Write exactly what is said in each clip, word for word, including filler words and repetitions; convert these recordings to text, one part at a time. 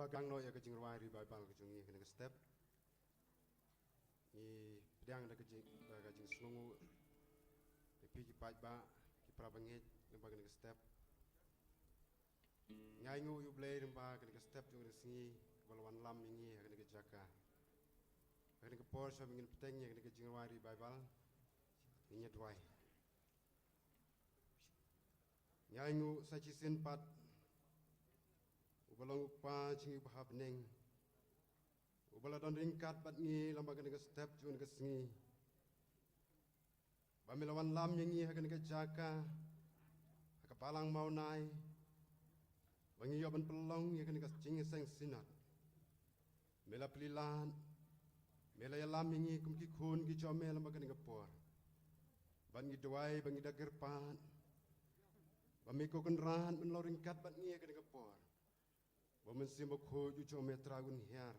Ba kang noh ïa ka jingrwai revival ka jong ngi ha kane ka step. Ngi pdiang da ka jing, da ka jingsngewnguh ïa phi ki paidbah, ki para bangeit lyngba kane ka step. Ngi ainguh ïa U Blei lyngba kane ka step jong kane ka sngi kaba la wanlam ïa ngi ha kane ka jaka. Ha kane ka por sha ba ngin bteng ïa kane ka jingrwai revival, ngin ïa duwai. Ngi ainguh sa shisien pat uba long U Kpa jong ngi uba ha bneng, uba la don ryngkat bad ngi lyngba kane ka step jong kane ka sngi. Ba me la wanlam ïa ngi ha kane ka jaka, ha ka balang Mawnai, ba ngi ïoh ban pynlong ïa kane ka jingïaseng synod. Me la plie lad, me la ïalam ïa ngi kum ki khun ki jong me lyngba kane ka por. Bad ngi duwai ba ngi da kyrpad ba me ko Kynrad men long ryngkat bad ngi ha kane ka por. Ba U Mynsiem Bakhuid u jong me Trai un hiar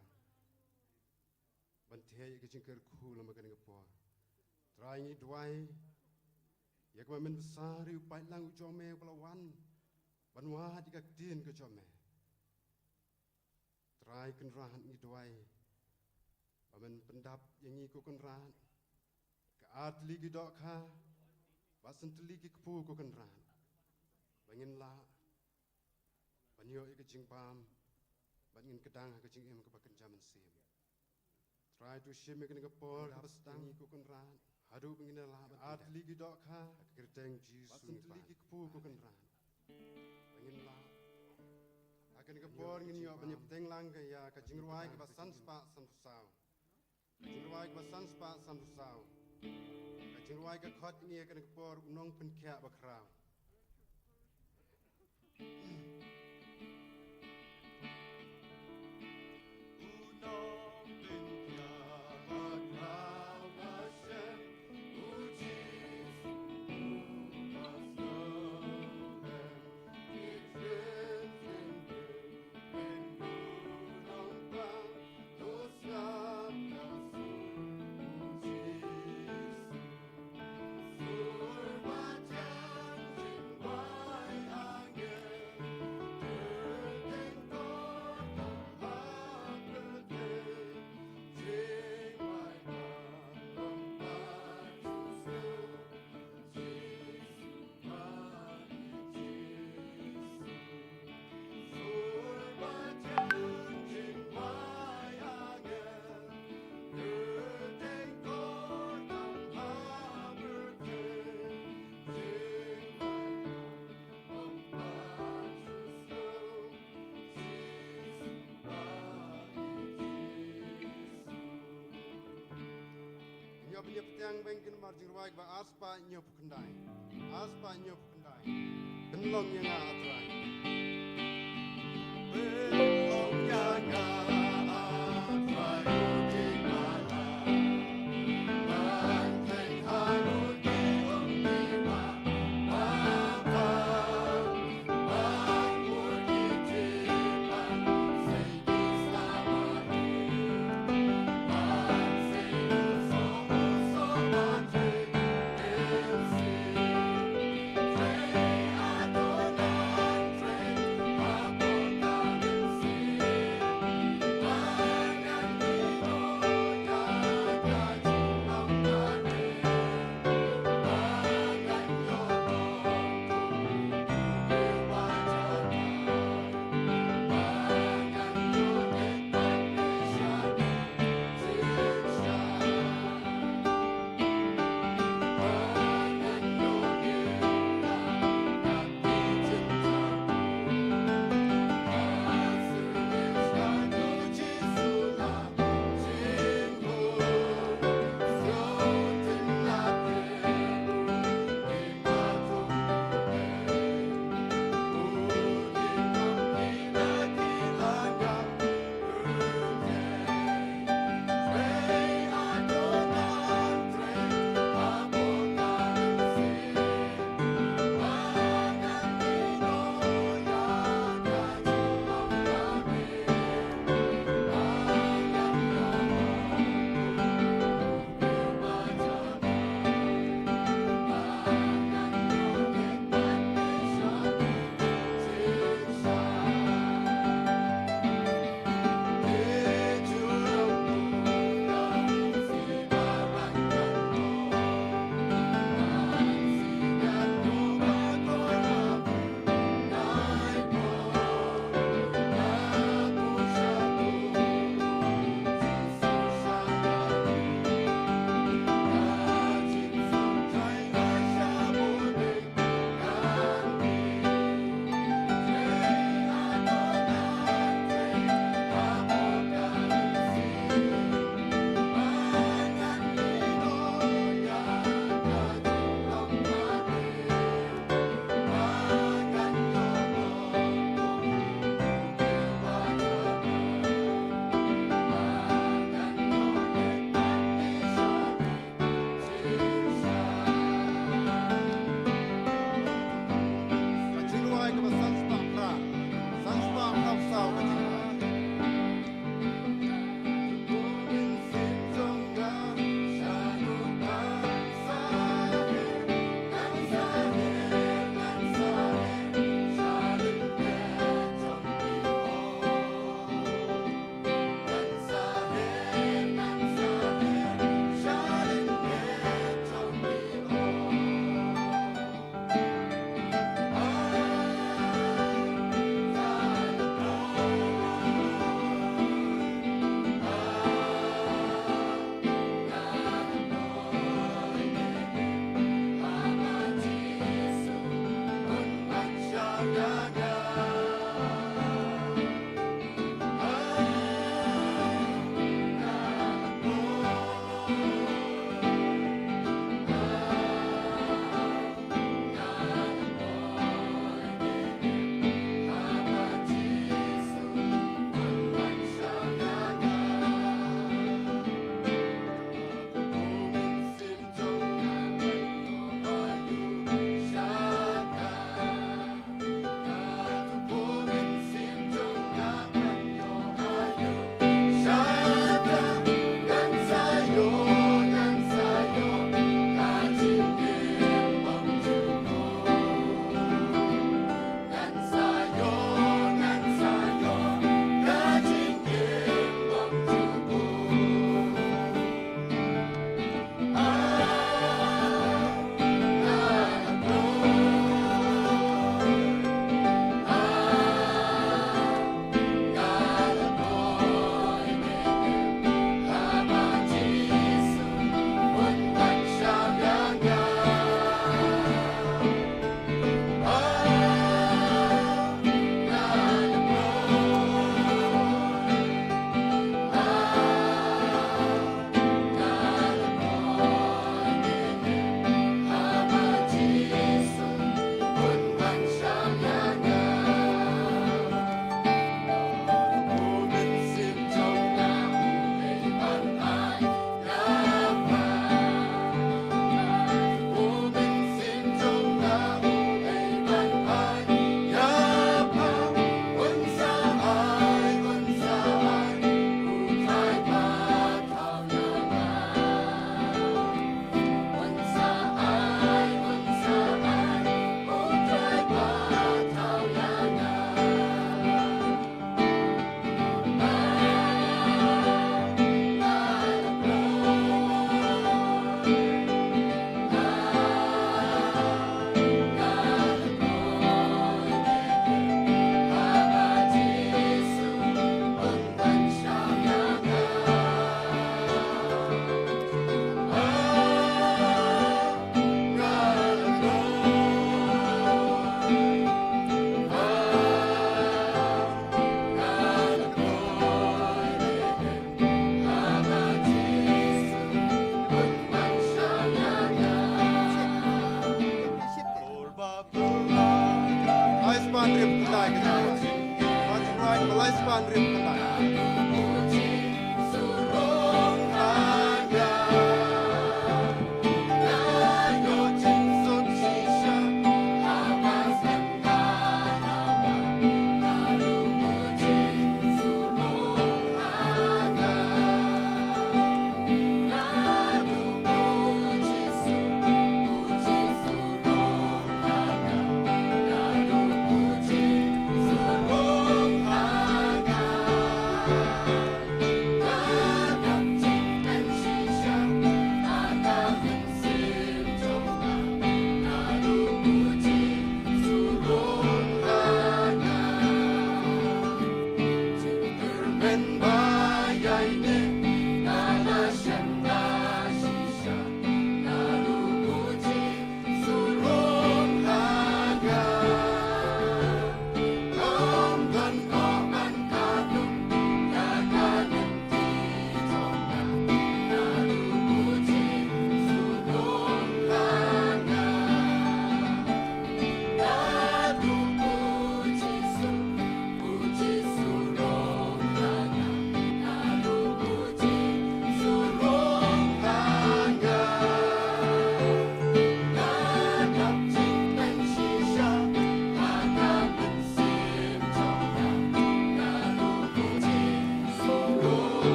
ban theh ïa ka jingkyrkhu lyngba kane ka por. Trai ngi duwai ïa kaba men bsa ïa u paidlang u jong me uba la wan ban wad ïa ka ktien ka jong me. Trai Kynrad ngi duwai ba men pyndap ïa ngi ko Kynrad. Ka ar tylli ki dohkha bad san tylli ki kpu ko Kynrad, ba ngin lah ban ïoh ïa ka jingbam bad ngin kdang ha ka jingim kaba kynja mynsiem. Trai to shim ïa kane ka por kaba sdang ïa ngi ko Kynrad haduh ba ngin ïa lah ban ar tylli ki dohkha ha ka kyrteng Jisu ngi pan. Ki kpu ko Kynrad, ba ngin lah. Ha kane ka por ngin ïoh ban ïa bteng lang ka ïa ka jingrwai kaba san spah san phew saw. Ka jingrwai kaba san spah san phew saw. Ka jingrwai ka khot ïa ngi ha kane ka por, U Nongpynkhiah Bakhraw. Ngi ïa bteng bad ka nambar jingrwai kaba ar spah hynñiew phew khyndai. Ar spah hynñiew phew khyndai. Pynlong ïa nga, ah Trai. Pynlong ïa nga, ah Trai, u dei ma la. Ban teng ha u dei, u dei ma, ma, ma.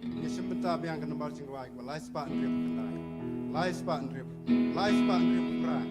Ngi shim bynta biang ka nambar jingrwai kaba lai spah hynriew khyndai. Lai spah hynriew. Lai spah hynriew khyndai.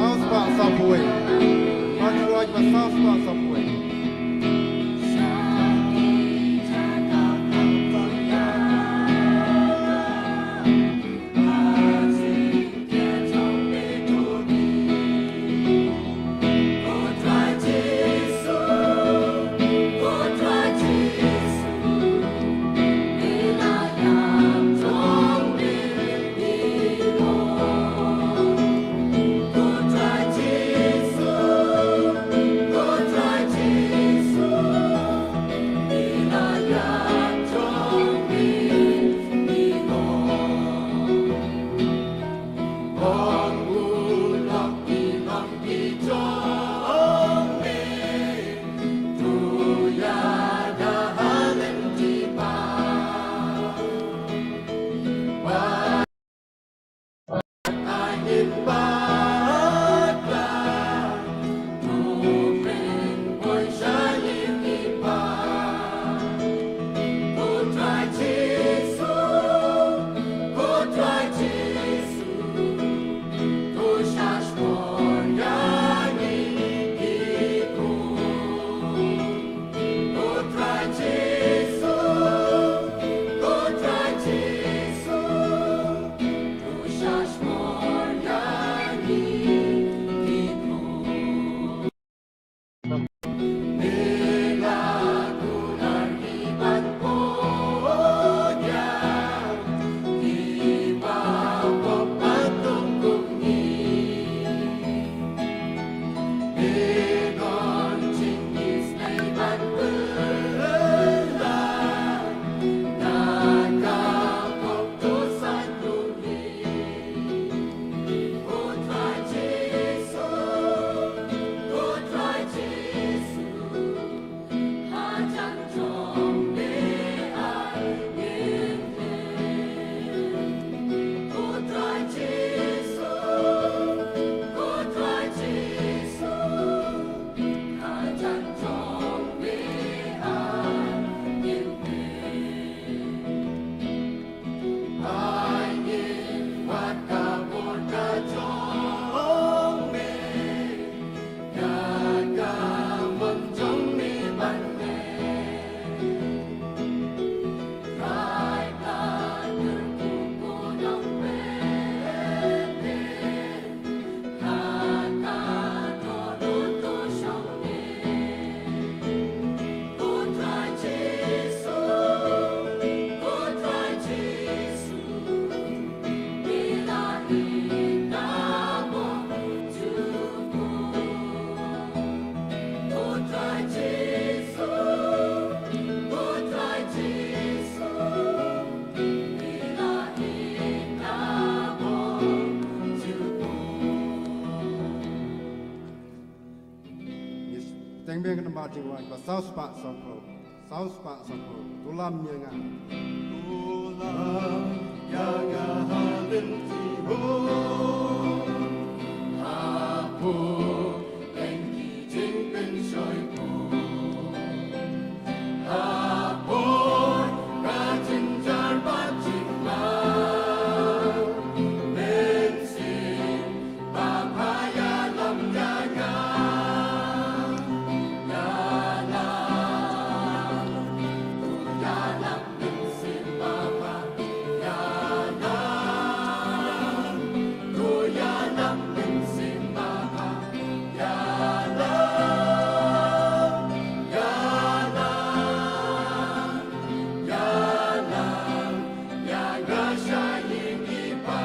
Saw spah sawphew wei. March Roy ba saw spah sawphew wei. Teng biang ka nambar jingwan ba saw spah sawphew. Saw spah sawphew. To lam ïa nga. To lam ïa nga ha lynti ho. Hapoh lynti jingpynshoi ko. Hapoh ka jynjar bad jingma. Mynsiem Baba ïalam ïa nga, ïalam, to ïalam Mynsiem Baba, ïalam, to ïalam Mynsiem Baba, ïalam, ïalam, ïalam, ïa nga sha ïing i pa.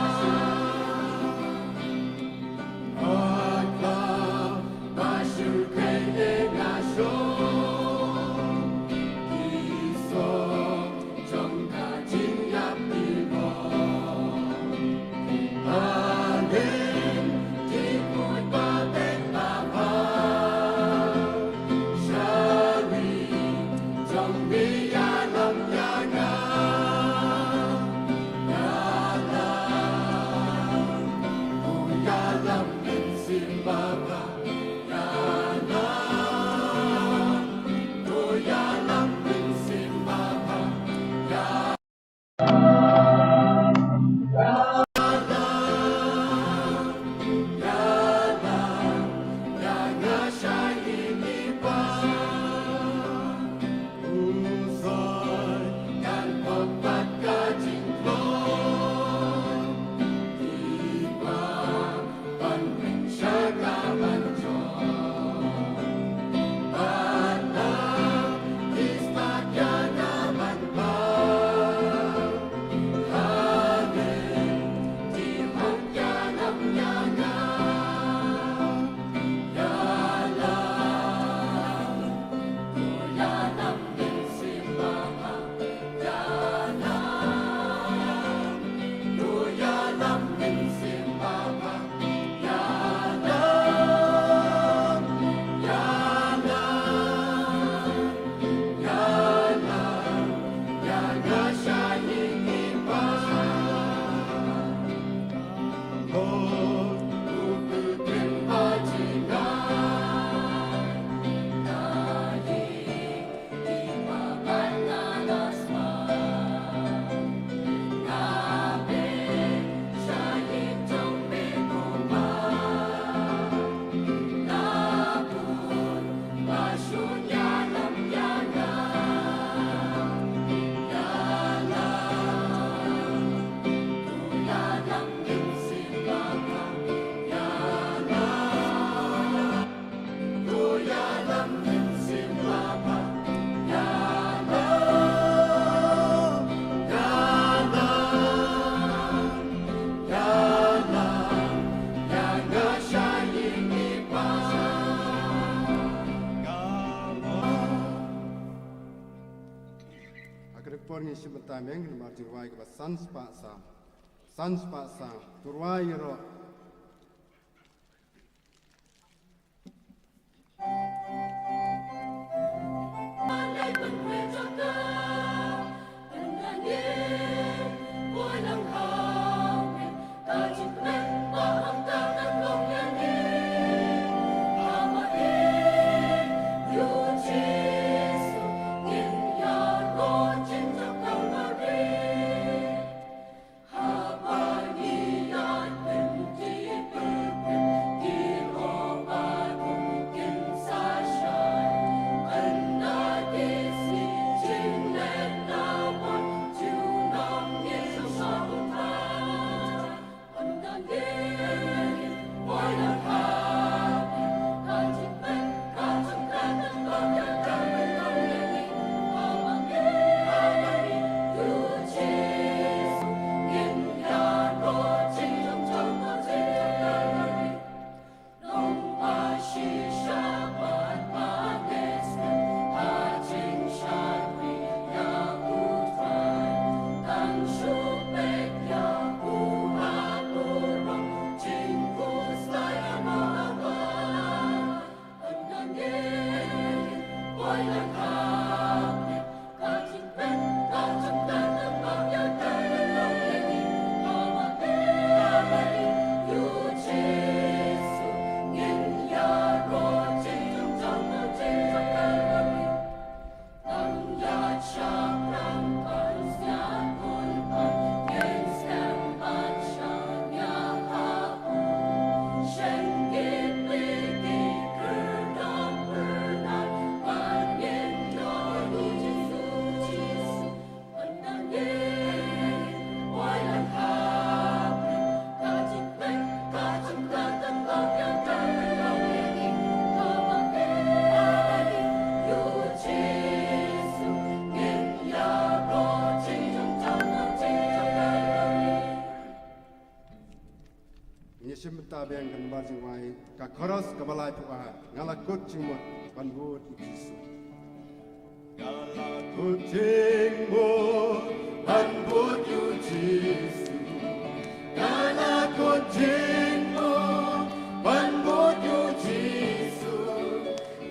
Ngi shim bynta biang namar jingrwai kaba san spah saw. San spah saw. To rwai ïaroh. Ngi shim bynta biang ka nambar jingrwai ka chorus kaba laiphew ar. Nga la kut jingmut ban bud ïa u Jisu. Nga la kut jingmut ban bud ïa u Jisu. Nga la kut jingmut ban bud ïa u Jisu.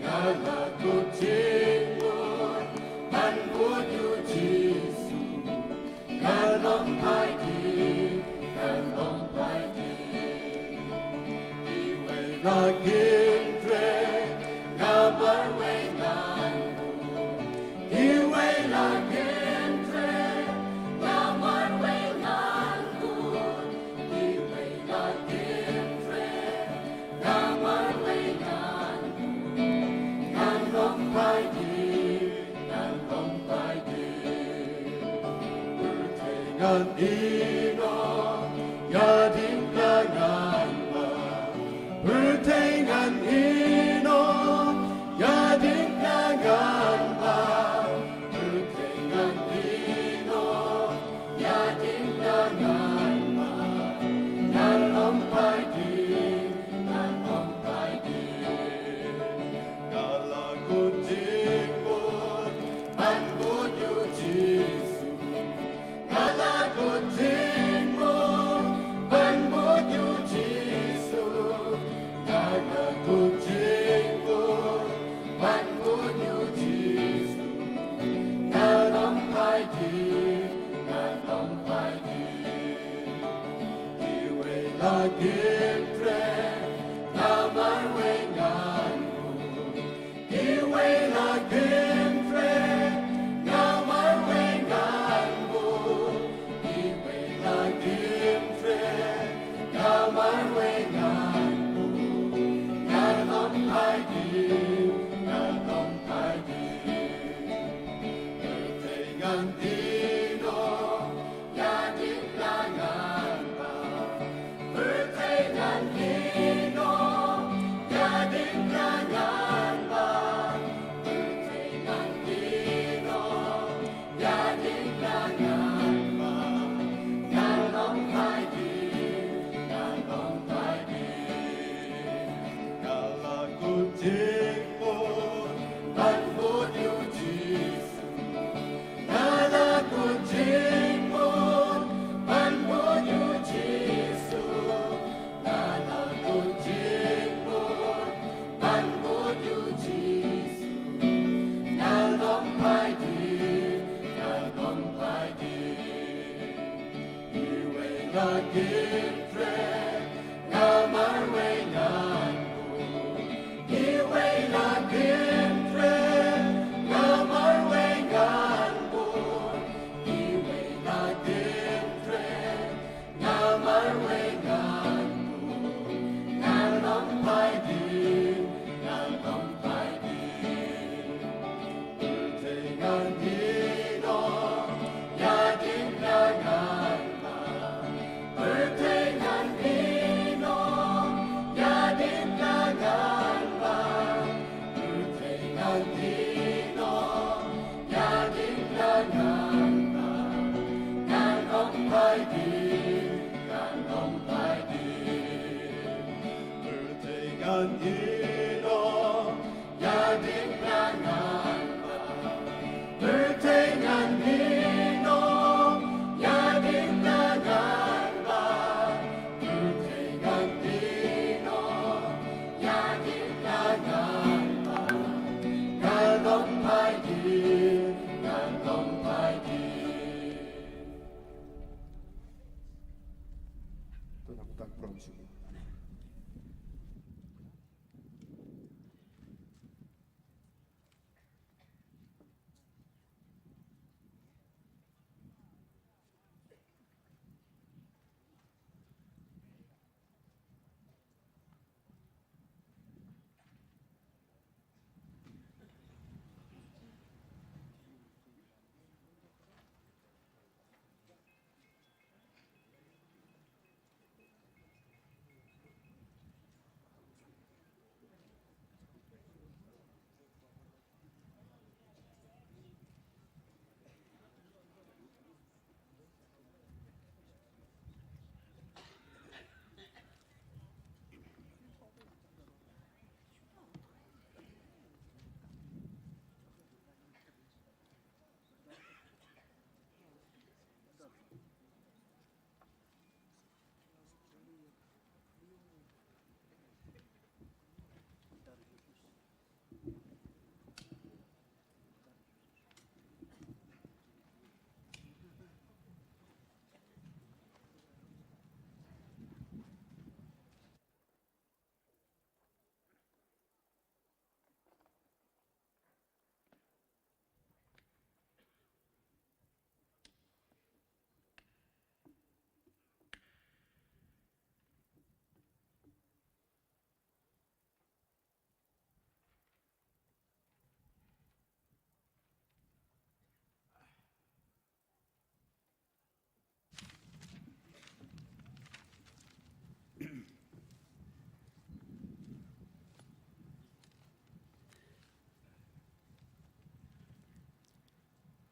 Nga la kut jingmut ban bud ïa u Jisu. Ngan ym phai kti, ngan ym phai kti. Kiwei la kin treh, nga marwei ngan bud. Kiwei la kin treh, nga marwei ngan bud. Kiwei la kin treh, nga marwei ngan bud. Ngan ym phai kti, ngan ym phai kti. Pyrthei ngan ïehnoh ïa ding pla ngan bud. Pyrthei ngan ïehnoh ïa ding pla ngan bud. Pyrthei ngan ïehnoh ïa ding pla ngan bud. Ngan ym phai kti, ngan ym phai kti. Nga la kut jingmut ban bud ïa u Jisu. Nga la kut jingmut ban bud ïa u Jisu. Nga la kut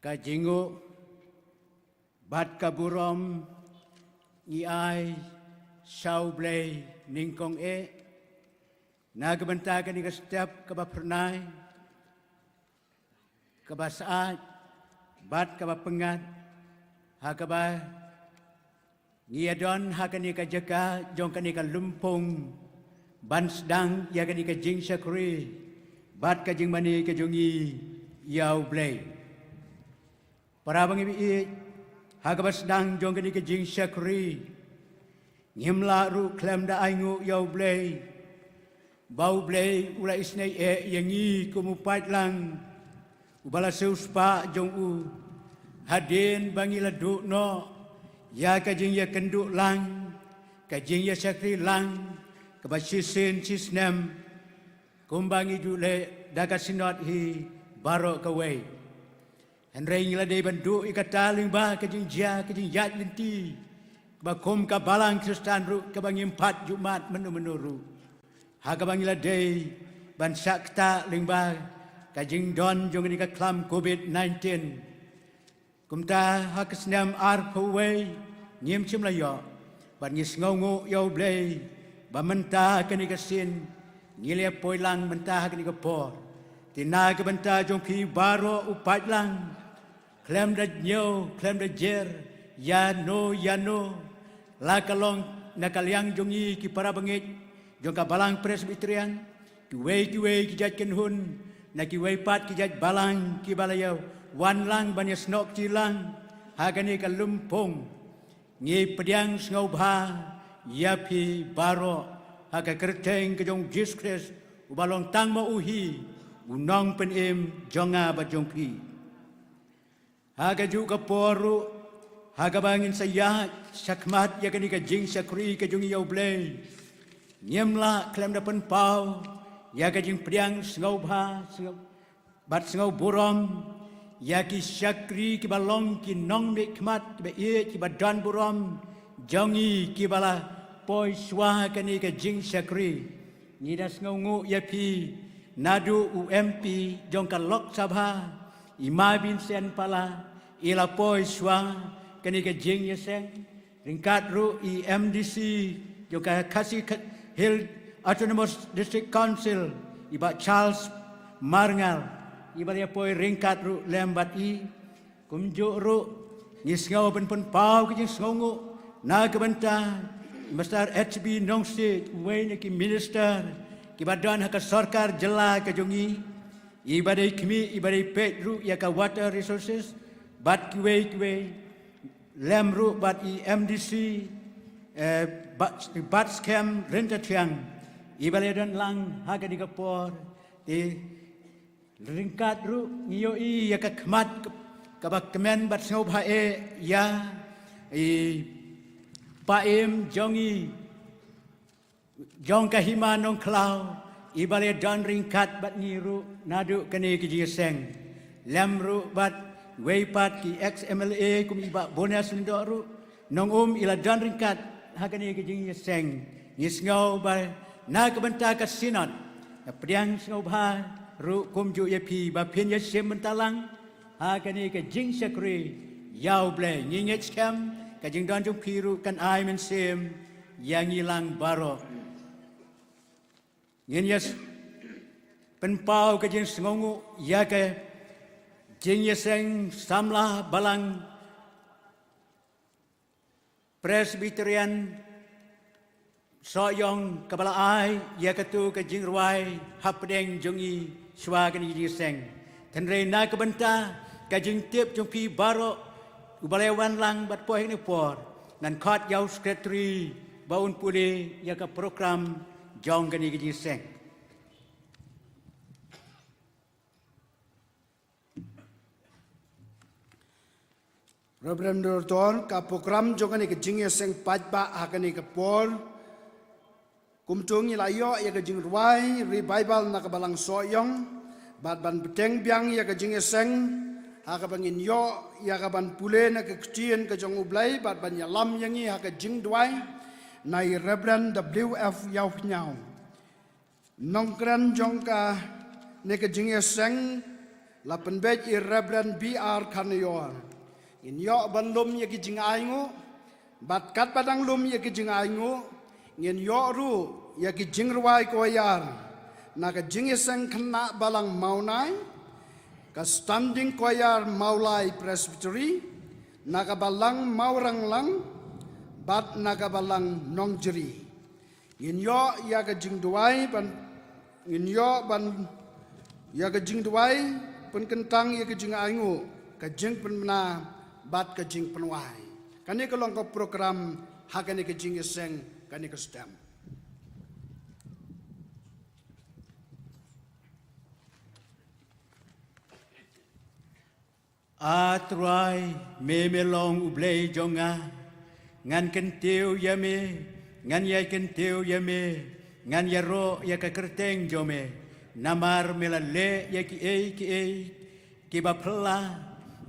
Ka jingnguh bad ka burom ngi ai sha U Blei nyngkong eh na ka bynta kane ka step kaba phyrnai, kaba syaid bad kaba pyngngad, ha kaba ngi ïa don ha kane ka jaka jong kane ka lympung ban sdang ïa kane ka jingshakri bad ka jingmane ka jong ngi ïa U Blei. Para bangeit, ha kaba sdang jong kane ka jingshakri, ngim lah ruh khlem da ainguh ïa U Blei ba U Blei u la isynei eh ïa ngi kum u paidlang uba la siewspah jong u, hadien ba ngi la duh noh ïa ka jingïakynduh lang, ka jingïashakri lang kaba shisien shisnem, kumba ngi ju leh da ka Synod hi baroh kawei. Hynrei ngi la dei ban duh ïa kata lyngba ka jingjia, ka jingïaid lynti kaba kum ka Balang Khristan ruh, kaba ngim pat ju mad mynno mynno ruh, ha kaba ngi la dei ban shah ktah lyngba ka jingdon jong kane ka khlam Covid nineteen. Kumta ha ka snem arphew wei ngim shym la ïoh, bad ngi sngewnguh ïa U Blei ba mynta kane ka sien ngi la poi lang mynta ha kane ka por. Te na ka bynta jong phi baroh u paidlang, khlem da ñiew, khlem da jer ïano ïano, la ka long na ka liang jong ngi ki para bangeit jong ka Balang Presbyterian, kiwei kiwei ki jait kynhun, na kiwei pat ki jait balang kiba la ïa wan lang ban ïasnoh kti lang ha kane ka lympung, ngi pdiang sngewbha ïa phi baroh ha ka kyrteng ka jong U Jisu Khrist, uba long tang ma u hi u Nongpynim jong nga bad jong phi. Ha kajuh ka por ruh, ha kaba ngin sa ïaid shakhmat ïa kane ka jingshakri ka jong ngi ïa U Blei, ngim lah khlem da pynpaw ïa ka jingpdiang sngewbha, sngew, bad sngew burom ïa ki shakri kiba long ki nongmihkhmat kiba ïeit, kiba don burom jong ngi, kiba la poi shuwa kane ka jingshakri. Ngi da sngewnguh ïa phi, naduh u M P jong ka Lok Sabha, i Ma Vincent Pala, i la poi shuwa kane ka jingïaseng, ryngkat ruh i M D C jong ka Khasi Hills Autonomous District Council, i Bah Charles Marngar, i ba la ïa poi ryngkat ruh lem bad i. Kumjuh ruh, ngi sngew ban pynpaw ka jingsngewnguh na ka bynta i Mister H B Nongsiej, uwei na ki minister ki ba don ha ka sorkar jylla ka jong ngi, i ba dei khmih, i ba dei peit ruh ïa ka water resources, bad kiwei kiwei, lem ruh bad i M D C, eh, bad, bad skhem Ryntathiang, i ba la ïa don lang ha kane ka por, te ryngkat ruh ngi ïohi ïa ka khmat ka, ka ba kmen bad sngewbha eh ïa i paim jong i, jong ka hima Nongkhlaw, i ba la ïa don ryngkat bad ngi ruh naduh kane ka jingïaseng. Lem ruh bad wei pat ki ex M L A kum i Bah Bonas Lyngdoh ruh, nong um i la don ryngkat ha kane ka jingïaseng. Ngi sngew ba na ka bynta ka Synod, nga pdiang sngewbha ruh kumjuh ïa phi ba phin ïa shim bynta lang ha kane ka jingshakri ïa U Blei. Ngi ngeit skhem ka jingdon jong phi ruh kan ai mynsiem ïa ngi lang baroh. Ngin ïa s-, pynpaw ka jingsngewnguh ïa ka jingïaseng samla balang Presbyterian Sohiong ka ba la ai ïa katu ka jingrwai hapdeng jong ngi shuwa kane ka jingïaseng. Hynrei na ka bynta ka jingtip jong phi baroh, u ba la ïa wan lang bad poi ha kane ka por, ngan khot ïa u secretary ba un pule ïa ka program jong kane ka jingïaseng. Reverend Doctor, ka program jong kane ka jingïaseng paidbah ha kane ka por. Kumto ngi la ïoh ïa ka jingrwai Revival na ka balang Sohiong, bad ban bteng biang ïa ka jingïaseng, ha ka ba ngin ïoh ïa ka ban pule na ka ktien ka jong U Blei, bad ban ïalam ïa ngi ha ka jingduwai na i Reverend W F Ïawhñiaw. Nongkren jong kane ka jingïaseng la pynbeit i Reverend B R Khanior. Ngin ïoh ban lum ïa ki jingainguh, bad katba dang lum ïa ki jingainguh, ngin ïoh ruh ïa ki jingrwai choir na ka jingïaseng khynnah balang Mawnai, ka standing choir Mawlai Presbytery, na ka balang Mawranglang, bad na ka balang Nongjri. Ngin ïoh ïa ka jingduwai ban, ngin ïoh ban ïa ka jingduwai pynkyntang ïa ka jingainguh, ka jingpynbna bad ka jingpynwai. Kane ka long ka program ha kane ka jingïaseng kane ka step. A Trai, me me long U Blei jong nga, ngan kyntiew ïa me, ngan ïai kyntiew ïa me, ngan ïaroh ïa ka kyrteng jong me, namar me la leh ïa kiei kiei kiba phylla,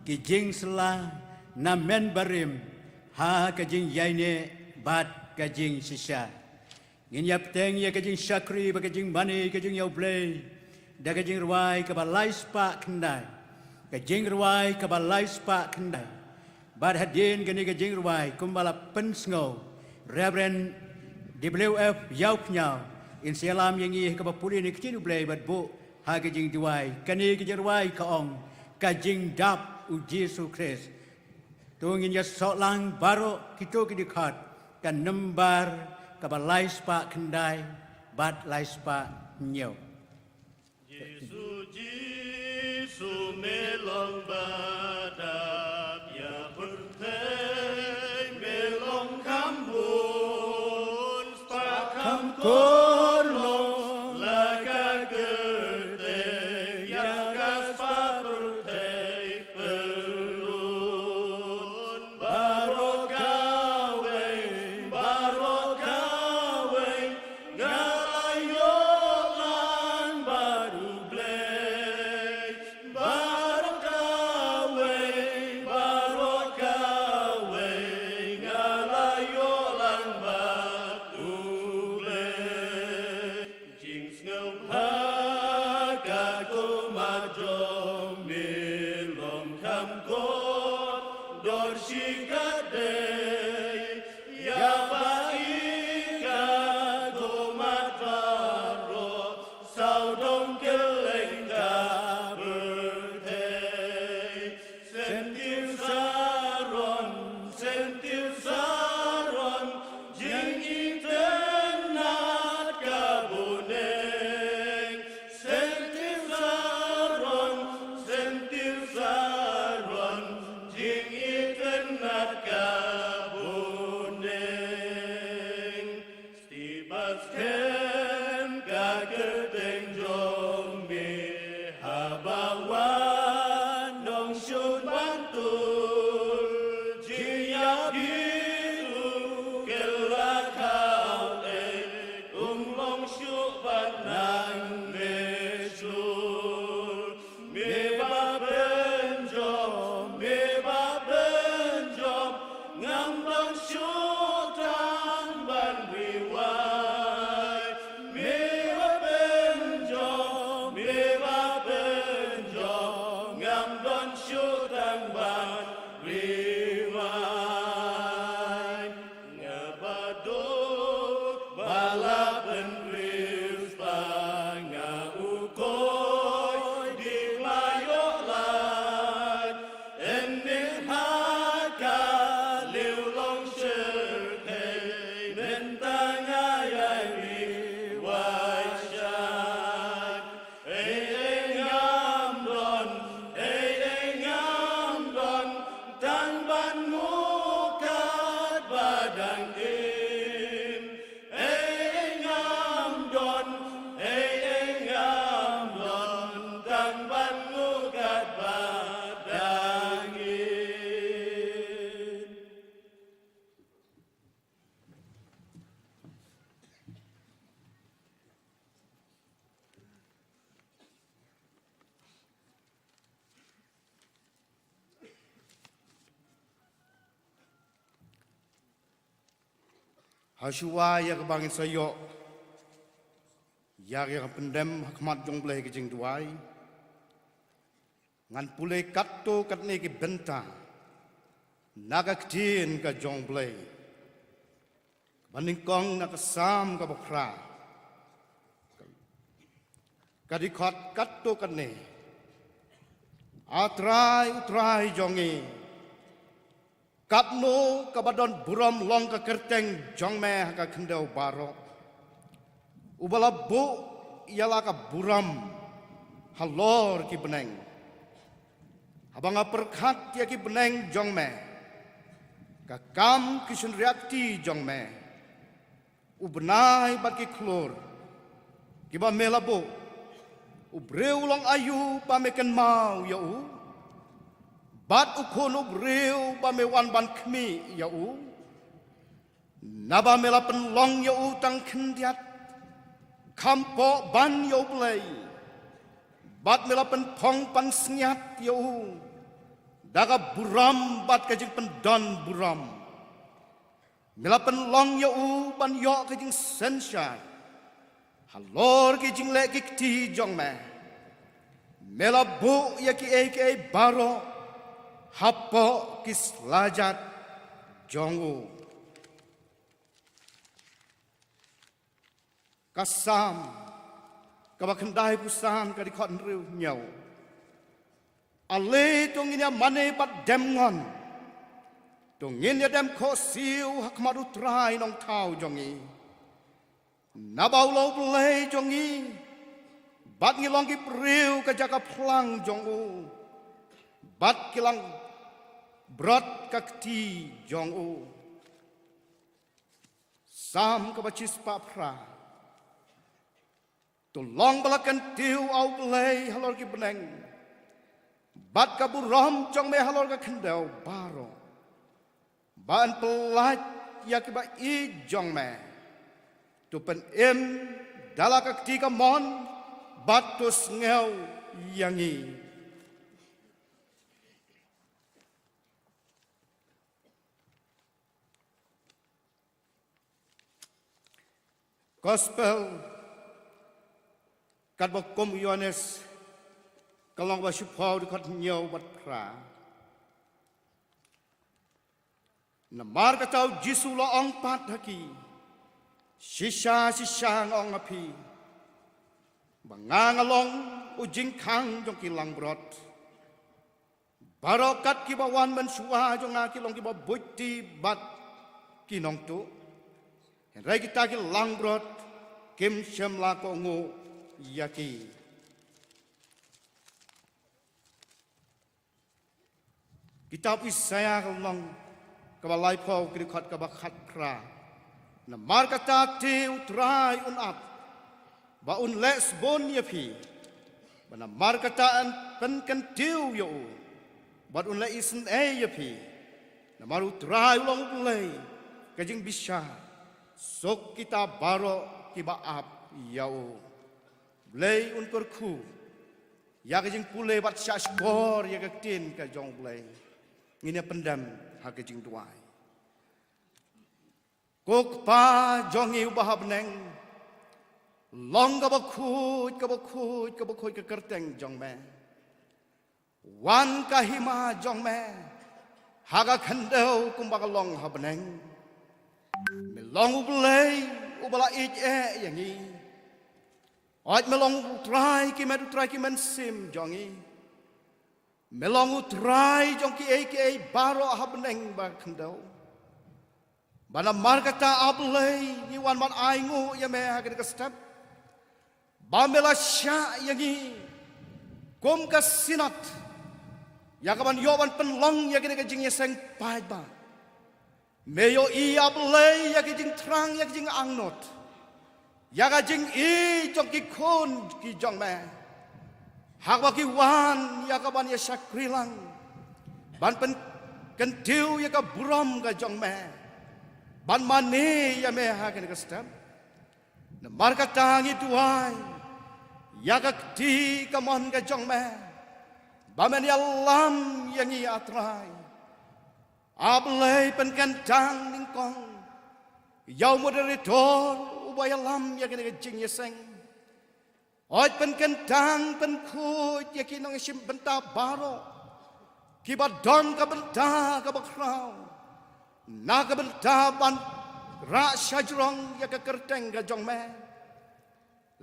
ki jingsylla, na mynbarim, ha ka jingïaineh bad ka jingshisha. Ngin ïa bteng ïa ka jingshakri bad ka jingmane ka jong ïa U Blei da ka jingrwai kaba lai spah khyndai. Ka jingrwai kaba lai spah khyndai. Bad hadien kane ka jingrwai kumba la pynsngew Reverend W F Ïawhñiaw, in sa ïalam ïa ngi ha kaba pule na ka ktien U Blei bad buh ha ka jingduwai. Kane ka jingrwai ka ong, Ka Jingdap U Jisu Khrist. To ngin ïasoh lang baroh kito ki dkhot, ka nombar kaba lai spah khyndai bad lai spah hynñiew. Jisu, Jisu, me long ba dap ïa pyrthei, me long kham bun spah kham kor long la ka kyrteng ïa ka spah pyrthei. Pynlun baroh kawei, baroh kawei, nga la ïoh lang bad U Blei. Baroh kawei. Nang me shlur, me ba pynjop, me ba pynjop, ngam don shuh tang ban ri wai. Me ba pynjop, me ba pynjop, ngam don shuh tang ban ri wai. Nga ba duk ba la pynriewspah, nga u koi dih ba ïoh lait. Ynnin ha ka liewlong shyrkhei, mynta nga ïai ri wai shai. Ei, ei, ngam don, ei, ei, ngam don, tang ban nguh katba dang im. Ei, ei, ngam don, ei, ei, ngam don, tang ban nguh katba dang im. Hashuwa ïa kaba ngin sa ïoh ïa ka pyndem ha khmat jong U Blei ka jingduwai, ngan pule katto katne ki bynta na ka ktien ka jong U Blei. Ba nyngkong na ka Salm kaba phra, ka dkhot katto katne: A Trai, U Trai jong ngi, katno kaba don burom long ka kyrteng jong me ha ka khyndew baroh, uba la buh ïa la ka burom halor ki bneng. Haba nga pyrkhat ïa ki bneng jong me, ka kam ki shynriahkti jong me, u bnai bad ki khlur kiba me la buh, u briew u long aïu ba me kynmaw ïa u, bad u khun u briew ba me wan ban khmih ïa u? Naba me la pynlong ïa u tang khyndiat, kham poh ban ïa U Blei, bad me la pynphong pansngiat ïa u da ka burom bad ka jingpyndon burom. Me la pynlong ïa u ban ïoh ka jingsynshar halor ki jingleh ki kti jong me. Me la buh ïa kiei kiei baroh hapoh ki slajat jong u. Ka Salm kaba khyndaiphew san, ka dkhot hynriew hynñiew: Ale to ngin ïa mane bad dem ngon, to ngin ïa dem khohsiew ha khmat U Trai Nongthaw jong ngi. Naba u la U Blei jong ngi, bad ngi long ki briew ka jaka phlang jong u, bad ki langbrot ka kti jong u. Salm kaba shispah phra. To long ba la kyntiew, A U Blei, halor ki bneng, bad ka burom jong me halor ka khyndew baroh. Ba yn pyllait ïa kiba ïeit jong me. To pynim da la ka kti kamon, bad to sngew ïa ngi. Gospel katba kum u Ïoannis, ka lynnong ba shiphew, dkhot hynñiew bad phra. Namar kata u Jisu u la ong pat ha ki: Shisha shisha nga ong ha phi, ba nga nga long u jingkhang jong ki langbrot. Baroh kat kiba wan mynshuwa jong nga ki long kiba buit kti bad ki nongtuh, hynrei kita ki langbrot kim shym la kohnguh ïa ki. Kitab Isaïah ka lynnong kaba laiphew, ka dkhot kaba khatphra. Namar kata te U Trai un ap, ba un leh sbun ïa phi. Ba namar kata yn pynkyntiew ïa u, bad un leh isynei ïa phi. Namar U Trai u long U Blei ka jingbishar. Suk kita baroh kiba ap ïa u Blei un kyrkhu ïa ka jingpule bad shahshkor ïa ka ktien ka jong u Blei. Ngin ïa pyndem ha ka jingduwai. Ko Kpa jong ngi uba ha bneng, long kaba khuid, kaba khuid, kaba khuid ka kyrteng jong me. Wan ka hima jong me ha ka khyndew kumba ka long ha bneng. Me long u Blei uba la ïeit eh ïa ngi. Hooid, me long u Trai ki met, u Trai ki mynsiem jong ngi. Me long u Trai jong kiei kiei baroh ha bneng bad khyndew. Bad namar kata, A Blei, ngi wan ban ainguh ïa me ha kane ka step ba me la shah ïa ngi kum ka Synod, ïa ka ban ïoh ban pynlong ïa kane ka jingïaseng paidbah. Me ïohi, A Blei, ïa ka jingthrang, ïa ka jingangnud, ïa ka jingïeit jong ki khun ki jong me, ha kaba ki wan ïa ka ban ïa shakri lang, ban pynkyntiew ïa ka burom ka jong me, ban mane ïa me ha kane ka step. Namar kata, ngi duwai ïa ka kti kamon ka jong me, ba men ïalam ïa ngi, A Trai. A Blei, pynkyntang nyngkong ïa u moderator uba ïalam ïa kane ka jingïaseng. Hooid, pynkyntang, pynkhuid ïa ki nongshim bynta baroh kiba don ka bynta kaba khraw na ka bynta ban rah shajrong ïa ka kyrteng ka jong me,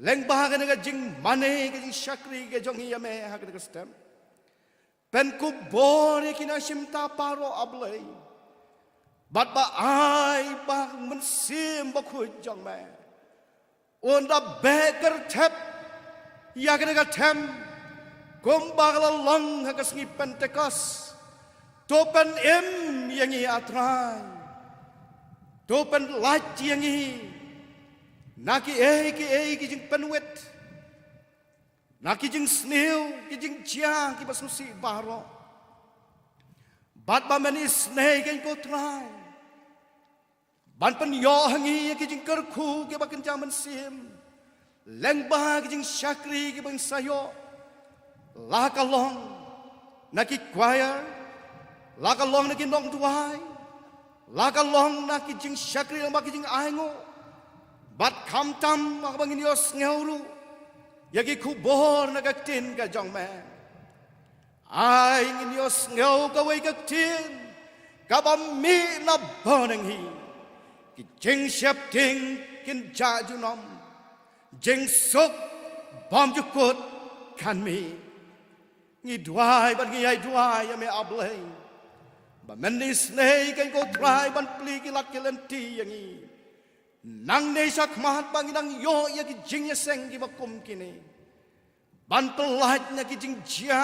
lyngba kane ka jingmane, ka jingshakri ka jong ngi ïa me ha kane ka step. Pynkupbor ïa ki nongshim bynta baroh, A Blei, bad ba ai ba u Mynsiem Bakhuid jong me un da beh kyrthep ïa kane ka them, kumba ka la long ha ka sngi Pentekost. To pynim ïa ngi, A Trai. To pynlait ïa ngi na kiei kiei ki jingpynwit, na ki jingsniew, ki jingjia kiba sngewsih baroh. Bad ba men isynei kein, ko Trai, ban pynïoh ha ngi ïa ki jingkyrkhu kiba kynja mynsiem, lyngba ki jingshakri kiba ngin sa ïoh, la ka long na ki choir, la ka long na ki nongduwai, la ka long na ki jingshakri lyngba ki jingainguh, bad khamtam ha kaba ngin ïohsngew ruh ïa ki khubor na ka ktien ka jong me. Ai ngin ïohsngew kawei ka ktien kaba mih na bneng hi. Ki jingsheptieng kin jah junom, jingsuk bymjukut kan mih. Ngi duwai bad ngi ïai duwai ïa me, A Blei, ba men isynei kein, ko Trai, ban plie ki lad ki lynti ïa ngi nangne shakhmat, ba ngin nang ïoh ïa ki jingïaseng kiba kum kine, ban pyllait na ki jingjia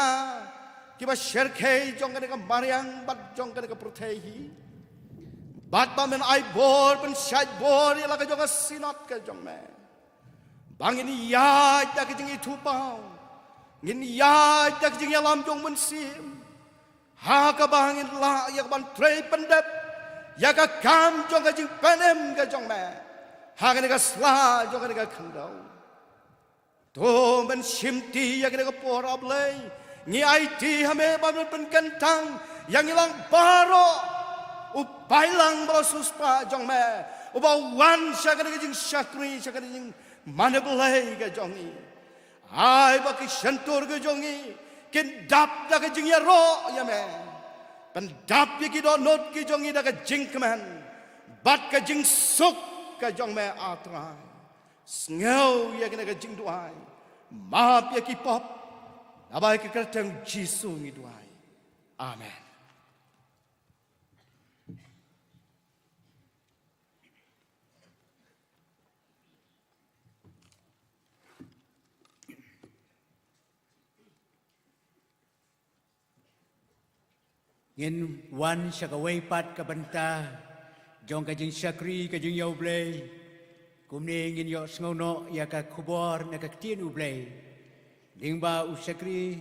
kiba shyrkhei jong kane ka mariang bad jong kane ka pyrthei hi. Bad ba men ai bor, pynshait bor ïa la ka jong ka Synod ka jong me, ba ngin ïaid da ka jingithuhpaw, ngin ïaid da ka jingïalam jong u Mynsiem, ha kaba ngin lah ïa ka ban trei pyndep ïa ka kam jong ka jingpynim ka jong me ha kane ka sla jong kane ka khyndew. To men shimti ïa kane ka por, A Blei. Ngi aiti ha me ba men pynkyntang ïa ngi lang baroh, u paidlang ba la siewspah jong me, uba wan sha kane ka jingshakri, sha kane ka jingmane Blei ka jong ngi. Ai ba ki shyntur ki jong ngi kin dap da ka jingïaroh ïa me. Pyndap ïa ki dohnud ki jong ngi da ka jingkmen bad ka jingsuk ka jong me, A Trai. Sngew ïa kane ka jingduwai. Map ïa ki pop. Naba ïa ka kyrteng Jisu ngi duwai. Amen. Ngin wan sha kawei pat ka bynta jong ka jingshakri ka jong ïa U Blei. Kumne ngin ïohsngew noh ïa ka khubor na ka ktien U Blei lyngba u shakri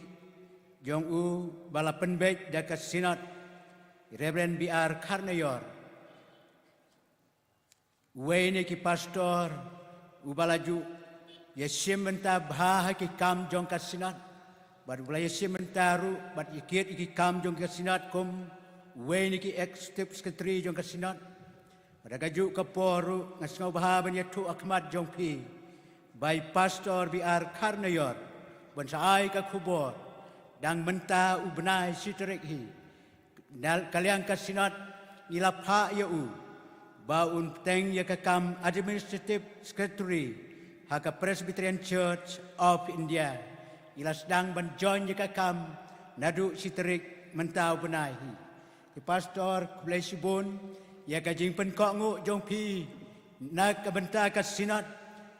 jong u ba la pynbeit da ka Synod, Reverend B R Kharnaior. Uwei na ki pastor uba la ju ïashim bynta bha ha ki kam jong ka Synod, bad u ba la ïashim bynta ruh bad ïakit ïa ki kam jong ka Synod kum uwei na ki Executive Secretary jong ka Synod. Bad ha kajuh ka por ruh nga sngewbha ban ïathuh ha khmat jong phi ba i Pastor B R Kharnaior, ban sa ai ka khubor, dang mynta u bnai shi tarik hi, na ka liang ka Synod ngi la phah ïa u ba un bteng ïa ka kam Administrative Secretary ha ka Presbyterian Church of India. Ngi la sdang ban join ïa ka kam naduh shi tarik mynta u bnai hi. Ki Pastor, khublei shibun ïa ka jingpynkohnguh jong phi na ka bynta ka Synod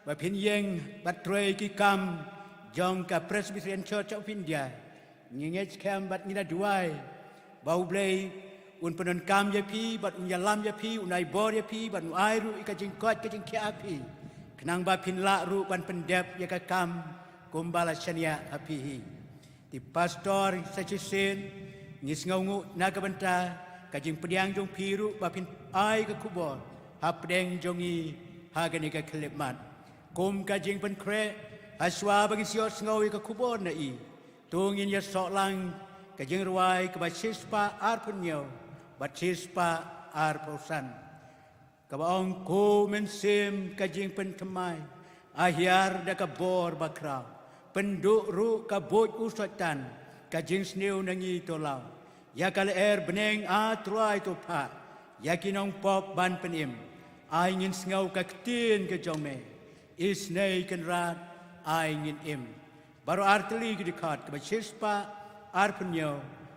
ba phin ïeng bad trei ki kam jong ka Presbyterian Church of India. Ngi ngeit skhem bad ngi la duwai ba U Blei un pyndonkam ïa phi bad un ïalam ïa phi, un ai bor ïa phi bad un ai ruh ïa ka jingkoit ka jingkhiah ha phi, khnang ba phin lah ruh ban pyndep ïa ka kam kumba la shaniah ha phi hi. Ki Pastor, sa shisien ngi sngewnguh na ka bynta ka jingpdiang jong phi ruh ba phin ai ka khubor hapdeng jong ngi ha kane ka khyllipmat. Kum ka jingpynkhreh, ha shuwa ba ngin sa ïohsngew ïa ka khubor na i, to ngin ïasoh lang ka jingrwai kaba shispah arphew hynñiew bad shispah arphew san, kaba ong: Ko Mynsiem ka jingpynthymmai, a hiar da ka bor bakhraw, pynduh ruh ka buit u Soitan, ka jingsniew na ngi to law. Ïa ka lyer bneng, a Trai, to phah, ïa ki nongpop ban pynim. Ai ngin sngew ka ktien ka jong me, isynei Kynrad, ai ngin im. Baroh ar tylli ki dkhot, kaba shispah arphew hynñiew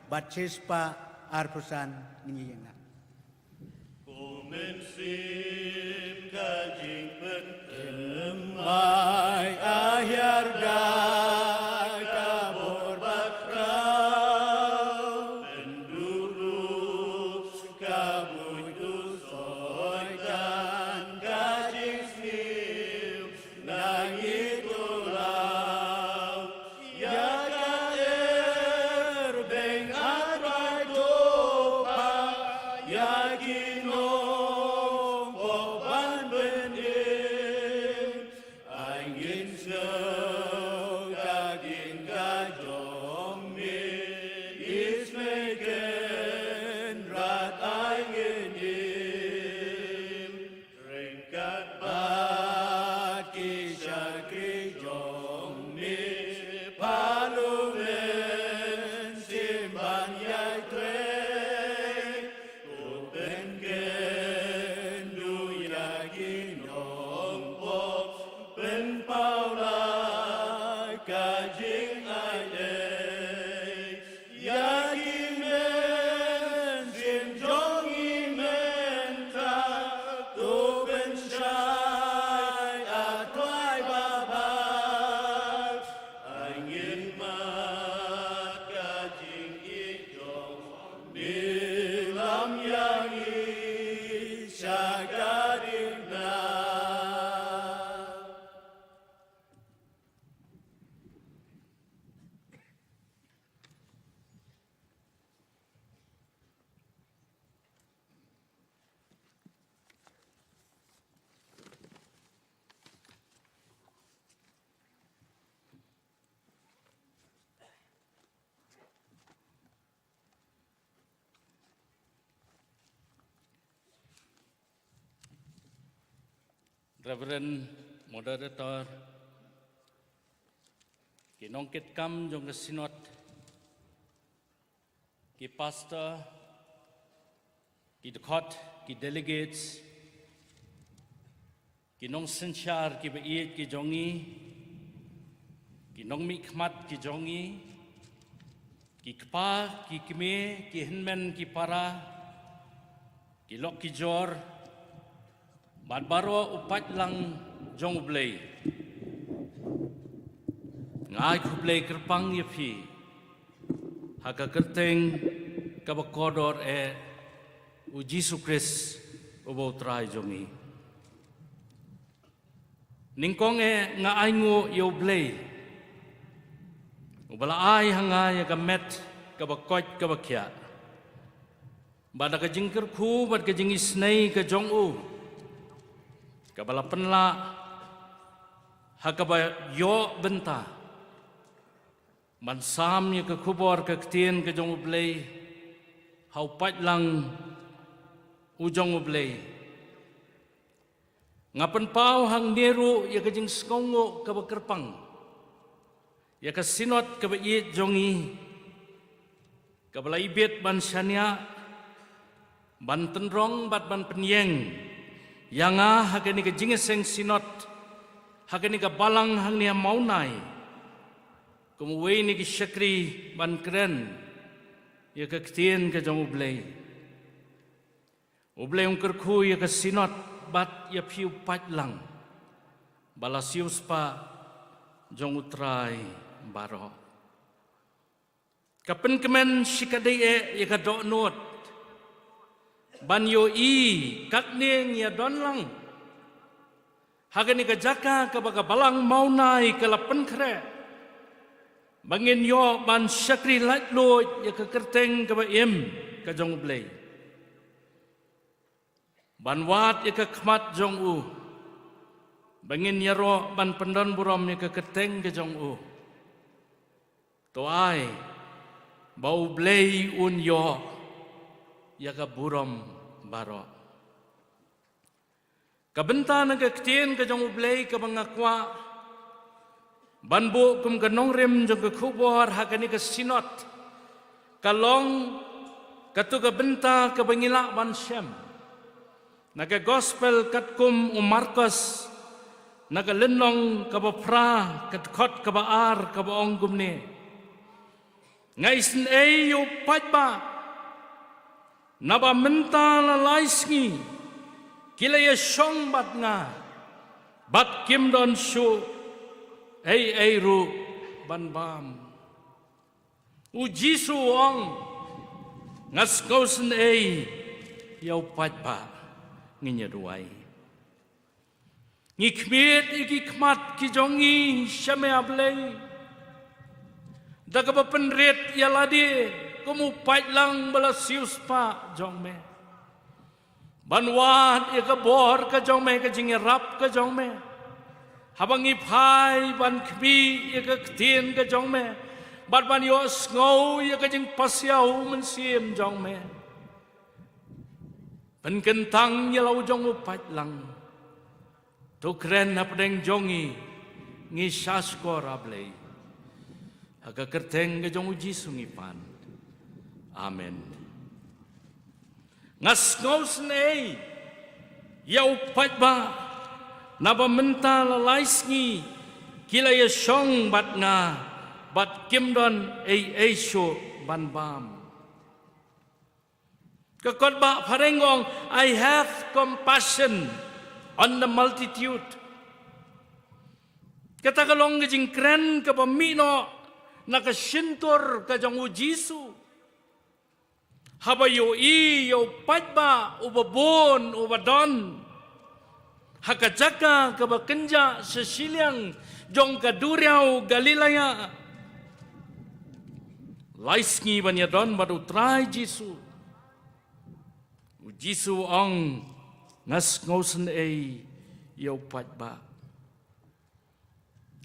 bad shispah arphew san, ngin ïeng. Ko Mynsiem ka jingpynthymmai, a hiar da ka bor bakhraw, pynduh ruh ka buit u Soitan, ka jingsniew na ngi to law. Ïa ka lyer bneng, a Trai, to phah, ïa ki nongpop ban pynim. Ai ngin sngew ka ktien ka jong me, isynei Kynrad, ai ngin im. Ryngkat bad ki shakri jong me, phah U Mynsiem ban ïai trei. To pynkynduh ïa ki nongpop, pynpaw la ka jingailei. Ïa ki mynsiem jong ngi mynta, to pynshai, a Trai babha. Ai ngin mad ka jingïeit jong me, lam ïa ngi sha ka deiwnan. Reverend Moderator, ki nongkitkam jong ka Synod, ki Pastor, ki dkhot, ki delegates, ki nongsynshar kiba ïeit ki jong ngi, ki nongmihkhmat ki jong ngi, ki kpa, ki kmie, ki hynmen, ki para, ki lok ki jor, bad baroh u paidlang jong U Blei. Nga ai khublei kyrpang ïa phi ha ka kyrteng kaba kordor eh U Jisu Khrist uba U Trai jong ngi. Nyngkong eh nga ainguh ïa U Blei uba la ai ha nga ïa ka met kaba koit kaba khiah, bad da ka jingkyrkhu bad ka jingisynei ka jong u, kaba la pynlah Ha kaba ïoh bynta ban sam ïa ka khubor ka ktien ka jong U Blei ha u paidlang u jong U Blei, nga pynpaw hangne ruh ïa ka jingsngewnguh kaba kyrpang ïa ka Synod kaba ïeit jong ngi, kaba la ibit ban shaniah, ban tynrong bad ban pynïeng ïa nga ha kane ka jingïaseng Synod, ha kane ka balang hangne ha Mawnai, kum uwei na ki shakri ban kren ïa ka ktien ka jong U Blei. U Blei un kyrkhu ïa ka Synod bad ïa phi u paidlang ba la siewspah jong U Trai baroh. Ka pynkmen shikatdei eh ïa ka dohnud ban ïohi katne ngi ïa don lang ha kane ka jaka kaba ka balang Mawnai ka la pynkhreh ba ngin ïoh ban shakri laitluid ïa ka kyrteng kaba im ka jong U Blei, ban wad ïa ka khmat jong U, ba ngin ïaroh ban pyndon burom ïa ka kyrteng ka jong U. To ai ba U Blei un ïoh ïa ka burom baroh. Ka bynta na ka ktien ka jong U Blei kaba nga kwah ban buh kum ka nongrim jong ka khubor ha kane ka Synod ka long katu ka bynta kaba ngi lah ban shem na ka Gospel katkum u Markos, na ka lynnong kaba phra, ka dkhot kaba ar, kaba ong kumne: Nga isynei ïa u paidbah, naba mynta la lai sngi ki la ïashong bad nga, bad kim don shuh ei ei ruh ban bam. U Jisu u ong, nga sngewsynei ïa u paidbah. Ngin ïa duwai. Ngi khmied ïa ki khmat ki jong ngi sha me, A Blei, da kaba pynrit ïa lade kum u paidlang ba la siewspah jong me, ban wad ïa ka bor ka jong me, ka jingïarap ka jong me, haba ngi phai ban khmih ïa ka ktien ka jong me, bad ban ïohsngew ïa ka jingpasiaw mynsiem jong me. Pynkyntang ïa la u jong u paidlang. To kren hapdeng jong ngi, ngi sngap shkor, A Blei. Ha ka kyrteng ka jong U Jisu ngi pan. Amen. Nga sngewsynei ïa u paidbah, naba mynta la lai sngi ki la ïashong bad nga, bad kim don ei ei shuh ban bam. Ka kot ba phareng ong, I have compassion on the multitude. Kata ka long ka jingkren kaba mih noh na ka shyntur ka jong U Jisu, haba ïohi ïa u paidbah uba bun uba don ha ka jaka kaba kynjah sha shiliang jong ka duriaw Galilea, lai sngi ban ïadon bad U Trai Jisu. U Jisu u ong, nga sngewsynei ïa u paidbah.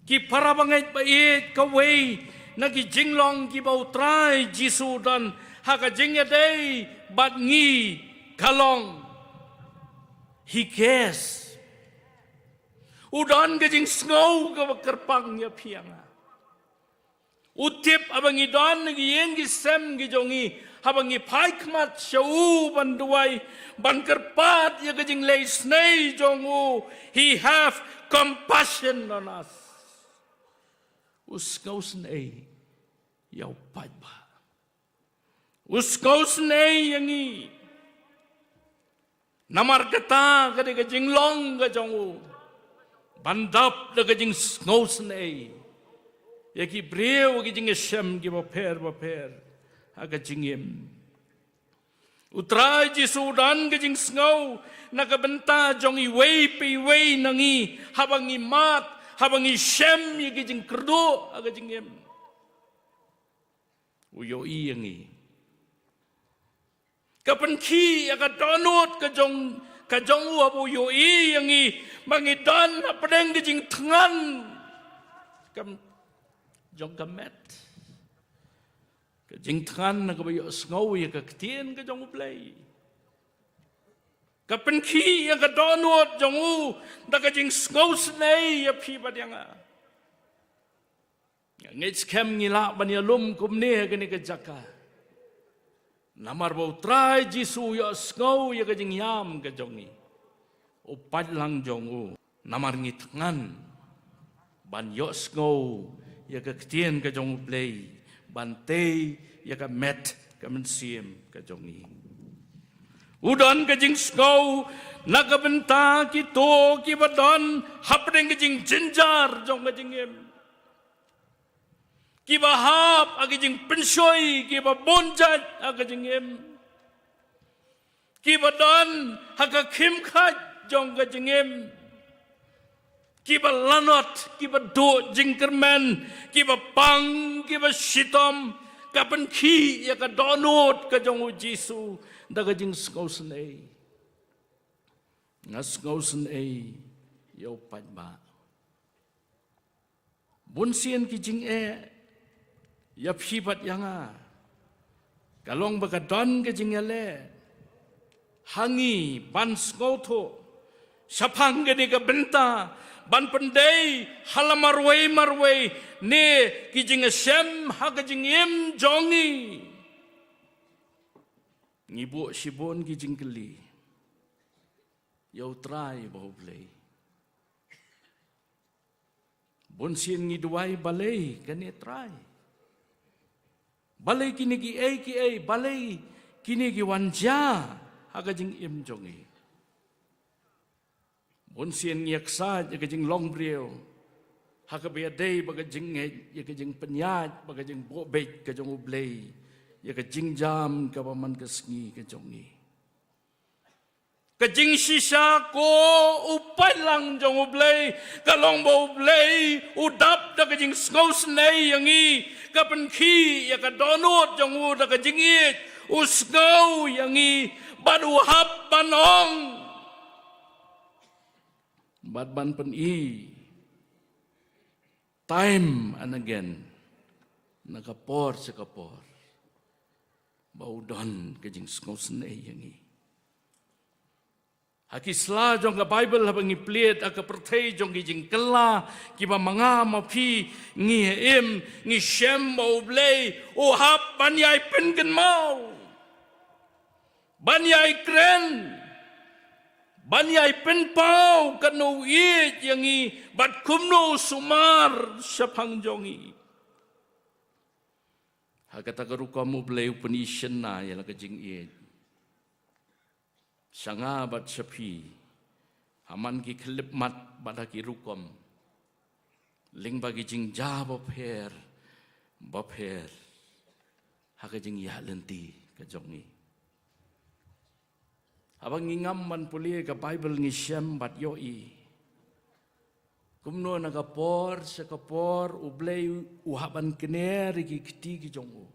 Ki para bangeit ba ïeit, kawei na ki jinglong kiba U Trai Jisu u don ha ka jingïadei bad ngi ka long, He cares. U don ka jingsngew kaba kyrpang ïa phi ïa nga. U tip haba ngi don ha ki ïing ki sem ki jong ngi, haba ngi phai khmat sha u ban duwai, ban kyrpad ïa ka jingleh isynei jong u, He have compassion on us. U sngewsynei ïa u paidbah. U sngewsynei ïa ngi. Namar kata ka dei ka jinglong ka jong u ban dap da ka jingsngewsynei ïa ki briew, ki jingïashem kiba pher bapher ha ka jingim. U Trai Jisu u don ka jingsngew na ka bynta jong iwei pa iwei na ngi, haba ngi mad, haba ngi shem ïa ki jingkyrduh ha ka jingim. U ïohi ïa ngi. Ka pynkhih ïa ka dohnud ka jong ka jong u haba u ïohi ïa ngi ba ngi don hapdeng ka jingthngan ka jong ka met. Ka jingthngan na kaba ïohsngew ïa ka ktien ka jong U Blei. Ka pynkhih ïa ka dohnud jong u da ka jingsngewsynei ïa phi bad ïa nga. Nga ngeit skhem ngi lah ban ïalum kumne ha kane ka jaka. Namar ba U Trai Jisu u ïohsngew ïa ka jingïam ka jong ngi. U paidlang jong u. Namar ngi thngan ban ïohsngew ïa ka ktien ka jong U Blei, ban tei ïa ka met ka mynsiem ka jong ngi. U don ka jingsngew na ka bynta kito kiba don hapdeng ka jingjynjar jong ka jingim. Kiba hap ha ka jingpynshoi, kiba bun jait ha ka jingim. Kiba don ha ka khim khat jong ka jingim. Kiba lanot, kiba duh jingkyrmen, kiba pang, kiba shitom, ka pynkhih ïa ka dohnud ka jong U Jisu da ka jingsngewsynei. Nga sngewsynei ïa u paidbah. Bun sien ki jingeh ïa phi bad ïa nga. Ka long ba ka don ka jingïaleh ha ngi ban sngewthuh shaphang kane ka bynta, ban pyndei ha la marwei marwei ne ki jingshem ha ka jingim jong ngi. Ngi buh shibun ki jingkylli ïa U Trai bad U Blei. Bun sien ngi duwai balei kane Trai. Balei kine kiei kiei, balei kine ki wan jia ha ka jingim jong ngi. Bun sien ngi ïaksaid ïa ka jinglong briew ha kaba ïadei bad ka jingngeit ïa ka jingpynïaid bad ka jingbuh beit ka jong U Blei ïa ka jingjam kaba man ka sngi ka jong ngi. Ka jingshisha ko u paidlang jong U Blei, ka long ba U Blei u dap da ka jingsngewsynei ïa ngi, ka pynkhih ïa ka dohnud jong u da ka jingïeit, u sngew ïa ngi, bad u hap ban ong, bad ban pyni time and again, na ka por sha ka por, ba u don ka jingsngewsynei ïa ngi. Ha ki sla jong ka Baibl haba ngi plied ha ka pyrthei jong ki jingkylla kiba ma nga ma phi ngi im, ngi shem ba U Blei u hap ban ïai pynkynmaw, ban ïai kren, ban ïai pynpaw katno u ïeit ïa ngi bad kumno u sumar shaphang jong ngi. Ha kata ka rukom U Blei u pyni shynna ïa la ka jingïeit sha nga bad sha phi, ha man ki khyllipmat bad ha ki rukom, lyngba ki jingjia bapher bapher ha ka jingïaid lynti ka jong ngi. Haba ngi ngam ban pule ka Baibl ngi shem bad ïohi kumno na ka por sha ka por U Blei u hap ban kner ïa ki kti ki jong u.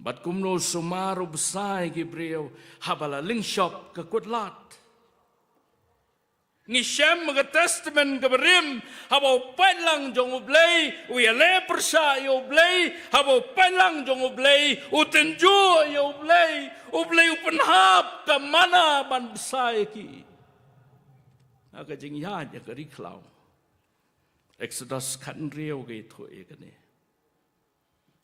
Bad kumno u sumar u bsa ïa ki briew haba la lyngshop ka kutlad. Ngi shem ha ka Testament kaba rim, haba u paidlang jong U Blei u ïaleh pyrshah ïa U Blei, haba u paidlang jong U Blei u tynjuh ïa U Blei, U Blei u pynhap ka manna ban bsa ïa ki. Ha ka jingïaid ïa ka ri khlaw. Exodus khathynriew ka ïathuh ïa kane.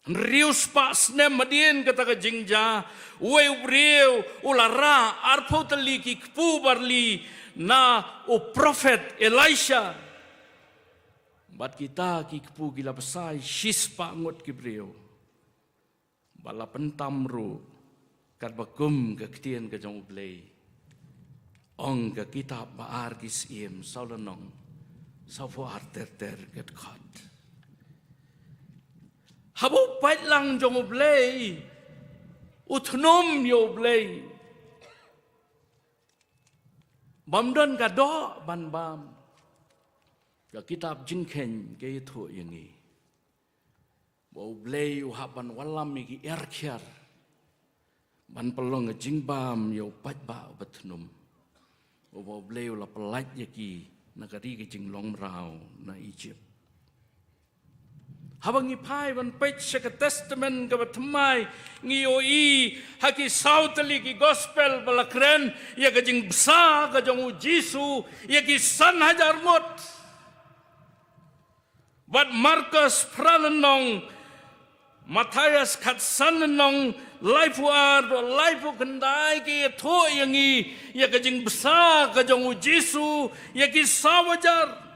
Hynriew spah snem hadien kata ka jingjia, uwei u briew u la rah arphew tylli ki kpu barli na u prophet Elisha. Bad kita ki kpu ki la bsa ïa shispah ngut ki briew. Ba la pyntam ruh katba kum ka ktien ka jong U Blei. Ong ka kitab Ba Ar Ki Syiem saw lynnong, sawphew ar ter ter ka dkhot. Haba u paidlang jong U Blei u thnum ïa U Blei, bym don ka doh ban bam. Ka kitab Jingkheiñ ka ïathuh ïa ngi ba U Blei u hap ban wallam ïa ki er khiar ban pynlong ka jingbam ïa u paidbah uba thnum. Uba U Blei u la pyllait ïa ki na ka ri ka jinglong mraw na Egypt. Haba ngi phai ban peit sha ka Testament kaba thymmai, ngi ïohi ha ki saw tylli ki gospel ba la kren ïa ka jingbsa ka jong U Jisu ïa ki san hajar ngut. Bad Markos phra lynnong, Mathaios khatsan lynnong, laiphew ar, laiphew khyndai ki ïathuh ïa ngi ïa ka jingbsa ka jong U Jisu ïa ki saw hajar.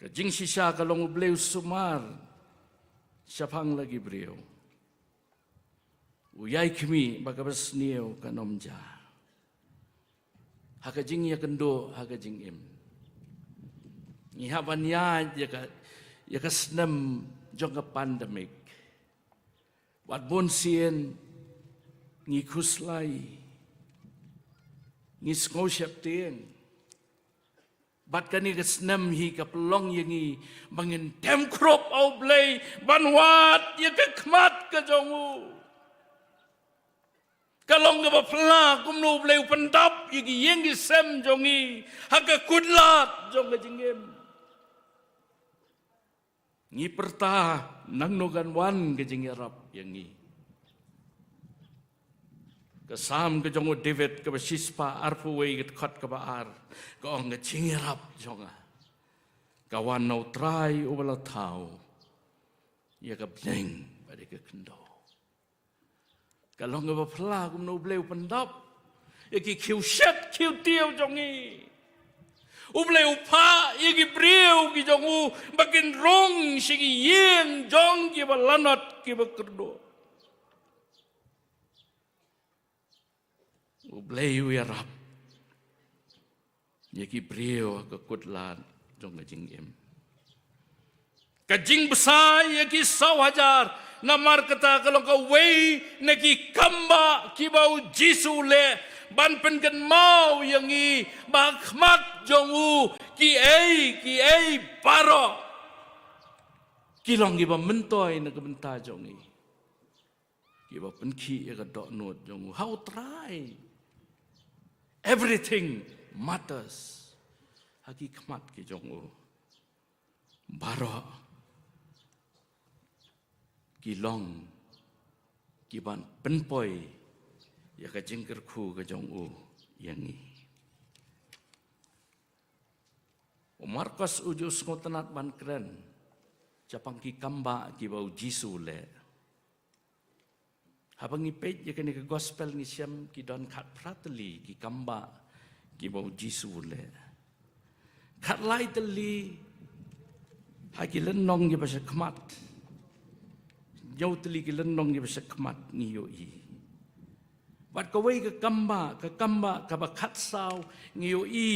Ka jingshisha ka long U Blei u sumar shaphang la ki briew. U ïai khmih ba kaba sniew kan ym jia. Ha ka jingïakynduh ha ka jingim, ngi hap ban ïaid ïa ka, ïa ka snem jong ka pandemic. Wat bun sien ngi khuslai, ngi sngew sheptieng. Bad kane ka snem hi ka pynlong ïa ngi ba ngin dem khrup ha U Blei ban wad ïa ka khmat ka jong u. Ka long kaba phylla kumno U Blei u pyndap ïa ki ïing ki sem jong ngi ha ka kutlad jong ka jingim. Ngi pyrta nangno kan wan ka jingïarap ïa ngi. Ka Salm ka jong u David kaba shispah arphew wei, ka dkhot kaba ar, ka ong, ka jingïarap jong nga ka wan na U Trai uba la thaw ïa ka bneng bad ïa ka khyndew. Ka long kaba phylla kumno U Blei u pyndap ïa ki khiew shet khiew tiew jong ngi. U Blei u phah ïa ki briew ki jong u ba kin rung sha ki ïing jong kiba lanot kiba kyrduh. U Blei u ïarap ïa ki briew ha ka kutlad jong ka jingim. Ka jingbsa ïa ki saw hajar, namar kata ka long kawei na ki kambah kiba U Jisu u leh ban pynkynmaw ïa ngi ba ha khmat jong u kiei kiei baroh ki long kiba myntoi na ka bynta jong ngi. Kiba pynkhih ïa ka dohnud jong u ha U Trai. Everything matters ha ki khmat ki jong u. Baroh ki long kiban pynpoi ïa ka jingkyrkhu ka jong u ïa ngi. U Markos u ju sngewtynnat ban kren shaphang ki kambah kiba U Jisu u leh. Haba ngi peit ïa kane ka gospel ngi shem ki don khatphra tylli ki kambah kiba U Jisu u leh. Khatlai tylli ha ki lynnong kiba sha khmat. Hynñiew tylli ki lynnong kiba sha khmat ngi ïohi. Bad kawei ka kambah, ka kambah kaba khatsaw ngi ïohi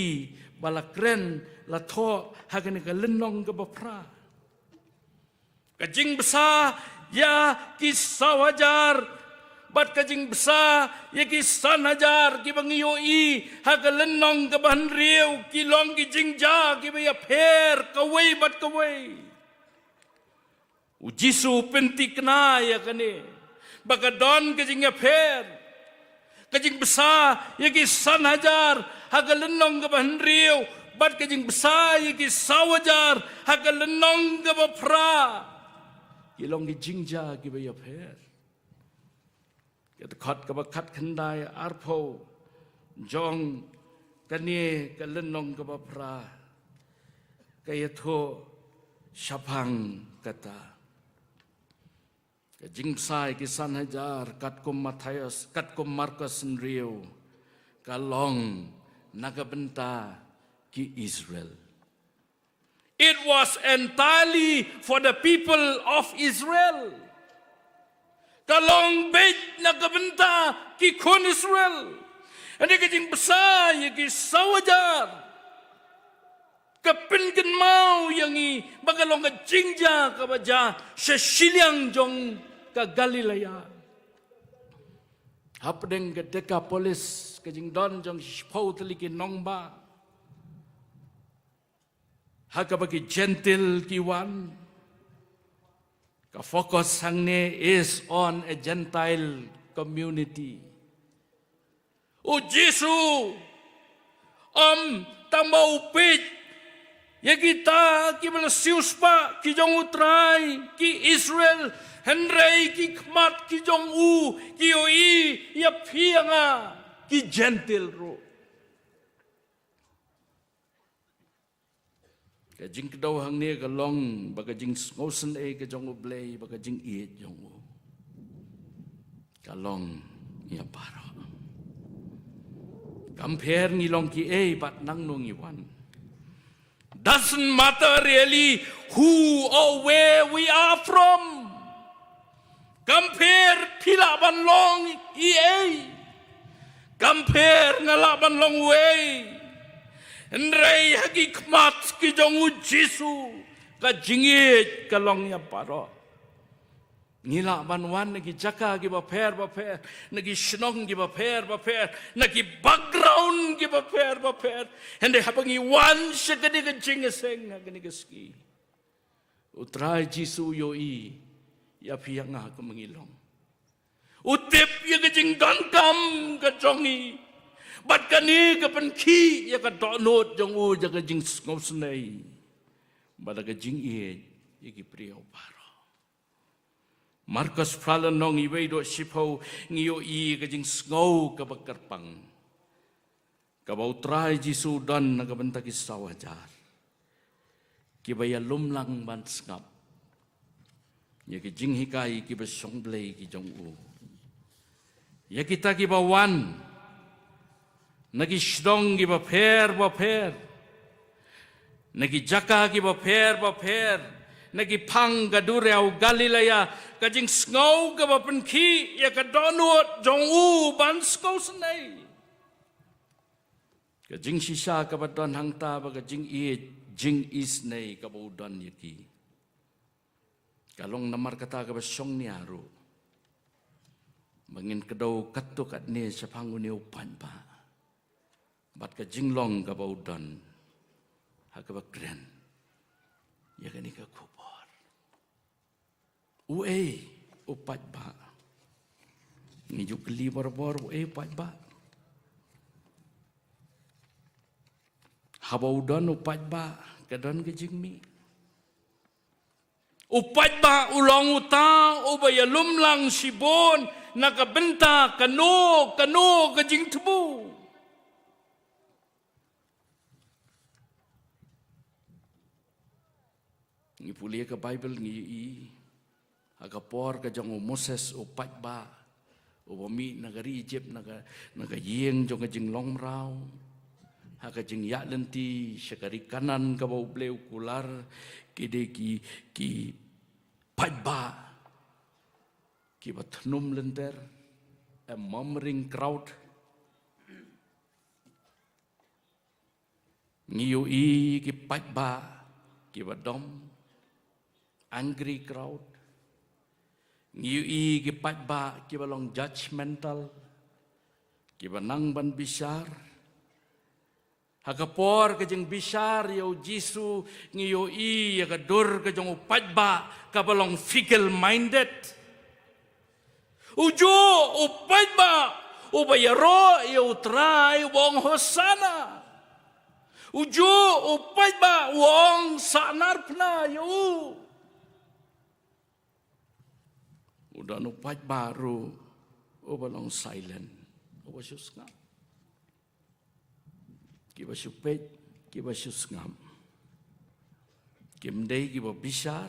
ba la kren, la thoh ha kane ka lynnong kaba phra. Ka jingbsa ïa ki saw hajar bad ka jingbsa ïa ki san hajar kiba ngi ïohi ha ka lynnong kaba hynriew ki long ki jingjia kiba ïapher kawei bad kawei. U Jisu u pynthikna ïa kane ba ka don ka jingïapher. Ka jingbsa ïa ki san hajar ha ka lynnong kaba hynriew bad ka jingbsa ïa ki saw hajar ha ka lynnong kaba phra ki long ki jingjia kiba ïapher. Ka dkhot kaba khatkhyndai arphew jong kane ka lynnong kaba phra ka ïathuh shaphang kata. Ka jingbsa ïa ki san hajar katkum Mathaios, katkum Markos hynriew, ka long na ka bynta ki Israel. It was entirely for the people of Israel. Ka long beit na ka bynta ki khun Israel. Hynrei ka jingbsa ïa ki saw hajar ka pynkynmaw ïa ngi ba ka long ka jingjia kaba jia sha shiliang jong ka Galilea. Hapdeng ka Dekapolis, ka jingdon jong shiphew tylli ki nongbah ha kaba ki Jentil ki wan. Ka focus hangne is on a Gentile community. U Jisu um tang ba u peit ïa kita kiba la siewspah ki jong U Trai, ki Israel, hynrei ki khmat ki jong u ki ïohi ïa phi ïa nga, ki Jentil ruh. Ka jingkdew hangne ka long ba ka jingsngewsynei ka jong U Blei bad ka jingïeit jong u ka long ïa baroh. Kam pher ngi long kiei bad nangno ngi wan. Doesn't matter really who or where we are from. Kam pher phi lah ban long iei. Kam pher nga lah ban long uei. Hynrei ha ki khmat ki jong U Jisu ka jingïeit ka long ïa baroh. Ngi lah ban wan na ki jaka kiba pher bapher, na ki shnong kiba pher bapher, na ki background kiba pher bapher. Hynrei haba ngi wan sha kane ka jingïaseng ha kane ka sngi, U Trai Jisu u ïohi ïa phi ïa nga kumba ngi long. U tip ïa ka jingdonkam ka jong ngi. Bad kane ka pynkhih ïa ka dohnud jong u ïa ka jingsngewsynei bad ka jingïeit ïa ki briew baroh. Markos phra lynnong, iwei haduh shiphew, ngi ïohi ka jingsngew kaba kyrpang kaba U Trai Jisu u don na ka bynta ki saw hajar kiba ïalumlang ban sngap ïa ki jinghikai kiba shong Blei ki jong u. Ïa kita kiba wan na ki shnong kiba pher bapher, na ki jaka kiba pher bapher, na ki phang ka duriaw Galilea, ka jingsngew kaba pynkhih ïa ka dohnud jong u ban sngewsynei. Ka jingshisha kaba don hangta bad ka jingïeit, jingisynei kaba u don ïa ki, ka long namar kata kaba shong nia ruh ba ngin kdew katto katne shaphang une u paidbah bad ka jinglong kaba u don ha kaba kren ïa kane ka khubor. Uei u paidbah? Ngi ju kylli barabor, uei u paidbah? Haba u don u paidbah, ka don ka jingmih. U paidbah u long uta uba ïalumlang shibun na ka bynta kano kano ka jingthmu. Ngi pule ka Baibl ngi ïohi ha ka por ka jong u Moses u paidbah uba mih na ka ri Ijipt, na ka, na ka ïing jong ka jinglong mraw, ha ka jingïaid lynti sha ka ri Kanaan kaba U Blei u kular, ki dei ki, ki paidbah kiba thnum lynter, a murmuring crowd. Ngi ïohi ki paidbah kiba dom, angry crowd. Ngi ïohi ki paidbah kiba long judgmental, kiba nang ban bishar. Ha ka por ka jingbishar ïa u Jisu, ngi ïohi ïa ka dur ka jong u paidbah kaba long fickle minded. Ujuh u paidbah uba ïaroh ïa u Trai uba ong Hosana. Ujuh u paidbah uba ong sahnarphna ïa u. U don u paidbah ruh uba long silent, uba shu sngap. Kiba shu peit, kiba shu sngap. Kim dei kiba bishar,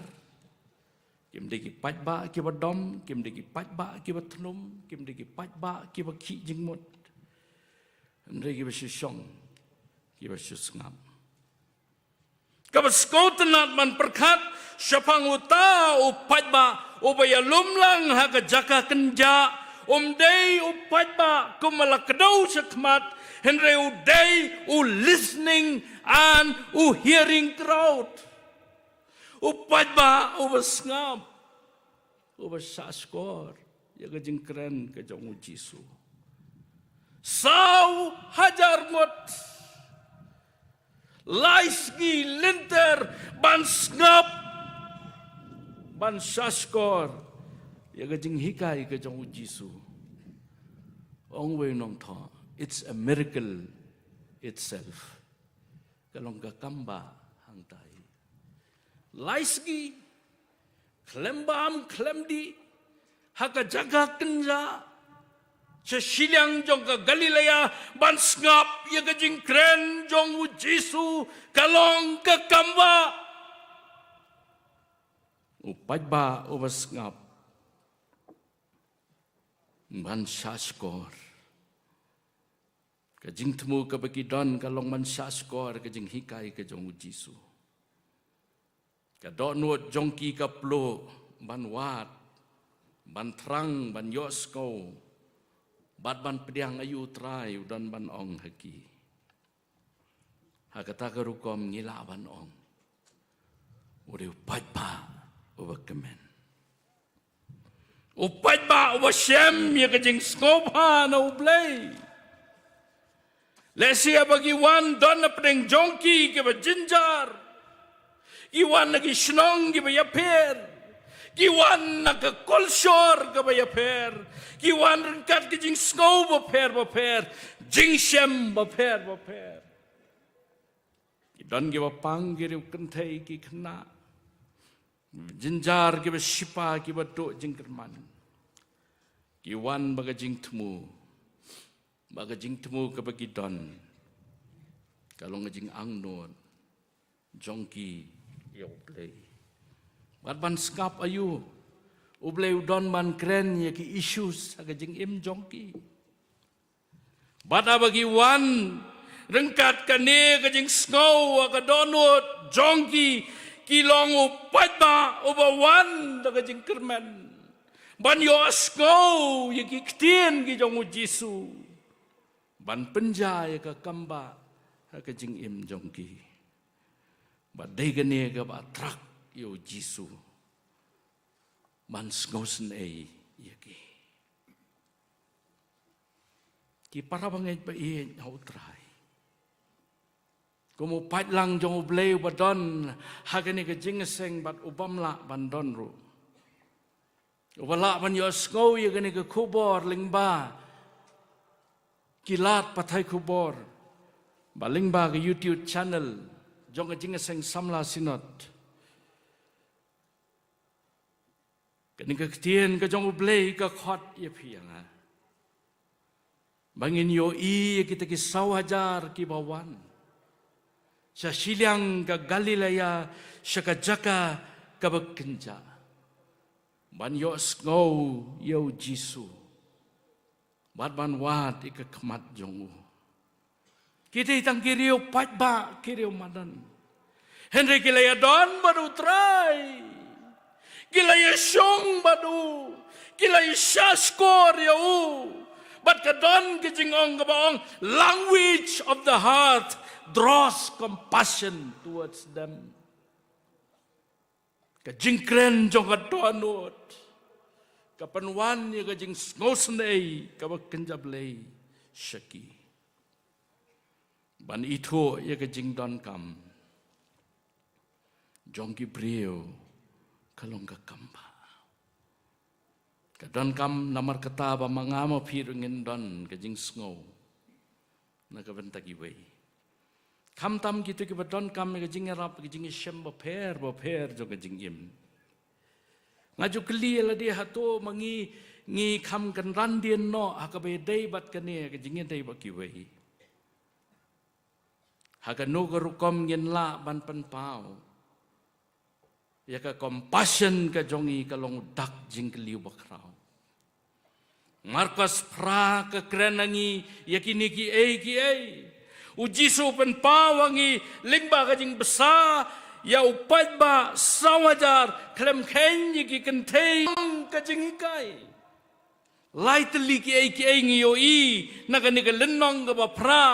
kim dei ki paidbah kiba dom, kim dei ki paidbah kiba thnum, kim dei ki paidbah kiba khih jingmut. Hynrei kiba shu shong, kiba shu sngap. Kaba sngewtynnat ban pyrkhat shaphang uta u paidbah uba ïalumlang ha ka jaka kynjah, um dei u paidbah kumba la kdew shakhmat, hynrei u dei u listening and u hearing crowd. U paidbah uba sngap, uba shahshkor ïa ka jingkren ka jong u Jisu. Saw hajar ngut lai sngi lynter ban sngap, ban shahshkor ïa ka jinghikai ka jong u Jisu. Ong uwei u nongthoh, It's a miracle itself. Ka long ka kam ba hangtai. Lai sngi, khlem bam khlem dih, ha ka jaka kynja, sha shiliang jong ka Galilea, ban sngap ïa ka jingkren jong u Jisu, ka long ka kam ba u paidbah uba sngap ban shahshkor. Ka jingthmu kaba ki don ka long ban shahshkor ka jinghikai ka jong u Jisu. Ka dohnud jong ki ka pluh ban wad, ban thrang, ban ïohsngew, bad ban pdiang aïu u Trai u don ban ong ha ki. Ha kata ka rukom ngi lah ban ong, u dei u paidbah uba kmen. U paidbah uba shem ïa ka jingsngewbha na U Blei. Lehse haba ki wan, don na pdeng jong ki kiba jynjar. Ki wan na ki shnong kiba ïapher. Ki wan na ka culture kaba ïapher. Ki wan ryngkat ka jingsngew bapher bapher, jingshem bapher bapher. Ki don kiba pang, ki riewkynthei, ki khynnah, jynjar, kiba shipa, kiba duh jingkyrmen. Ki wan bad ka jingthmu, bad ka jingthmu kaba ki don ka long ka jingangnud jong ki ïa U Blei. Bad ban sngap aïu U Blei u don ban kren ïa ki issues ha ka jingim jong ki. Bad haba ki wan ryngkat kane ka jingsngew ha ka dohnud jong ki, ki long u paidbah uba wan da ka jingkyrmen ban ïohsngew ïa ki ktien ki jong u Jisu, ban pynjah ïa ka kam ba ha ka jingim jong ki. Bad dei kane kaba attract ïa u Jisu ban sngewsynei ïa ki. Ki para bangeit ba ïeit ha u Trai, kum u paidlang jong U Blei uba don ha kane ka jingïaseng bad u bym lah ban don ruh, uba lah ban ïohsngew ïa kane ka khubor lyngba ki lad pathai khubor, ba lyngba ka YouTube channel jong ka jingïaseng samla Synod. Kane ka ktien ka jong U Blei ka khot ïa phi ïa nga ba ngin ïohi ïa kita ki saw hajar kiba wan sha shiliang ka Galilea, sha ka jaka kaba kynja, ban ïohsngew ïa u Jisu bad ban wad ïa ka khmat jong u. Ki dei tang ki riew paidbah, ki riew madan, hynrei ki la ïadon bad u Trai. Ki la ïashong bad u. Ki la ïashahshkor ïa u. Bad ka don ka jingong kaba ong, "Language of the heart draws compassion towards them." Ka jingkren jong ka dohnud ka pynwan ïa ka jingsngewsynei kaba kynja Blei sha ki. Ban ithuh ïa ka jingdonkam jong ki briew ka long ka kam ba, ka donkam namar kata ba ma nga ma phi ruh ngin don ka jingsngew na ka bynta kiwei. Khamtam kito kiba donkam ïa ka jingïarap, ka jingïashem bapher bapher jong ka jingim. Nga ju kylli ïa lade, hato ma ngi ngi kham kynran dien noh ha kaba ïadei bad kane ka jingïadei bad kiwei? Ha kano ka rukom ngin lah ban pynpaw ïa ka compassion ka jong ngi? Ka long u dak jingkylli uba khraw. Markos phra ka kren ha ngi ïa kine kiei kiei. U Jisu u pynpaw ha ngi lyngba ka jingbsa ïa u paidbah saw hajar, khlem kheiñ ïa ki kynthei, ka jinghikai. Lai tylli kiei kiei ngi ïohi na kane ka lynnong kaba phra,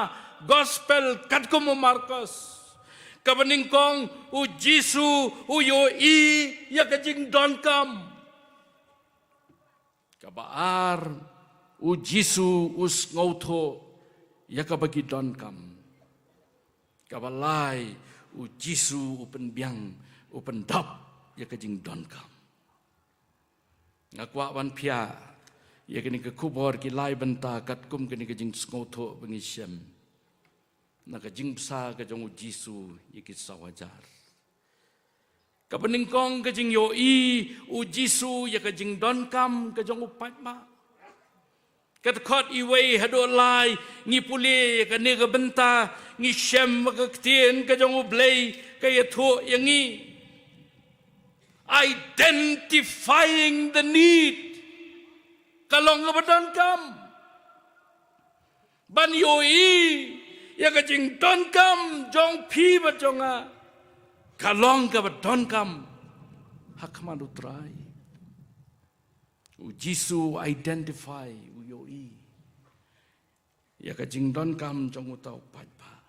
Gospel katkum u Markos. Kaba nyngkong, u Jisu u ïohi ïa ka jingdonkam. Kaba ar, u Jisu u sngewthuh ïa kaba ki donkam. Kaba lai, u Jisu u pynbiang, u pyndap ïa ka jingdonkam. Nga kwah ban phiah ïa kane ka khubor ki lai bynta katkum kane ka jingsngewthuh ba ngi shem na ka jingbsa ka jong u Jisu ïa ki saw hajar. Kaba nyngkong ka jingïohi u Jisu ïa ka jingdonkam ka jong u paidbah. Ka dkhot iwei haduh lai ngi pule ïa kane ka bynta, ngi shem ba ka ktien ka jong u Blei ka ïathuh ïa ngi. Identifying the need. Ka long kaba donkam ban ïohi ïa ka jingdonkam jong phi bad jong nga. Ka long kaba donkam ha khmat u Trai. U Jisu u identify, u ïohi ïa ka jingdonkam jong uta u paidbah.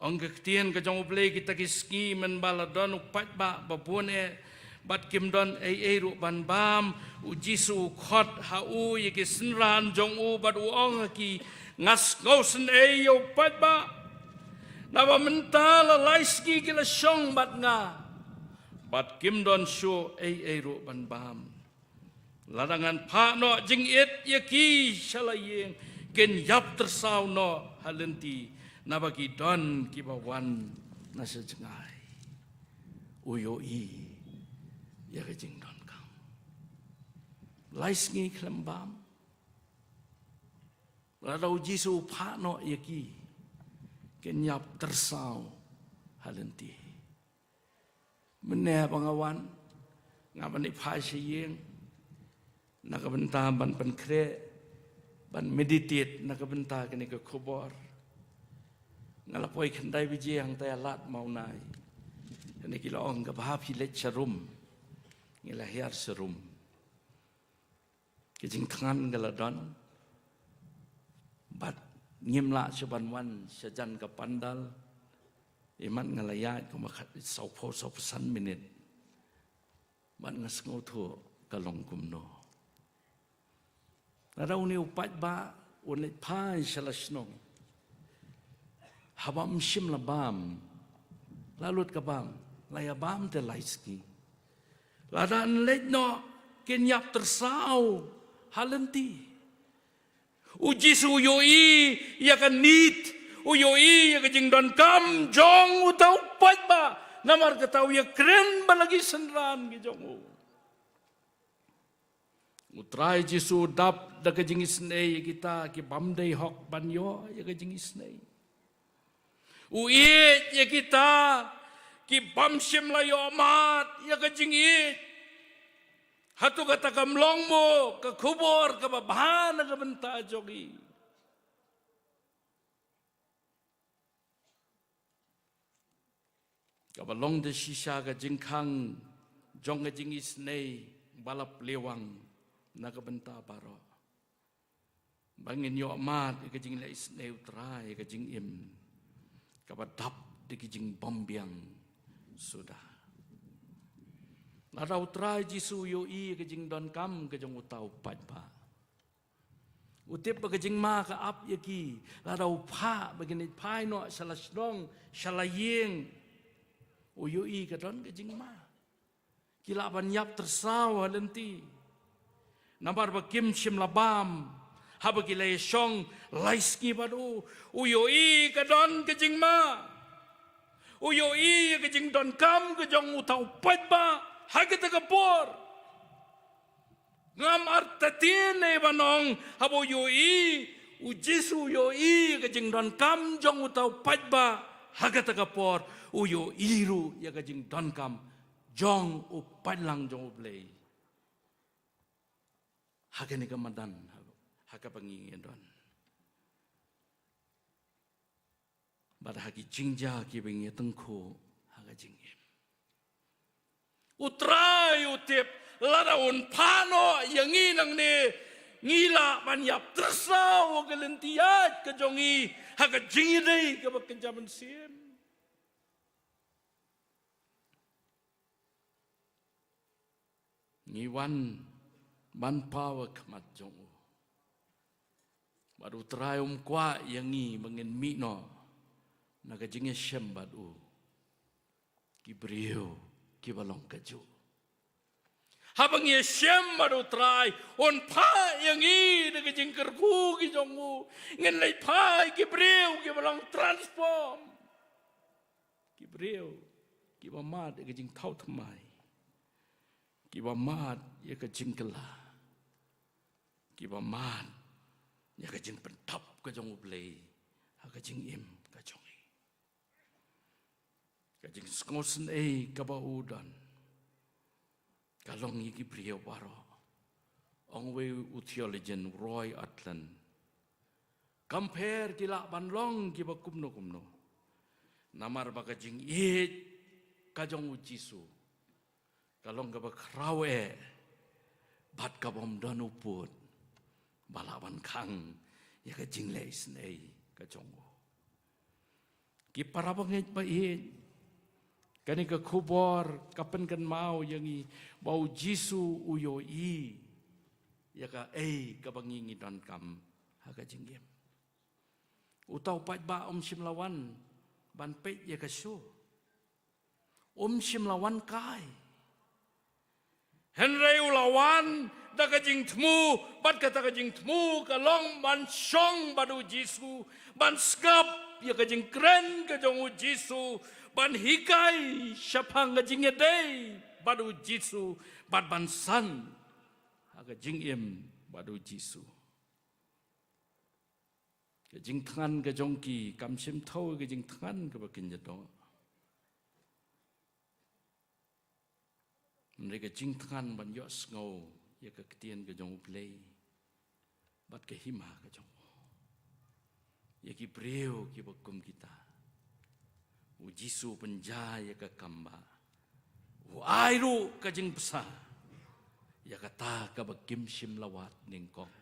Ong ka ktien ka jong u Blei, kita ki sngi mynba la don u paidbah ba bun eh bad kim don ei ei ruh ban bam, u Jisu u khot ha u ïa ki synran jong u bad u ong ha ki, nga sngewsynei ïa u paidbah. Naba mynta la lai sngi ki la shong bad nga bad kim don shuh ei ei ruh ban bam. Lada ngan phah noh jingit ïa ki sha la ïing, kin ïap tyrsaw noh ha lynti, naba ki don kiba wan na sha jngai. U ïohi ïa ka jingdonkam. Lai sngi khlem bam. Lada u Jisu u phah noh ïa ki, kin ïap tyrsaw ha lynti. Mynne ba nga wan, nga ban ïa phai sha ïing na ka bynta ban pynkhreh, ban meditate na ka bynta kane ka khubor. Nga la poi khyndai baje hangtai ha Lad Mawnai. Kane ki la ong, kaba phi leit sha rum, ngi la hiar sha rum. Ka jingthngan ka la don bad ngim lah shuh ban wan sha jan ka pandal. Imat nga la ïaid kumba khat sawphew sawphew san minit bad nga sngewthuh ka long kumno. Lada une u paidbah un leit phai sha la shnong, haba ym shym la bam, la lut ka bam, la ïa bam te lai sngi. Lada yn leit noh, kin ïap tyrsaw ha lynti. U Jisu u ïohi ïa ka need, u ïohi ïa ka jingdonkam jong uta u paidbah. Namar kata u ïakren bad la ki synran ki jong u. U Trai Jisu u dap da ka jingisynei ïa kita ki bym dei hok ban ïoh ïa ka jingisynei. U ïeit ïa kita ki bym shym la ïoh mad ïa ka jingïeit. Hato kata kam long mo ka khubor kaba bha na ka bynta jong ngi? Kaba long da shisha ka jingkhang jong ka jingisynei ba la plie wang na ka bynta baroh. Ba ngin ïoh mad ïa ka jingleh isynei u Trai, ïa ka jingim kaba dap da ki jingbymbiang suda. Lada u Trai Jisu u ïohi ïa ka jingdonkam ka jong uta u paidbah, u tip ba ka jingma ka ap ïa ki. Lada u phah ba kin leit phai noh sha la shnong, sha la ïing, u ïohi ka don ka jingma. Ki lah ban ïap tyrsaw ha lynti namar ba kim shym la bam haba ki la ïashong lai sngi bad u. U ïohi ka don ka jingma. U ïohi ka jingdonkam ka jong uta u paidbah ha kata ka por. Ngam artatien ei ban ong, haba u ïohi, u Jisu u ïohi ka jingdonkam jong uta u paidbah ha kata ka por, u ïohi ruh ïa ka jingdonkam jong u paidlang jong u Blei ha kane ka madan ha kaba ngi ïa don. Bad ha ki jingjia kiba ngi ïa tyngkhuh ha ka jingim, u Trai u tip lada un phah noh ïa ngi nangne, ngi lah ban ïap tyrsaw ha ka lynti ïaid ka jong ngi ha ka jingïadei kaba kynja mynsiem. Ngi wan ban paw ha khmat jong u. Bad u Trai um kwah ïa ngi ba ngin mih noh na ka jingïashem bad u ki briew kiba long kajuh. Haba ngi ïashem bad U Trai, un phah ïa ngi da ka jingkyrkhu ka jong u. Ngin leit phah ïa ki briew kiba long transform. Ki briew kiba mad ïa ka jingthaw thymmai, kiba mad ïa ka jingkylla, kiba mad ïa ka jingpyntop ka jong U Blei ha ka jingim ka jong ngi. Ka jingsngewsynei kaba u don ka long ïa ki briew baroh. Ong uwei u theologian, Roy Ortlund, kam pher ki lah ban long kiba kumno kumno, namar ba ka jingïeit ka jong U Jisu ka long kaba khraw eh bad kabym don u pud ba lah ban khang ïa ka jingleh isynei ka jong u. Ki para bangeit ba ïeit, kane ka khubor ka pynkynmaw ïa ngi ba U Jisu u ïohi ïa kaei kaba ngi ngi donkam ha ka jingim. Uta u paidbah um shym la wan ban peit ïa ka show, um shim la wan kai. Hynrei u la wan da ka jingthmu, bad kata ka jingthmu ka long ban shong bad U Jisu, ban sngap ïa ka jingkren ka jong U Jisu, ban hikai shaphang ka jingïadei bad U Jisu, bad ban san ha ka jingim bad U Jisu. Ka jingthngan ka jong ki kam shym thaw ka jingthngan kaba kin ïadoh. Hynrei ka jingthngan ban ïohsngew ïa ka ktien ka jong U Blei bad ka hima ka jong u. Ïa ki briew kiba kum kita, U Jisu u pynjah ïa ka kam ba u ai ruh ka jingbsa ïa kata kaba kim shym la wad nyngkong.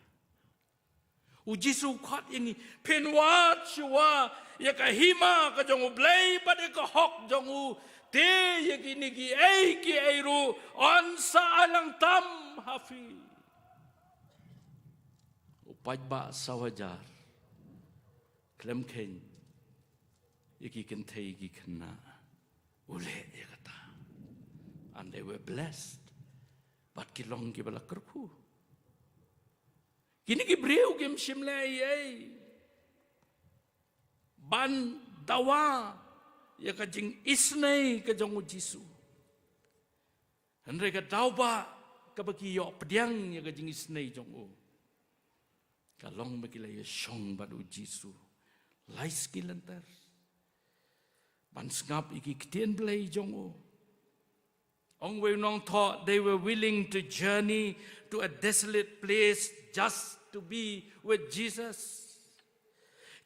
U Jisu u khot ïa ngi, phin wad shuwa ïa ka hima ka jong U Blei bad ïa ka hok jong u, te ïa kine kiei kiei ruh yn sa ailangtam ha phi. U paidbah saw hajar khlem kheiñ ïa ki kynthei ki khynnah, u leh ïa kata. And they were blessed. Bad ki long kiba la kyrkhu. Kine ki briew kim shym leh ei ei ban dawa ïa ka jingisynei ka jong U Jisu. Hynrei ka daw ba kaba ki ïoh pdiang ïa ka jingisynei jong u ka long ba ki la ïashong bad U Jisu lai sngi lynter ban sngap ïa ki ktien Blei jong u. Ong uwei u nongthoh, they were willing to journey to a desolate place just to be with Jesus.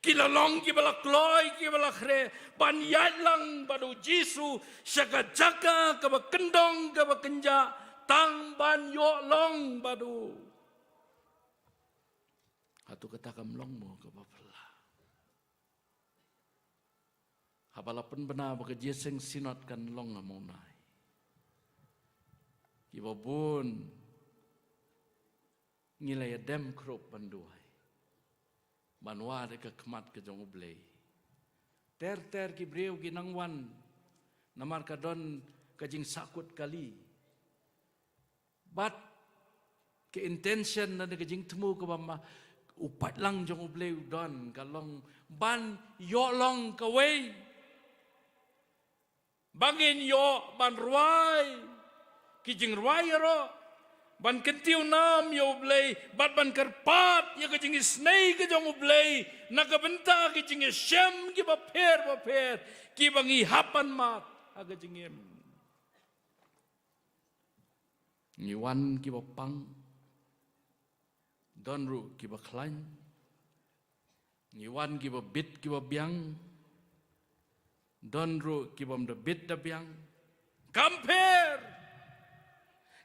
Ki la long kiba la kloi, kiba la khreh ban ïaid lang bad U Jisu sha ka jaka kaba kyndong kaba kynjah tang ban ïoh long bad u. Hato kata kam long mo kaba phylla? Haba la pynbna ba ka Jingïaseng Synod kan long ha Mawlai, kiba bun ngi la ïadem khrup ban duwai, ban wad ïa ka khmat ka jong U Blei. Ter ter ki briew ki nang wan namar ka don ka jingsakut kali. Bad ka intention lane ka jingthmu kaba ma u paidlang jong U Blei u don ka long ban ïoh long kawei. Ba ngin ïoh ban rwai ki jingrwai ïaroh, ban kyntiew nam ïa U Blei, bad ban kyrpad ïa ka jingisynei ka jong U Blei na ka bynta ki jingïashem kiba pher bapher kiba ngi hap ban mad ha ka jingim. Ngi wan kiba pang, don ruh kiba khlaiñ. Ngi wan kiba bit kiba biang, don ruh kibym da bit da biang. Kam pher.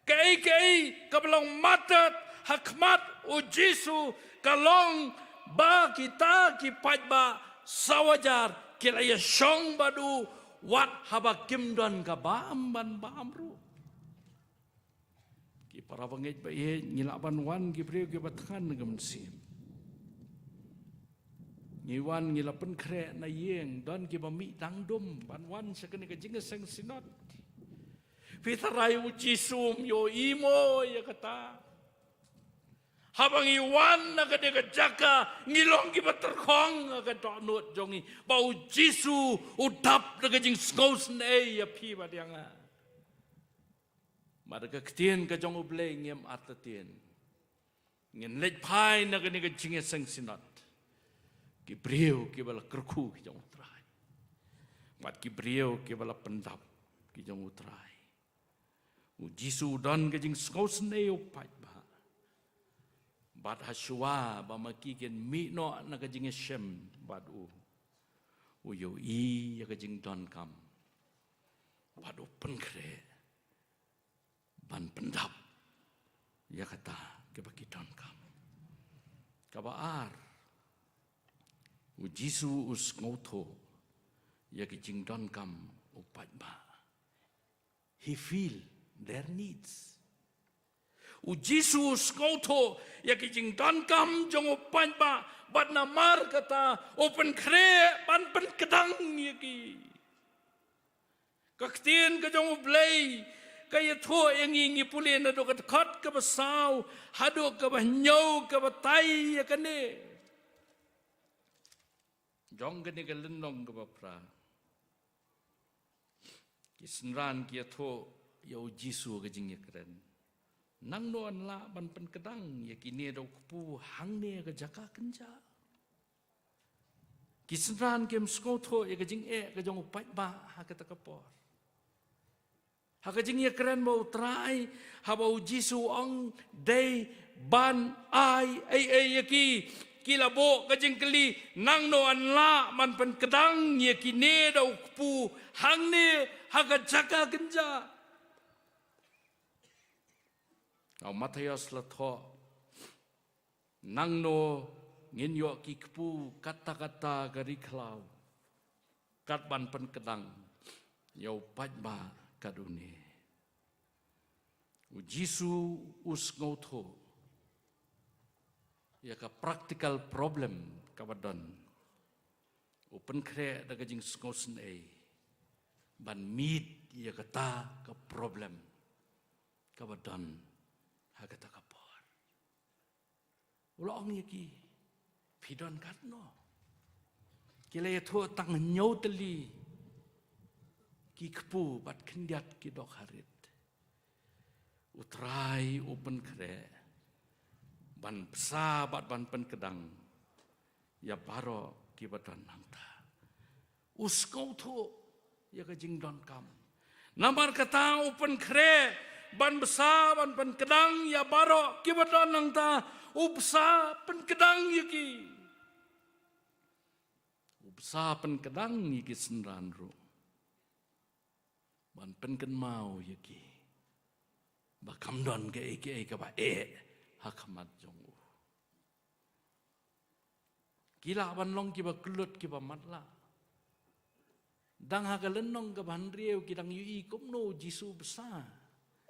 Kaei kaei kaba long matat ha khmat U Jisu ka long ba kita ki paidbah saw hajar ki la ïashong bad u wat haba kim don ka bam ban bam ruh. Ki para bangeit ba ïeit, ngi lah ban wan ki briew kiba thngan ka mynsiem. Ngi wan ngi la pynkhreh na ïing, don kiba mih dang dum ban wan sha kane ka Jingïaseng Synod. Phi tharai u Jisu um ïohi mo ïa kata? Haba ngi wan na kane ka jaka, ngi long kiba tyrkhong ha ka dohnud jong ngi, ba u Jisu u dap da ka jingsngewsynei ïa phi bad ïa nga. Bad da ka ktien ka jong U Blei ngim artatien. Ngin leit phai na kane ka jingïaseng synod, ki briew kiba la kyrkhu ki jong U Trai, bad ki briew kiba la pyndap ki jong U Trai. U Jisu u don ka jingsngewsynei u paidbah. Bad ha shuwa ba ma ki kin mih noh na ka jingïashem bad u, u ïohi ïa ka jingdonkam bad u pynkhreh ban pyndap ïa kata kaba ki donkam. Kaba ar, u Jisu u sngewthuh ïa ka jingdonkam u paidbah. He feel their needs. U Jisu u sngewthuh ïa ka jingdonkam jong u paidbah, bad namar kata u pynkhreh ban pynkdang ïa ki. Ka ktien ka jong U Blei ka ïathuh ïa ngi, ngi pule naduh ka dkhot kaba saw haduh kaba hynñiew, kaba batai ïa kane. Jong kane ka lynnong kaba phra, ki synran ki ïathuh ïa u Jisu ka jingïakren: Nangno yn lah ban pynkdang ïa kine da u kpu hangne ha ka jaka kynjah? Ki synran kim sngewthuh ïa ka jingeh ka jong u paidbah ha kata ka por. Ha ka jingïakren bad u Trai, haba u Jisu u ong dei ban ai ei ei ïa ki, ki la buh ka jingkylli: Nangno yn lah ban pynkdang ïa kine da u kpu hangne ha ka jaka kynjah? Ïa u Mathaios la thoh: Nangno ngin ïoh ki kpu katta katta ka ri khlaw, kat ban pynkdang ïa u paidbah kat une. U Jisu u sngewthuh ïa ka practical problem kaba don. U pynkhreh da ka jingsngewsynei ban meet ïa kata ka problem kaba don ha kata ka por. U la ong ïa ki: Phi don katno? Ki la ïathuh tang hynñiew tylli ki kpu bad khyndiat ki dok harit. U Trai u pynkhreh ban bsa bad ban pynkdang ïa baroh kiba don hangta. U sngewthuh ïa ka jingdonkam. Namar kata u pynkhreh ban bsa ban pynkdang ïa baroh kiba don hangta. U bsa pynkdang ïa ki. U bsa pynkdang ïa ki synran ruh ban pynkynmaw ïa ki ba kam don kaei kaei kaba eh ha khmat jong u. Ki lah ban long kiba kyllut, kiba matlah. Dang ha ka lynnong kaba hynriew ki dang ïohi kumno u Jisu u bsa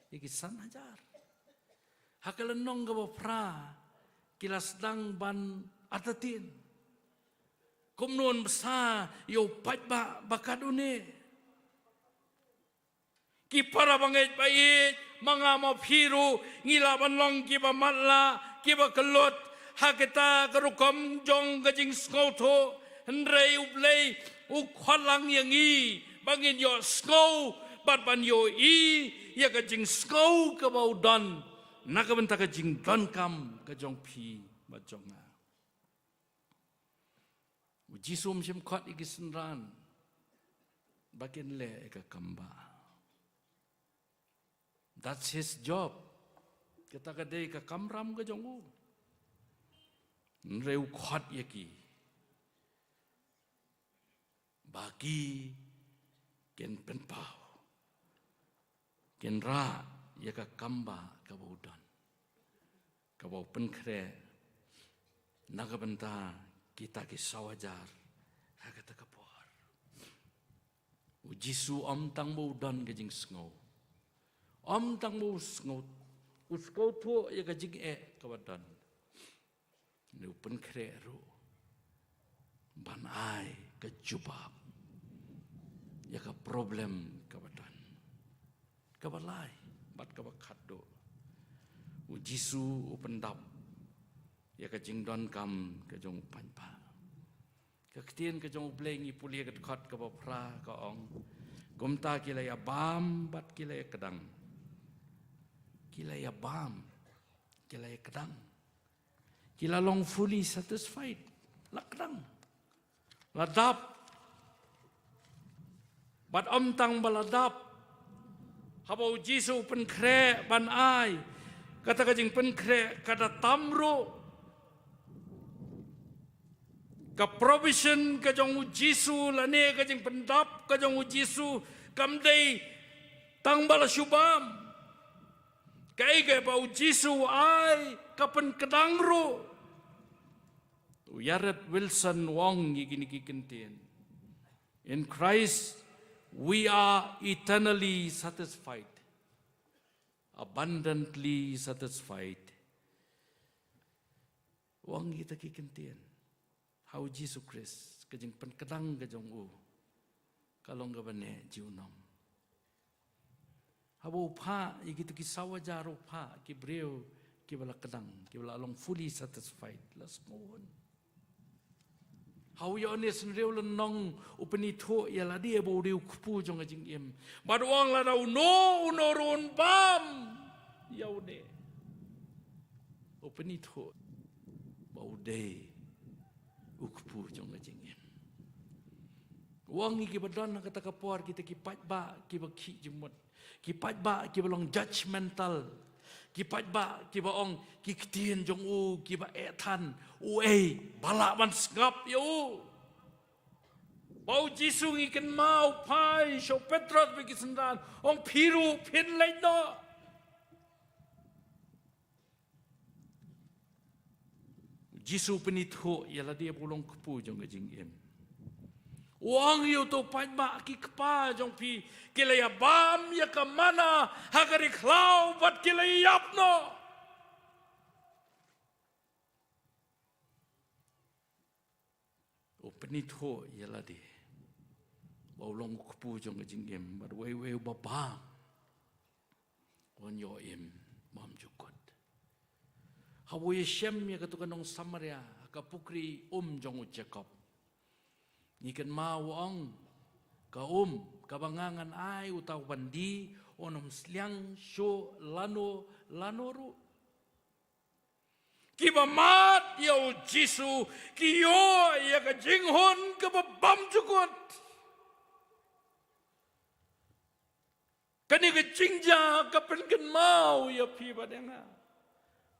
ïa ki san hajar. Ha ka lynnong kaba phra ki la sdang ban artatien kumno un bsa ïa u paidbah ba kat une. Ki para bangeit ba ïeit, ma nga ma phi ruh ngi lah ban long kiba matlah, kiba kyllut ha kata ka rukom jong ka jingsngewthuh. Hynrei U Blei u khot lang ïa ngi ba ngin ïohsngew bad ban ïohi ïa ka jingsngew kaba u don na ka bynta ka jingdonkam ka jong phi bad jong nga. U Jisu um shym khot ïa ki synran ba kin leh ïa ka kam bah. That's his job. Kata ka dei ka kamram ka jong u. Hynrei u khot ïa ki ba ki kin pynpaw, kin rah ïa ka kam bah kaba u don, kaba u pynkhreh na ka bynta kita ki saw hajar ha kata ka por. U Jisu ym tang ba u don ka jingsngew, ym tang ba u sngew, u sngewthuh ïa ka jingeh kaba don, hynrei u pynkhreh ruh ban ai ka jubab ïa ka problem kaba don. kaba lai bad kaba khatduh. U Jisu u pyndap ïa ka jingdonkam ka jong u paidbah. Ka ktien ka jong U Blei ngi pule ka dkhot kaba phra ka ong, kumta ki la ïa bam bad ki la ïa kdang. Ki la ïa bam, ki la ïa kdang. Ki la long fully satisfied. La kdang. La dap. Bad ym tang ba la dap, haba u Jisu u pynkhreh ban ai, kata ka jingpynkhreh ka da tam ruh. Ka provision ka jong u Jisu lane ka jingpyndap ka jong u Jisu kam dei tang ba la shu bam. Kaei kaba u Jisu u ai ka pynkdang ruh. U Yared Wilson u ong ïa kine ki kyntien. In Christ, we are eternally satisfied, abundantly satisfied. U ong kita ki kyntien. Ha u Jisu Khrist, ka jingpynkdang ka jong u ka long kaba neh junom. Haba u phah ïa kito ki saw hajar, u phah ki briew kiba la kdang, kiba la long fully satisfied, la sngewhun. Ha u Ïoannis hynriew lynnong u pynithuh ïa lade ba u dei u kpu jong ka jingim. Bad u ong, lada uno uno ruh un bam ïa une, u pynithuh ba u dei u kpu jong ka jingim. U ong ïa kiba don ha kata ka por, kita ki paidbah kiba khih jingmut, ki paidbah kiba long judgmental, ki paidbah kiba ong ki ktien jong u kiba eh than, uei ba lah ban sngap ïa u. Ba u Jisu ngi kynmaw u phai sha u Petros bad ki synran, ong, phi ruh phin leit noh. U Jisu u pynithuh ïa lade ba u long kpu jong ka jingim. U ong ïa uto u paidbah, ki kpa jong phi ki la ïa bam ïa ka manna ha ka ri khlaw bad ki la ïap noh. U pynithuh ïa lade ba u long u kpu jong ka jingim, bad uwei uwei uba bam un ïoh im bymjukut. Haba u ïashem ïa kato ka nong Samaria ha ka pukri um jong u Jakob, ngi kynmaw u ong, ka um kaba nga ngan ai uta uban die un ym sliang shuh lano lano ruh. Kiba mad ïa u Jisu ki ïoh ïa ka jinghun kaba bymjukut. Kane ka jingjia ka pynkynmaw ïa phi bad ïa nga,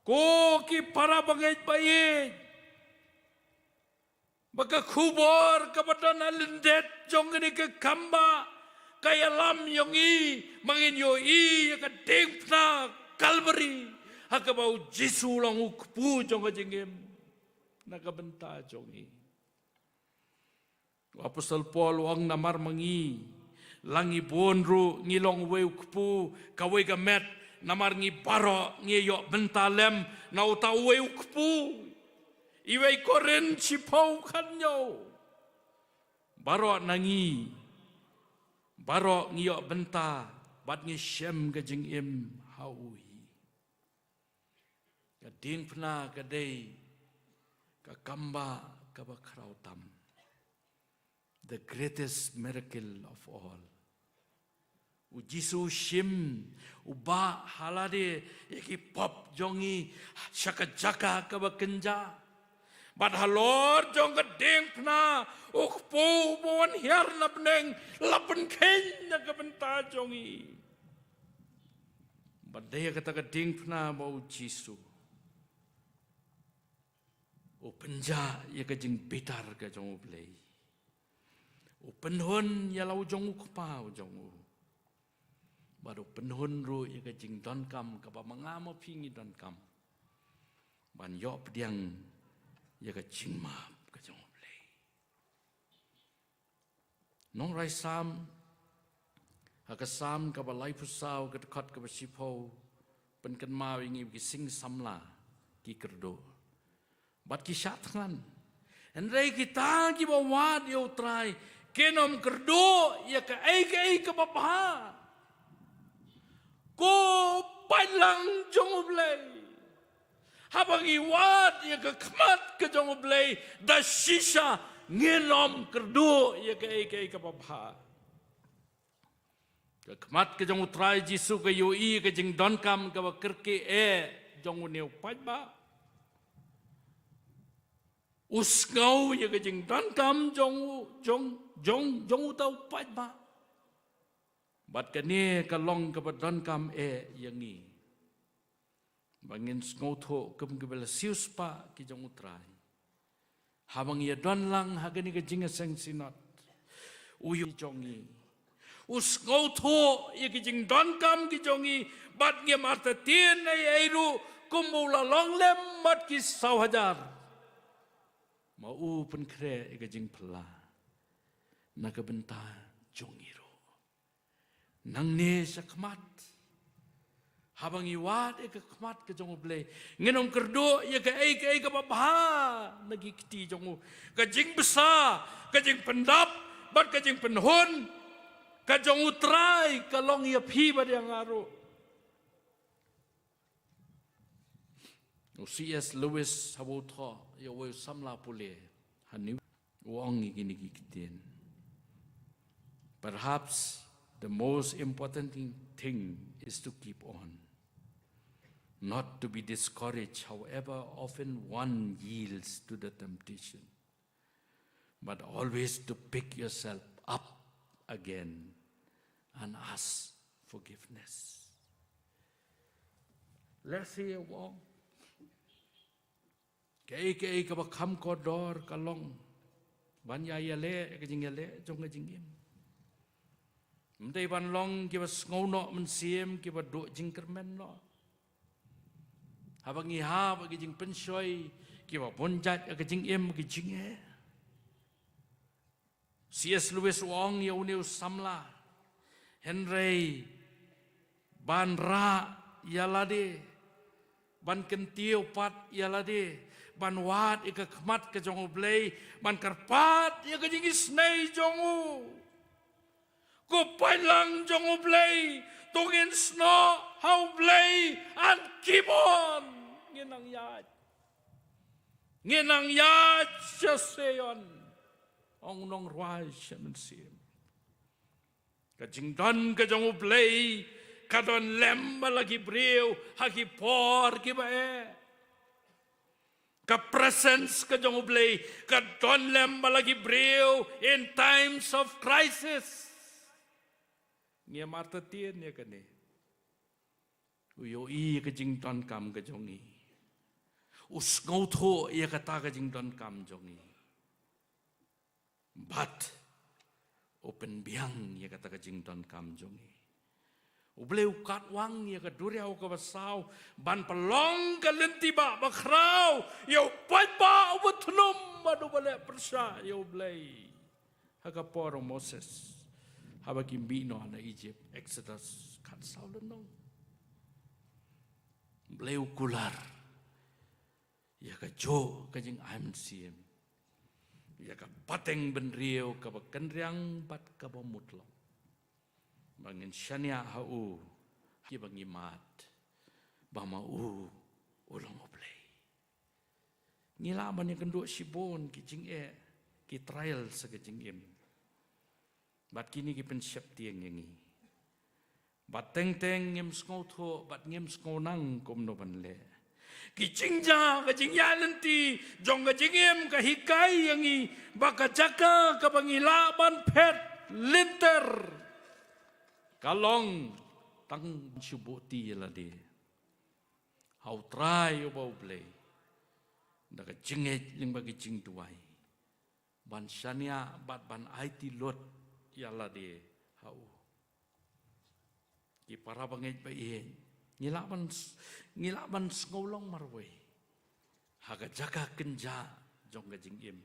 ko ki para bangeit ba ïeit, ba ka khubor kaba don ha lyndet jong kane ka kambah ka ïalam ïa ngi ba ngin ïohi ïa ka diengphna Kalbari, ha kaba u Jisu u long u kpu jong ka jingim na ka bynta jong ngi. U Apostol Paul u ong, namar ma ngi, la ngi bun ruh, ngi long uwei u kpu, kawei ka met, namar ngi baroh ngi ïoh bynta lem na uta uwei u kpu. Iwei Korinth shiphew khathynñiew. Baroh na ngi, baroh ngi ïoh bynta bad ngi shem ka jingim ha u hi. Ka diengphna ka dei ka kambah kaba khraw tam. The greatest miracle of all. U Jisu u shim, u bah ha lade ïa ki pop jong ngi sha ka jaka kaba kynjah. Bad halor jong ka diengphna, u kpu ba wan hiar na bneng, la pynkheiñ na ka bynta jong ngi. Bad dei ïa kata ka diengphna ba u Jisu u pynjah ïa ka jingbitar ka jong U Blei. U pynhun ïa la u jong u Kpa u jong u. Bad u pynhun ruh ïa ka jingdonkam kaba ma nga ma phi ngi donkam, ban ïoh pdiang ïa ka jingmap ka jong U Blei. Nongrwai Salm, ha ka Salm kaba laiphew saw, ka dkhot kaba shiphew, pynkynmaw ïa ngi ba ki sing samla ki kyrduh bad ki shah thngan. Hynrei kita kiba wad ïa U Trai kin ym kyrduh ïa kaei kaei kaba bha. lang jong U Blei. Haba ngi wad ïa ka khmat ka jong U Blei da shisha, ngin ym kyrduh ïa kaei kaei kaba bha. Ka khmat ka jong U Trai Jisu ka ïohi ka jingdonkam kaba kyrkieh jong une u paidbah. U sngew ïa ka jingdonkam jong u, jong, jong, jong uta u paidbah. Bad kane ka long kaba donkam eh ïa ngi. Ba ngin sngewthuh kum kiba la siewspah ki jong U Trai. Haba ngi ïa don lang ha kane ka jingïaseng Synod, u ïohi jong ngi. U sngewthuh ïa ki jingdonkam ki jong ngi, bad ngim artatien ei ei ruh, kumba u la long lem bad ki saw hajar. Ma u pynkhreh ïa ka jingphylla na ka bynta jong ngi ruh. Nangne shakhmat, haba ngi wad ïa ka khmat ka jong U Blei, ngin ym kyrduh ïa kaei kaei kaba bha na ki kti jong u. Ka jingbsa, ka jingpyndap, bad ka jingpynhun ka jong U Trai ka long ïa phi bad ïa nga ruh. U C S Lewis haba u thoh ïa uwei u samla pule ha New, u ong ïa kine ki ktien: Perhaps the most important thing, thing is to keep on, not to be discouraged, however often one yields to the temptation, but always to pick yourself up again and ask forgiveness. Let's hear, u ong, kaei kaei kaba kham kordor ka long ban ïa ïaleh ka jingïaleh jong ka jingim. Ym dei ban long kiba sngew noh mynsiem, kiba duh jingkyrmen noh. Haba ngi hap ha ki jingpynshoi kiba bun jait ha ka jingim, ki jingeh. C S Lewis u ong ïa une u samla, hynrei ban rah ïa lade, ban kyntiew pat ïa lade, ban wad ïa ka khmat ka jong U Blei, ban kyrpad ïa ka jingisynei jong u. Ko paidlang jong U Blei, to ngin snoh ha U Blei, and keep on. Ngin nang ïaid. Ngin nang ïaid sha Sion, ong u nongrwai sha mynsiem. Ka jingdon ka jong U Blei ka don lem bad la ki briew ha ki por kiba eh. Ka presence ka jong U Blei ka don lem bad la ki briew in times of crisis. Ngim artatien ïa kane. U ïohi ïa ka jingdonkam ka jong ngi. U sngewthuh ïa kata ka jingdonkam jong ngi. Bad u pynbiang ïa kata ka jingdonkam jong ngi. U Blei u katwang ïa ka duriaw kaba saw ban pynlong ka lynti ba, bakhraw ïa u paidbah uba thnum bad uba leh pyrshah ïa U Blei. Ha ka por u Moses, haba ki mih noh na Egypt, Exodus khatsaw lynnong. U Blei u kular ïa kajuh ka jingai mynsiem, ïa ka pateng bynriew kaba kynriang bad kaba mutlop, ba ngin shaniah ha u, kiba ngi mad ba ma u u long U Blei. Ngi lah ban ïakynduh shibun ki jingeh, ki trials ha ka jingim. Bad kine ki pynsheptieng ïa ngi. Bad teng teng ngim sngewthuh, bad ngim sngew nang kumno ban leh. Ki jingjia, ka jingïaid lynti jong ka jingim ka hikai ïa ngi ba ka jaka kaba ngi lah ban phet lynter ka long tang shu buhti ïa lade ha U Trai uba U Blei, da ka jingngeit lyngba ka jingduwai, ban shaniah bad ban aiti lut ïa lade ha u. Ki para bangeit ba ïeit, ngi lah ban s-, ngi lah ban sngewlong marwei ha ka jaka kynjah jong ka jingim.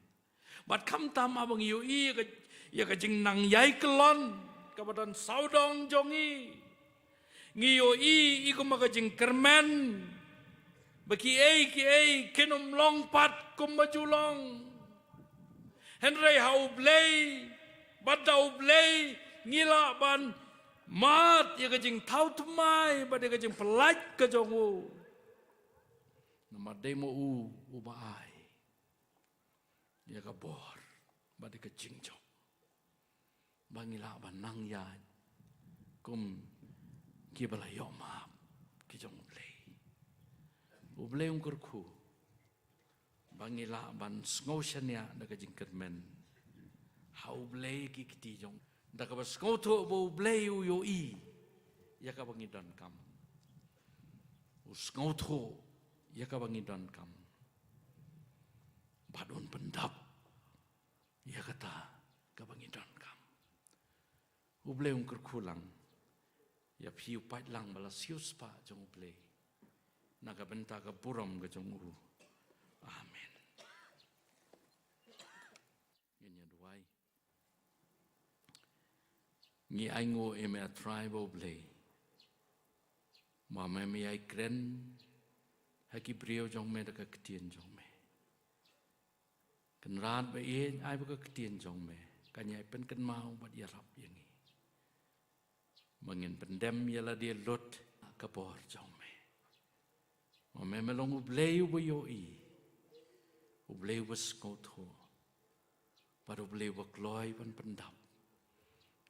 Bad khamtam haba ngi ïohi ïa ka, ïa ka jingnang ïai kyllon kaba don sawdong jong ngi, ngi ïohi ïa kumba ka jingkyrmen ba kiei kiei kin ym long pat kumba ju long. Hynrei ha U Blei, bad da U Blei ngi lah ban Mad ïa ka jingthaw thymmai bad ïa ka jingpyllait ka jong u. Namar dei ma u uba ai ïa ka bor bad ïa ka jingjop ba ngi lah ban nang ïaid kum kiba la ïoh map ki jong U Blei. U Blei un kyrkhu ba ngi lah ban sngew shaniah da ka jingkyrmen ha U Blei ki kti jong, da kaba sngewthuh ba U Blei u ïohi ïa kaba ngi donkam. U sngewthuh ïa kaba ngi donkam bad un pyndap ïa kata kaba ngi donkam. U Blei un kyrkhu lang ïa phi u paidlang ba la siewspah jong U Blei na ka bynta ka burom ka jong u. Amen. Ngin ïa duwai. Ngi ainguh ïa me, A Trai ba U Blei, ba me, me ïai kren ha ki briew jong me da ka ktien jong me. Kynrad ba ïeit, ai ba ka ktien jong me kan ïai pynkynmaw bad ïarap ïa ngi ba ngin pyndem ïa lade lut ha ka bor jong me. Ba me, me long U Blei uba ïohi, U Blei uba sngewthuh bad U Blei uba kloi ban pyndap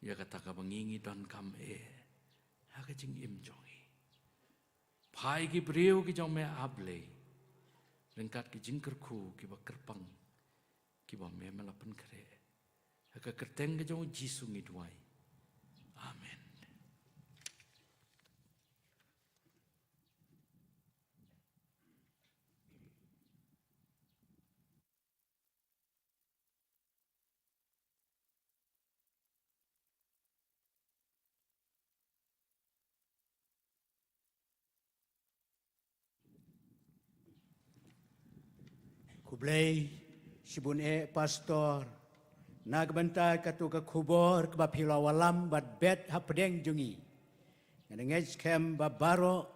ïa kata kaba ngi, ngi donkam eh ha ka jingim jong ngi. Phai ki briew ki jong me, A Blei, ryngkat ki jingkyrkhu kiba kyrpang kiba me, me la pynkhreh. Ha ka kyrteng ka jong U Jisu ngi duwai. Amen. Khublei shibun eh Pastor na ka bynta katu ka khubor kaba phi la wallam bad bet hapdeng jong ngi. Nga da ngeit skhem ba baroh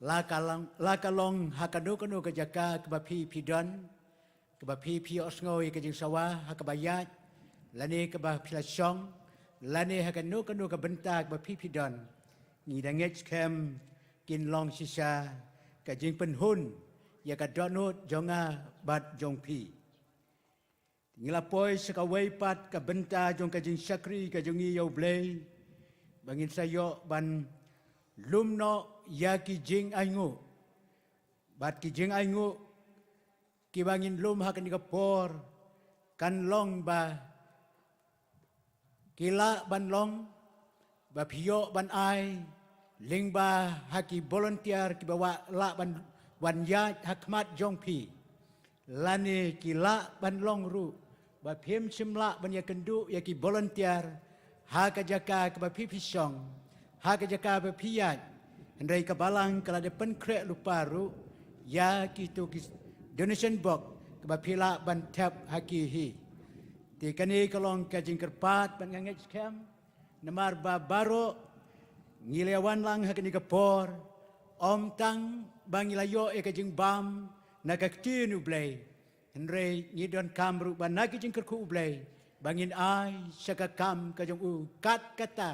la ka long, la ka long ha kano kano ka jaka kaba phi phi don, kaba phi phi ïohsngew ïa ka jingsawa ha kaba ïaid lane kaba phi la shong, lane ha kano kano ka bynta kaba phi phi don. Ngi da ngeit skhem kin long shisha ka jingpynhun ïa ka dohnud jong nga bad jong phi. Ngi la poi sha kawei pat ka bynta jong ka jingshakri ka jong ngi ïa U Blei, ba ngin sa ïoh ban lum noh ïa ki jingainguh. Bad ki jingainguh kiba ngin lum ha kane ka por kan long ba ki lah ban long ba phi ïoh ban ai lyngba ha ki volunteer kiba wa-, lah ban wan ïaid ha khmat jong phi. Lane ki lah ban long ruh ba phim shym lah ban ïakynduh ïa ki volunteer ha ka jaka kaba phi phi shong, ha ka jaka ba phi ïaid. Hynrei ka balang ka la dep pynkhreh lypa ruh ïa kitu ki donation box kaba phi lah ban thep ha ki hi. Te kane ka long ka jingkyrpad bad nga ngeit skhem namar ba baroh ngi la wan lang ha kane ka por, ym tang ba ngi la ïoh ïa ka jingbam na ka ktien U Blei, hynrei ngi donkam ruh ba na ki jingkyrkhu U Blei ba ngin ai sha ka kam ka jong u kat kata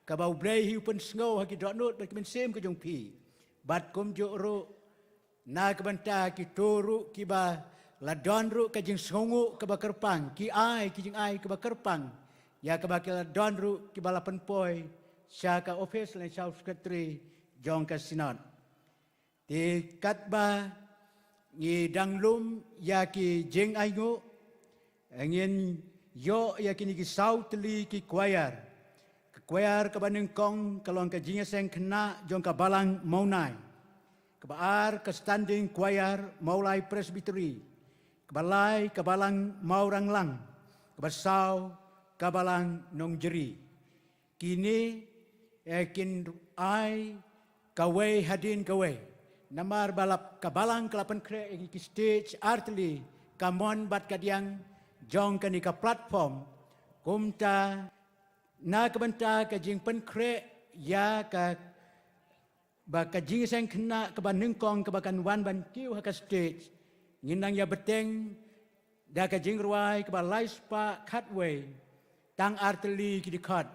kaba U Blei hi u pynsngew ha ki dohnud bad ki mynsiem ka jong phi. Bad kumjuh ruh na ka bynta kito ruh kiba la don ruh ka jingsngewnguh kaba kyrpang, ki ai ki jingai kaba kyrpang ïa kaba ki la don ruh kiba la pynpoi sha ka ophis lane sha u sekretari jong ka Synod. Te katba ngi dang lum ïa ki jingainguh, ngin ïoh ïa kine ki saw tylli ki choir. Ka choir kaba nyngkong ka long ka jingïaseng khynnah jong ka balang Mawnai. Kaba ar ka standing choir Mawlai Presbytery. Kaba lai ka balang Mawranglang. Kaba saw ka balang Nongjri. Kine, eh, kin ai kawei hadien kawei. Namar ba la ka balang ka la pynkhreh ïa ki stage artylli, ka mon bad ka diang jong kane ka platform. Kumta na ka bynta ka jingpynkhreh ïa ka ba ka jingïaseng khynnah kaba nyngkong kaba kan wan ban kiew ha ka stage, ngin nang ïa bteng da ka jingrwai kaba lai spah khatwei, tang artylli ki dkhot.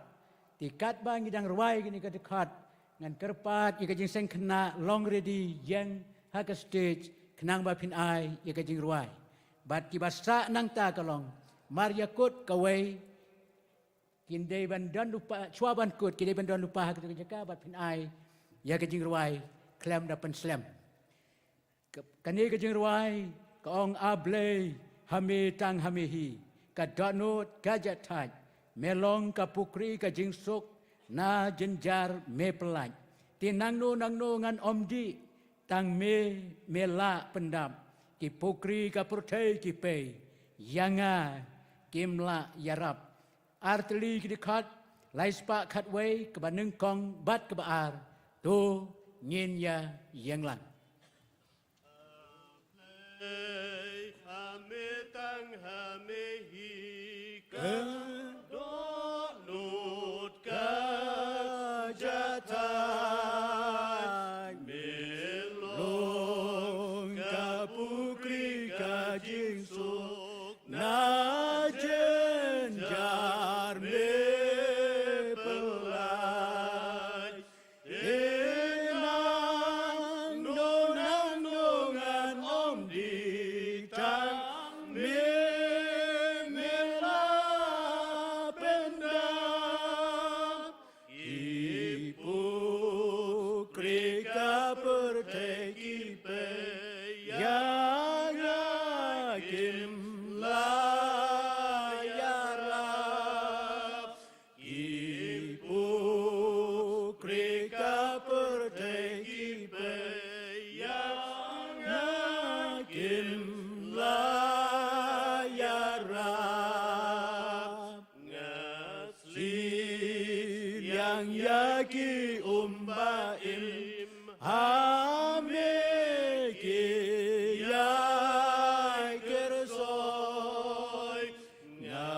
Te katba ngi dang rwai kane ka dkhot, ngan kyrpad ïa ka jingseng khynnah long ready ïeng ha ka stage, khnang ba phin ai ïa ka jingrwai. Bad kiba sah nangta ka long, mar ïa kut kawei, kin dei ban don lypa, shuwa ban kut, kin dei ban don lypa ha katu ka jaka, bad phin ai ïa ka jingrwai khlem da pynslem. Ka, kane ka jingrwai ka ong: A Blei, ha me tang ha me hi ka dohnud ka jahthait, me long ka pukri ka jingsuk, na jynjar me pyllait. Te nangno nangno ngan ym dih, tang me me lah pyndap. Ki pukri ka pyrthei ki pei, ïa nga kim lah ïarap. Ar tylli ki dkhot, lai spah khatwei, kaba nyngkong bad kaba ar. To ngin ïa ïeng lang. Blei, ha me tang ha me hi ka dohnud ka jahthait, me long ka pukri ka jingsuk, na jynjar me pyllait. Te nangno nangno ngan ym dih, tang me me lah pyndap. Ki pukri ka pyrthei ki pei, ïa nga kim lah ïarap. Ki pukri ka pyrthei ki pei, ïa nga kim lah ïarap. Nga slih liang ïa ki um ba im, ha me ki ïakyrsoi. Nga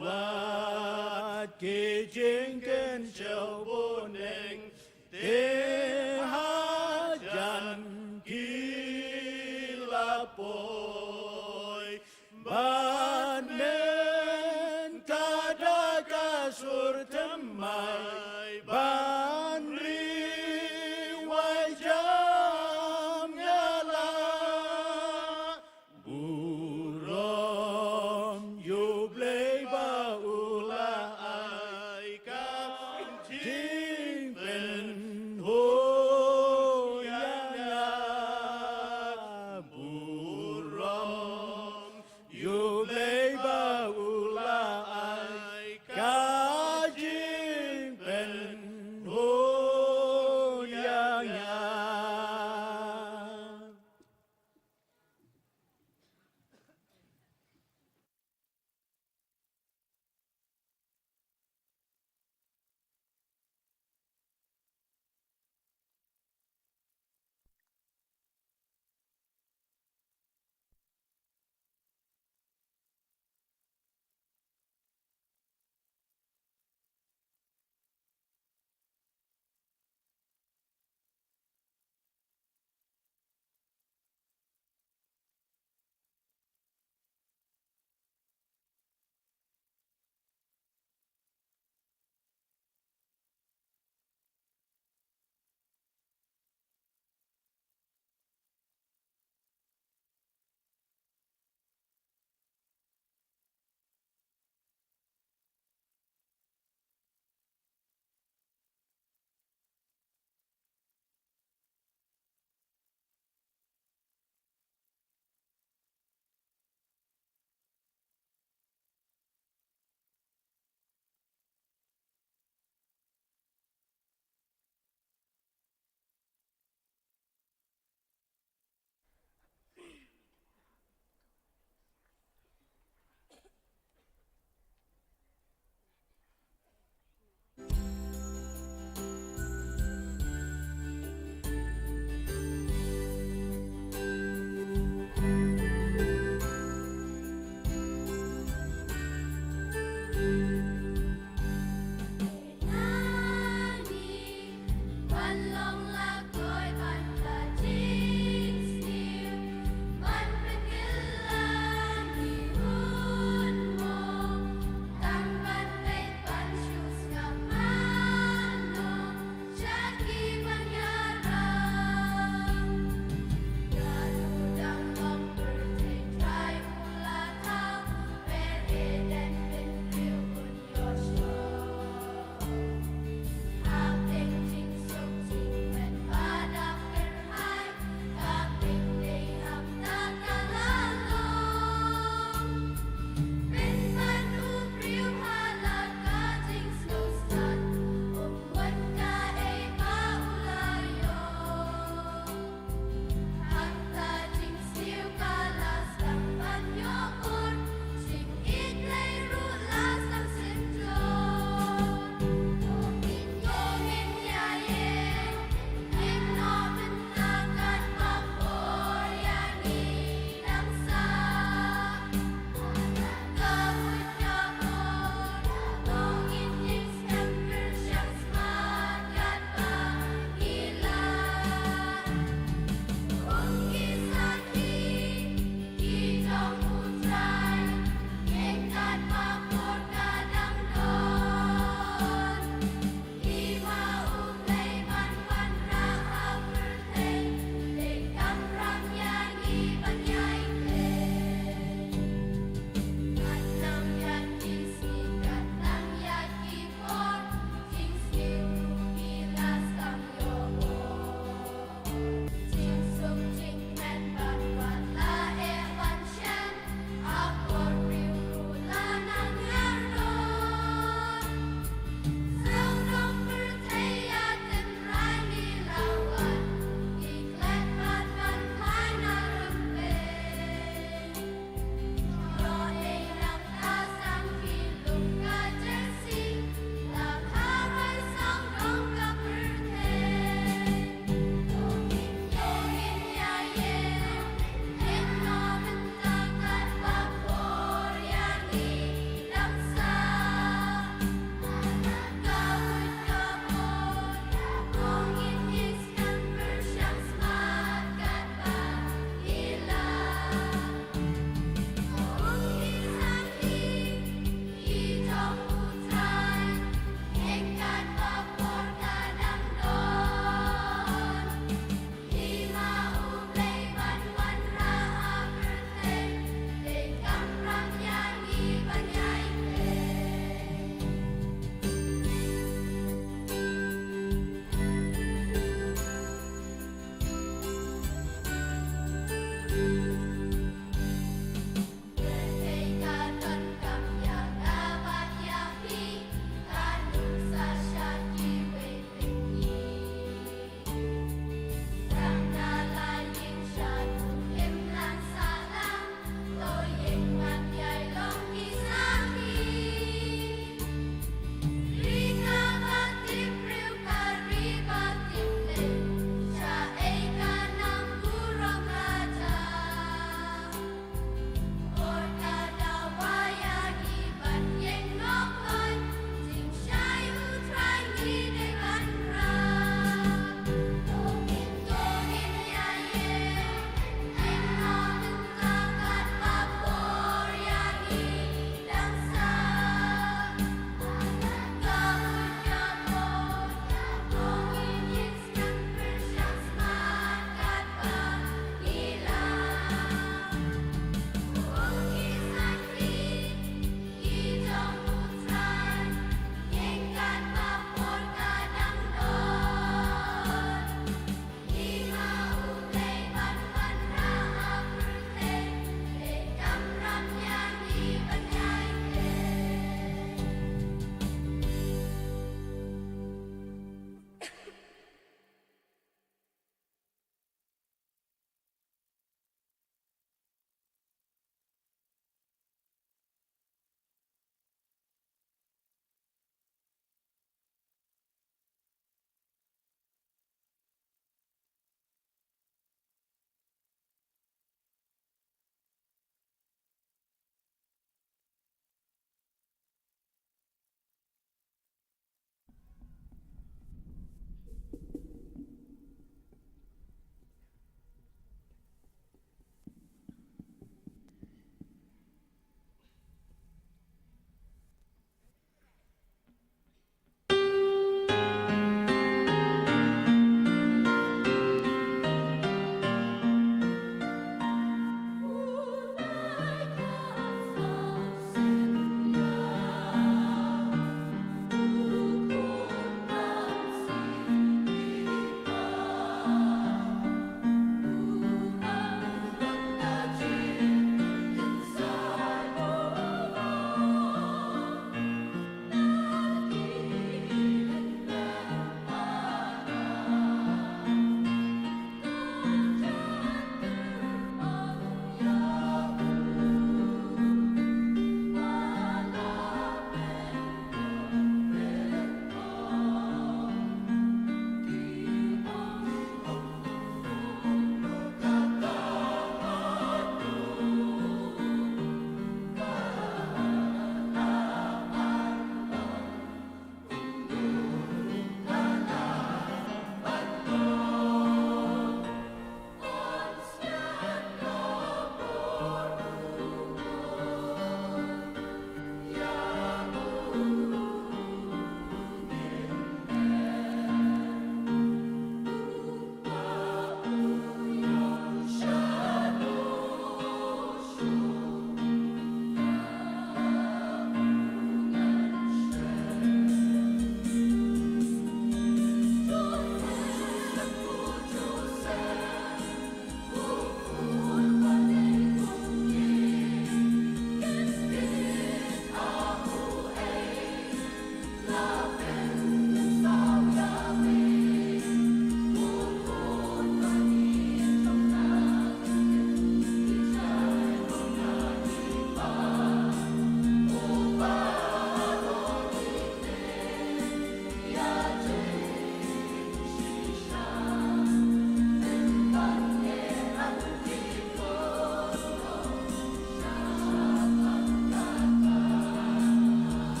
wad ki jingkynshew bneng, te hajan ki la poi. Bad mynta da ka sur thymmai ban ri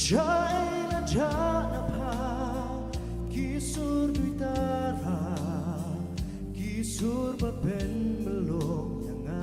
Shaei na jah na pha, ki sur duitara, ki sur ba pen melong ïa nga.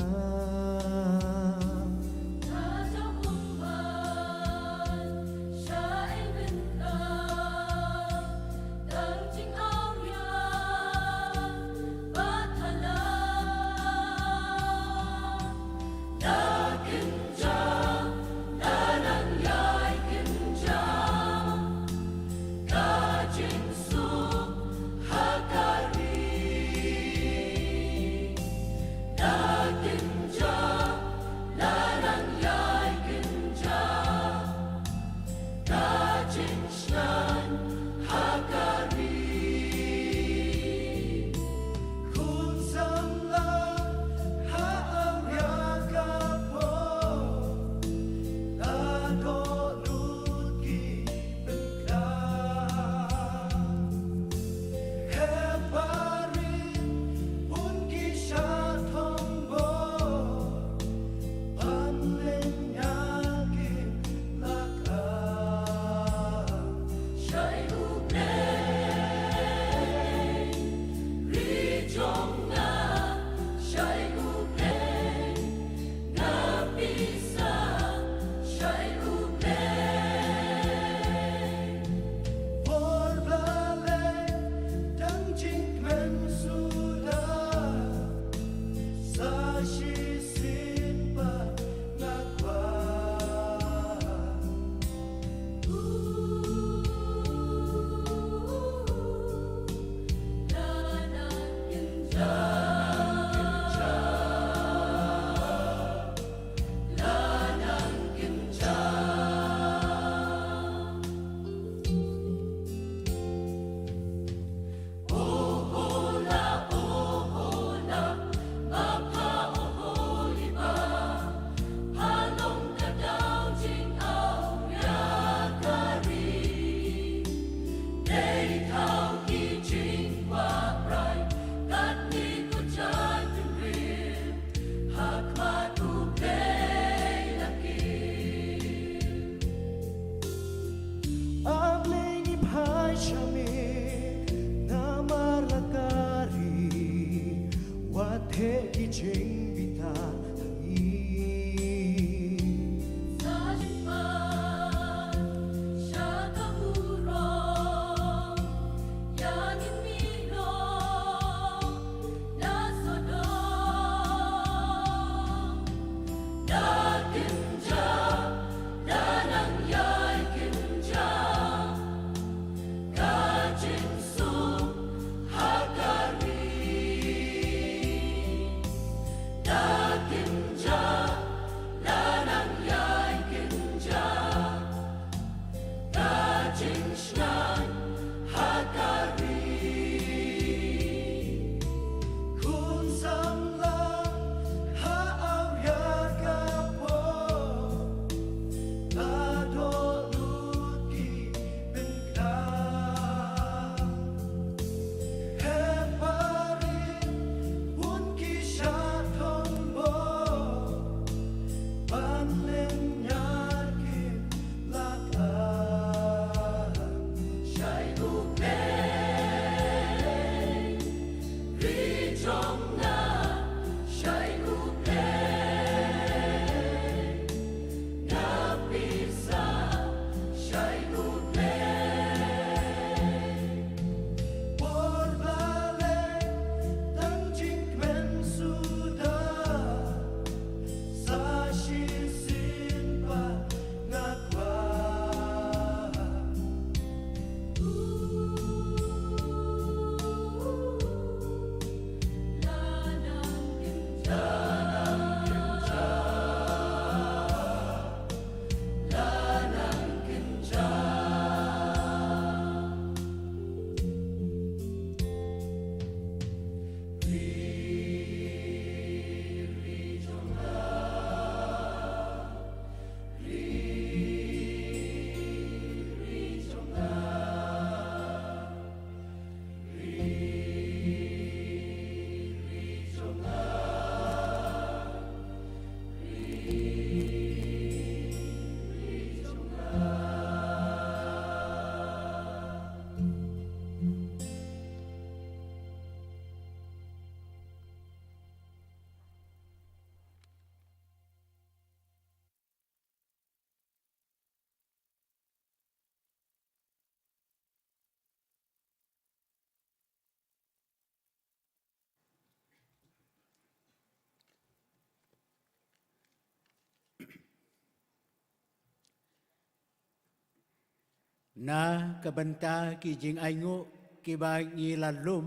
Na ka bynta ki jingainguh kiba ngi la lum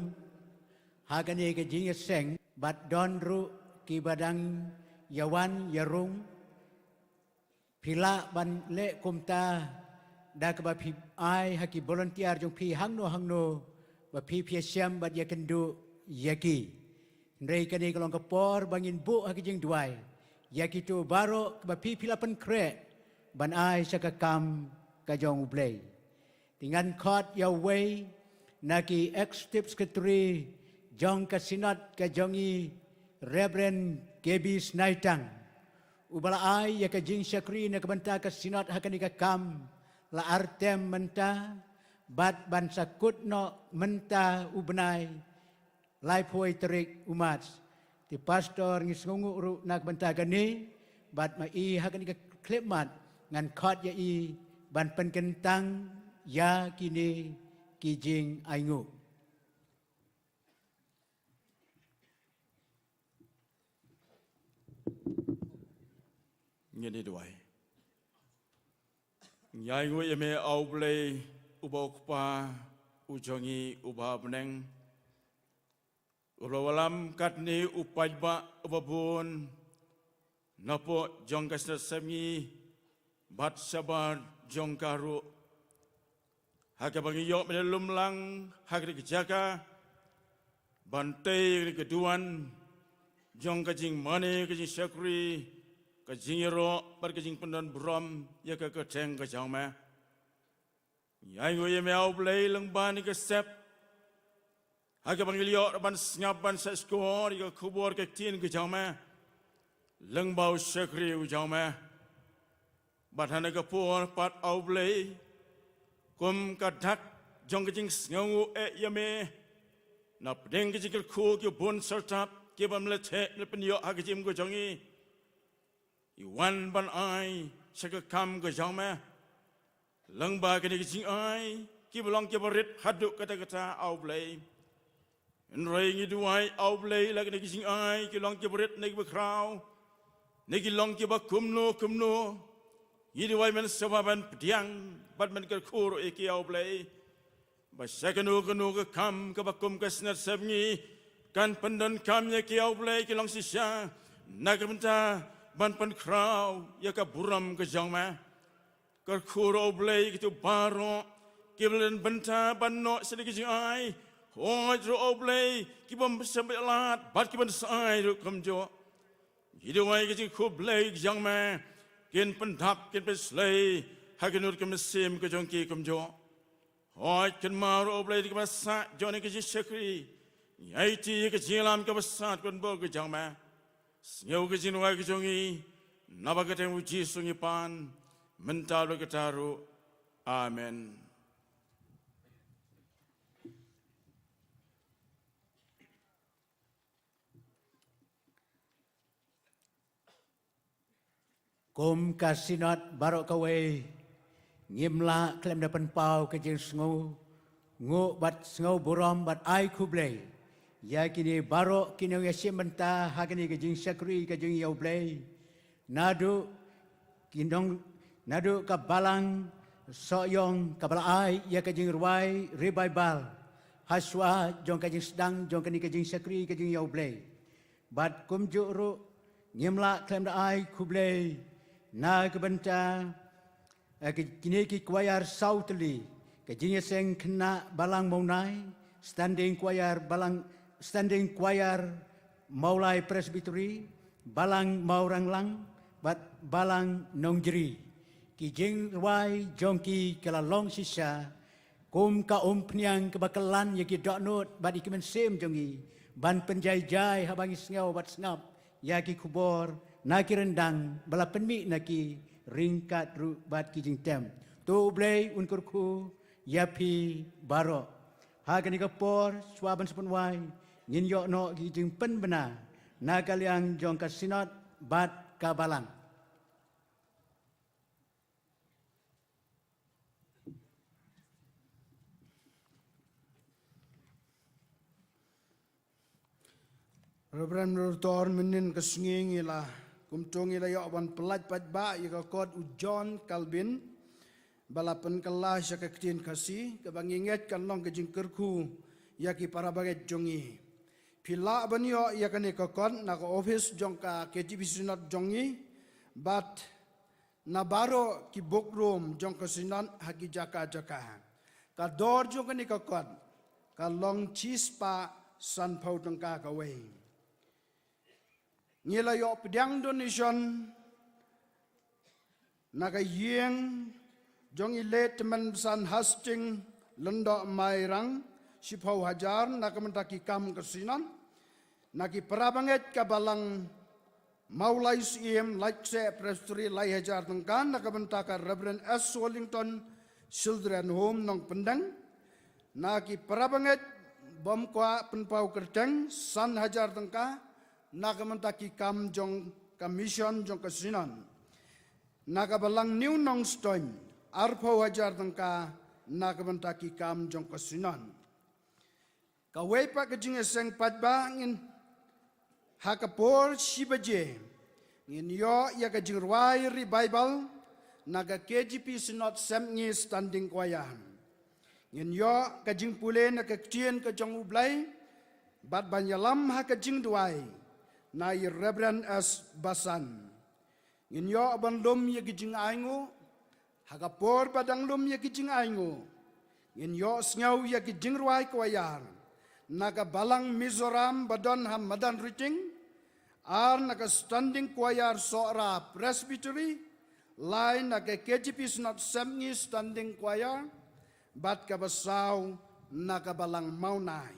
ha kane ka jingïaseng, bad don ruh kiba dang ïawan ïarung, phi lah ban leh kumta da kaba phi ai ha ki volunteer jong phi hangno hangno ba phi phi ïashem bad ïakynduh ïa ki. Hynrei kane ka long ka por ba ngin buh ha ki jingduwai ïa kito baroh kiba phi phi la pynkhreh ban ai sha ka kam ka jong U Blei. Te ngan khot ïa uwei na ki Executive Secretary jong ka Synod ka jong i, Reverend K B Snaitang, uba la ai ïa ka jingshakri na ka bynta ka Synod ha kane ka kam la ar term mynta, bad ban sa kut noh mynta u bnai laiphew tarik u March. Te Pastor, ngi sngewnguh ruh na ka bynta kane, bad ma i ha kane ka khyllipmat ngan khot ïa i ban pynkyntang ïa kine ki jingainguh. Ngin ïa duwai. Ngi ainguh ïa me, A U Blei, uba U Kpa u jong ngi uba ha bneng, uba la wallam katne u paidbah uba bun napoh jong ka Synod sepngi bad shabar jong ka ruh, ha kaba ngi ïoh ban lum lang ha kane ka jaka ban tei ïa kane ka duwan jong ka jingmane, ka jingshakri, ka jingïaroh bad ka jingpyndon burom ïa ka kyrteng ka jong me. Ngi ainguh ïa me, A U Blei, lyngba kane ka sep, ha kaba ngi la ïoh ban sngap ban sngap shkor ïa ka khubor ka ktien ka jong me lyngba u shakri u jong me. Bad ha kane ka por pat, A U Blei, kum ka dak jong ka jingsngewnguh eh ïa me, na pdeng ka jingkyrkhu ki bun syrtap kiba me la theh, me la pynïoh ha ka jingim ka jong ngi, ngi wan ban ai sha ka kam ka jong me lyngba kine ki jingai kiba long kiba rit haduh katta katta, A U Blei. Hynrei ngi duwai, A U Blei, lada kine ki jingai ki long kiba rit ne kiba khraw, ne ki long kiba kumno kumno, ngi duwai men sngewbha ban pdiang bad men kyrkhu ruh ïa ki, A U Blei, ba sha kano kano ka kam kaba kum ka Synod sepngi kan pyndonkam ïa ki, A U Blei, ki long shisha na ka bynta ban pynkhraw ïa ka burom ka jong me. Kyrkhu ruh, A U Blei, kito baroh kiba la don bynta ban noh sha kine ki jingai. Hooid ruh, A U Blei, ki bym shym bit lad bad ki ban sa ai ruh kumjuh. Ngi duwai ka jingkhublei ka jong me kin pyndap, kin pynslei ha ka nud ka mynsiem ka jong ki kumjuh. Hooid, kynmaw ruh, A U Blei, ïa kaba sah jong kane ka jingshakri. Ngi aiti ïa ka jingïalam kaba sah, kynmaw, ka jong me. Sngew ka jingduwai ka jong ngi naba ka kyrteng U Jisu ngi pan, mynta bad katta ruh. Amen. Kum ka Synod baroh kawei, ngim lah khlem da pynpaw ka jingsngewnguh bad sngew burom bad ai khublei ïa kine baroh ki nongïashim bynta ha kane ka jingshakri ka jong ngi, ïa U Blei. Naduh ki nong, naduh ka Balang Sohiong kaba la ai ïa ka jingrwai Revival ha shuwa jong ka jingsdang jong kane ka jingshakri ka jong ngi, ïa U Blei. Bad kumjuh ruh, ngim lah khlem da ai khublei na ka bynta, eh, ki, kine ki choir sawtylli, ka Jingïaseng Khynnah Balang Mawnai, Standing Choir Balang, Standing Choir Mawlai Presbytery, Balang Mawryngkneng, bad Balang Nongjri. Ki jingrwai jong ki ka la long shisha kum ka umphniang kaba kylla ïa ki dohnud bad ïa ki mynsiem jong ngi ban pynjai jai haba ngi sngew bad sngap ïa ki khubor na ki ryndang ba la pynmih na ki ryngkat ruh bad ki jingtem. To U Blei un kyrkhu ïa phi baroh. Ha kane ka por, shuwa ban sa pynwai, ngin ïoh noh ki jingpynbna na ka liang jong ka Synod bad ka Balang. Reverend Rutor, mynhynnin ka sngi ngi la, kumto ngi la ïoh ban pyllait paidbah ïa ka kot u John Calvin. ba la pynkylla sha ka ktien Khasi, kaba ngi ngeit kan long ka jingkyrkhu ïa ki para bangeit jong ngi. Phi lah ban ïoh ïa kane ka kot na ka office jong ka K J P Synod jong ngi, bad na baroh ki book room jong ka Synod ha ki jaka jaka. Ka dor jong kane ka kot ka long shispah sanphew tyngka kawei. Ngi la ïoh pdiang donation na ka ïing jong i late Tymmen Basan Hastings Lyngdoh Mairang, shiphew hajar na ka bynta ki kam ka Synod. Na ki para bangeit, ka Balang Mawlai Syiem Laitkaseh Presbytery, lai hajar tyngka na ka bynta ka Reverend S Wellington Children Home Nongpyndeng. Na ki para bangeit bym kwah pynpaw kyrteng, san hajar tyngka na ka bynta ki kam jong ka mission jong ka Synod. Na ka Balang New Nongstoiñ, arphew hajar tyngka na ka bynta ki kam jong ka Synod. Kawei pat ka jingïaseng paidbah, ngin ha ka por shi baje ngin ïoh ïa ka jingrwai revival na ka K J P Synod Sepngi Standing Choir. Ngin ïoh ka jingpule na ka ktien ka jong U Blei bad ban ïalam ha ka jingduwai na i Reverend S Basan. Ngin ïoh ban lum ïa ki jingainguh. Ha ka por ba dang lum ïa ki jingainguh, ngin ïohsngew ïa ki jingrwai choir na ka Balang Mizoram ba don ha Madanrting, ar na ka Standing Choir Sohra Presbytery, lai na ka K J P Synod Sepngi Standing Choir, bad kaba saw na ka Balang Mawnai.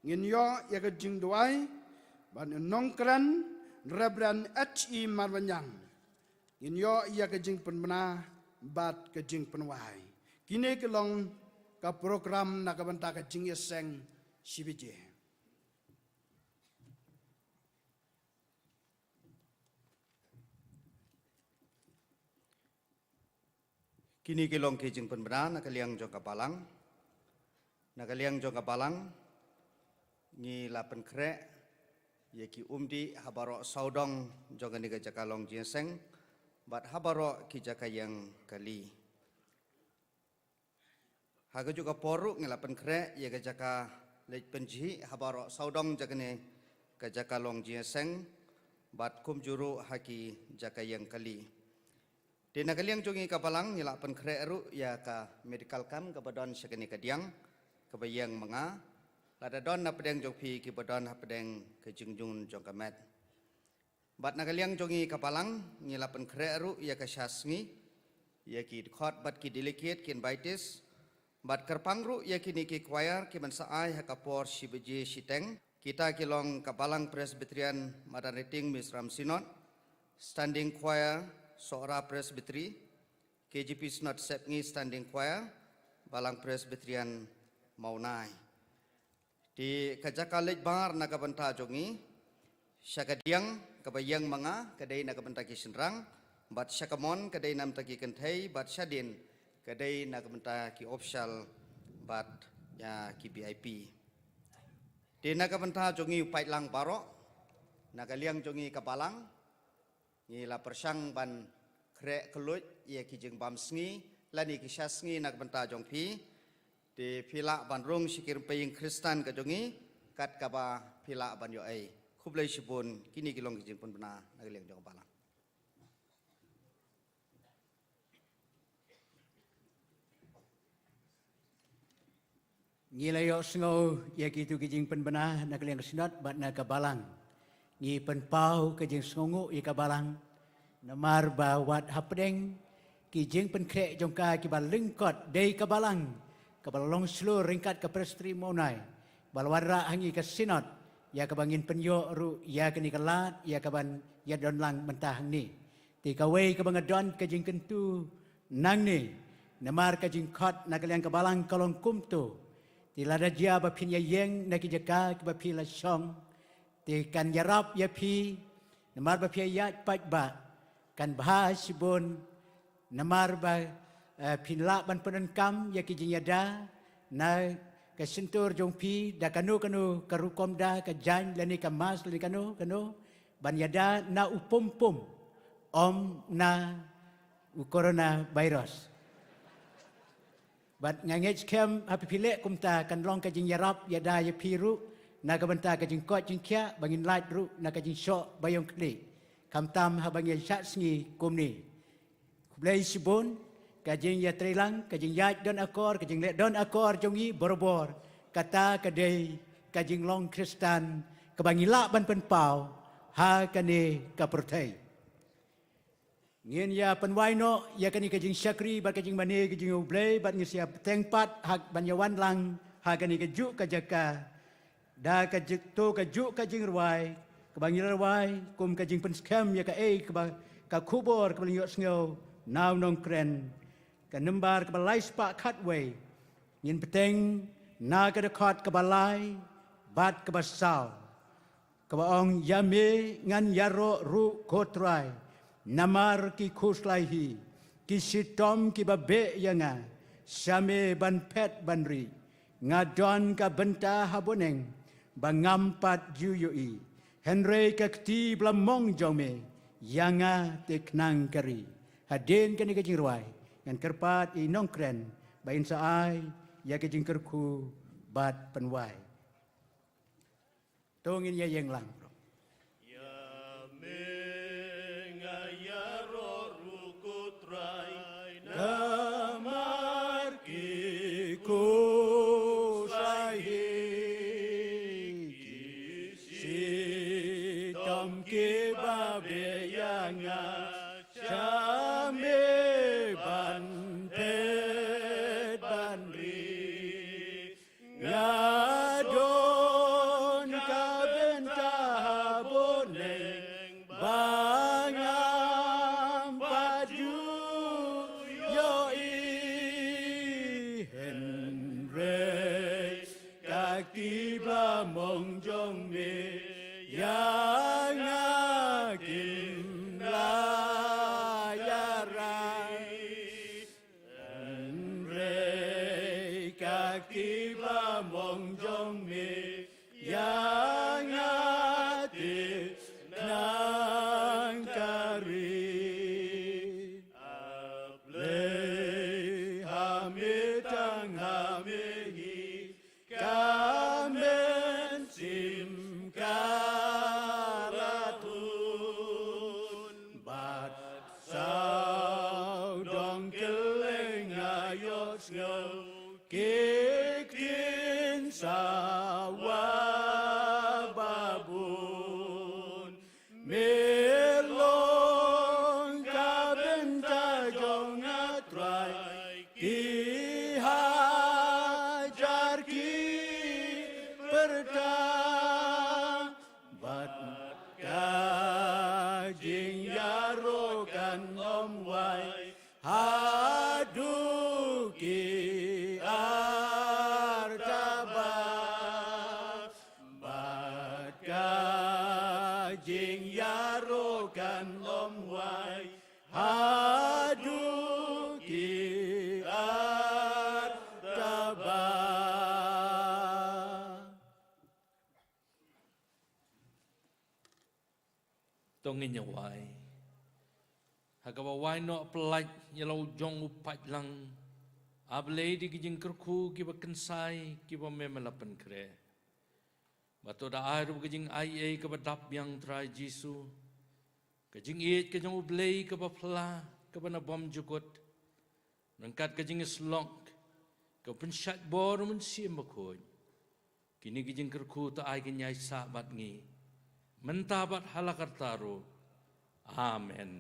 Ngin ïoh ïa ka jingduwai ban nongkren Reverend H E Marbaniang. Ngin ïoh ïa ka jingpynbna bad ka jingpynwai. Kine ki long ka program na ka bynta ka jingïaseng shi baje. Kine ki long ki jingpynbna na ka liang jong ka Balang. Na ka liang jong ka Balang, ngi la pynkhreh ïa ki umdih ha baroh sawdong jong kane ka jaka long jingïaseng bad ha baroh ki jaka ïeng kali. Ha kajuh ka por ruh ngi la pynkhreh ïa ka jaka leit pynjhieh ha baroh sawdong jong kane ka jaka long jingïaseng bad kumjuh ruh ha ki jaka ïeng kali. Te na ka liang jong ngi ka Balang, ngi la pynkhreh ruh ïa ka medical camp kaba don sha kane ka diang, kaba ïeng ma nga. Lada don na pdeng jong phi kiba don hapdeng ka jingjun jong ka met. Bad na ka liang jong ngi ka Balang, ngi la pynkhreh ruh ïa ka sha sngi ïa ki dkhot bad ki delegate, ki invitees. Bad kyrpang ruh ïa kine ki choir kiban sa ai ha ka por shi baje shiteng. Kita ki long ka Balang Presbyterian Madanrting Mizoram Synod, Standing Choir Sohra Presbytery, K J P Synod Sepngi Standing Choir, Balang Presbyterian Mawnai. Te ka jaka leit bar na ka bynta jong ngi, sha ka diang kaba ïeng ma nga ka dei na ka bynta ki shynrang, bad sha ka mon ka dei na bynta ki kynthei, bad shadien ka dei na ka bynta ki official bad ïa ki V I P. Te na ka bynta jong ngi u paidlang baroh, na ka liang jong ngi ka Balang, ngi la pyrshang ban khreh kylluid ïa ki jingbam sngi lane ki sha sngi na ka bynta jong phi. Te phi lah ban rung sha ki rympei ïing Khristan ka jong ngi kat kaba phi lah ban ïoh ei. Khublei shibun, kine ki long ki jingpynbna na ka liang jong ka Balang. Ngi la ïohsngew ïa kitu ki jingpynbna na ka liang ka Synod bad na ka Balang. Ngi pynpaw ka jingsngewnguh ïa ka Balang. Namar ba wat hapdeng ki jingpynkhreh jong ka kiba lyngkot dei ka Balang kaba long shlur ryngkat ka Presbytery Mawnai ba la wanrah ha ngi ka Synod ïa kaba ngin pynïoh ruh ïa kane ka lad ïa kaban ïadon lang mynta hangne. Te kawei kaba nga don ka jingkyntu nangne, namar ka jingkhot na ka liang ka Balang ka long kumto. Te lada jia ba phin ïa ïeng na ki jaka kiba phi la shong, te kan ïarap ïa phi, namar ba phi ïa ïaid paidbah, kan bha shibun, namar ba, eh, phin lah ban pyndonkam ïa ki jingïada na ka shyntur jong phi da kano kano ka rukom da ka jaiñ lane ka mask lane kano kano, ban ïada na u pum pum, ym na u coronavirus. Bad nga ngeit skhem haba phi leh kumta kan long ka jingïarap ïada ïa phi ruh na ka bynta ka jingkoit jingkhiah ba ngin lait ruh na ka jingshoh ba ïong khlieh. Khamtam haba ngi ïa shah sngi kumne. Khublei shibun, ka jingïatreilang, ka jingïaid don akor, ka jingleh don akor jong ngi borabor. Kata ka dei ka jinglong Khristan kaba ngi lah ban pynpaw ha kane ka pyrthei. Ngin ïa pynwai noh ïa kane ka jingshakri bad ka jingmane ka jong U Blei bad ngin sa ïa bteng pat ha ban ïa wan lang ha kane ka juh ka jaka. Da ka jik to ka juh ka jingrwai kaba ngi la rwai kum ka jingpynskhem ïa kaei kaba ka khubor kaba la ïohsngew na u nongkren. Ka nombar kaba lai spah khatwei. Ngin bteng na ka dkhot kaba lai bad kaba saw. Kaba ong ïa me ngan ïaroh ruh ko Trai, namar ki khuslai hi, ki shitom kiba beh ïa nga, sha me ban phet ban ri, nga don ka bynta ha bneng, ba ngam pat ju ïohi, hynrei ka kti ba la mong jong me, ïa nga te khnang ka ri. Hadien kane ka jingrwai, ngan kyrpad ïa i nongkren, ba in sa ai, ïa ka jingkyrkhu, bad pynwai. To ngin ïa ïeng lang bro. Ïa me nga ïaroh ruh ko Trai, namar ki khuslai hi, ki shitom kiba beh ïa nga, sha me ban phet ban ri. Nga don ka bynta ha bneng ba ngam pat ju ïohi, hynrei ka kti ba la mong jong me ïa nga kim la ïarai. Hynrei ka kti ba la mong jong me ïa nga te khnang ka ri. A Blei ha me tang ha me hi, ka mynsiem ka la tun bad sawdong kylleng nga ïohsngew ki ktien sawa babun. Me long ka bynta jong nga Trai, ki hajar ki pyrta, bad ka jingïaroh kan ym wai haduh ki artaba. Bad ka jingïaroh kan ym wai haduh ki artaba. To ngin ïa wai. Ha kaba wai noh pyllait ïa la u jong u paidlang. A Blei da ki jingkyrkhu kiba kynsai kiba me me la pynkhreh. Bad to da ai ruh ka jingaiei kaba dap biang Trai Jisu. Ka jingïeit ka jong U Blei kaba phylla kaba na bymjukut. Ryngkat ka jingïasyllok ka pynshait bor u Mynsiem Bakhuid. Kine ki jingkyrkhu to ai ka ïaisah bad ngi mynta bad ha la karta ruh. Amen.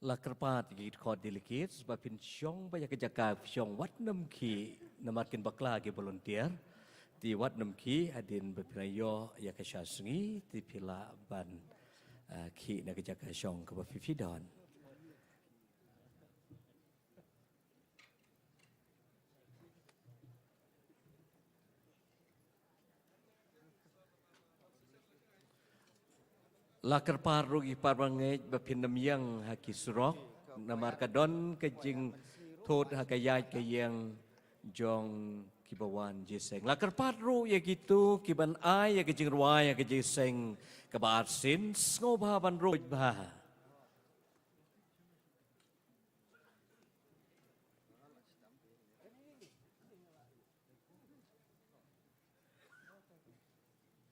La kyrpad ïa ki dkhot delegates ba phin shong ba ïa ka jaka shong wat nym khih namar kin bakla ki volunteer. Te wat nym khih, hadien ba phi la ïoh ïa ka sha sngi te phi lah ban, ah, khih na ka jaka shong kaba phi phi don. La kyrpad ruh ïa ki parabangeit ba phin nym ïeng ha ki surok, namar ka don ka jingthut ha ka ïaid ka ïeng jong kiba wan jingïaseng. La kyrpad ruh ïa kito kiban ai ïa ka jingrwai ha ka jingïaseng kaba arsien, sngewbha ban ruh bha.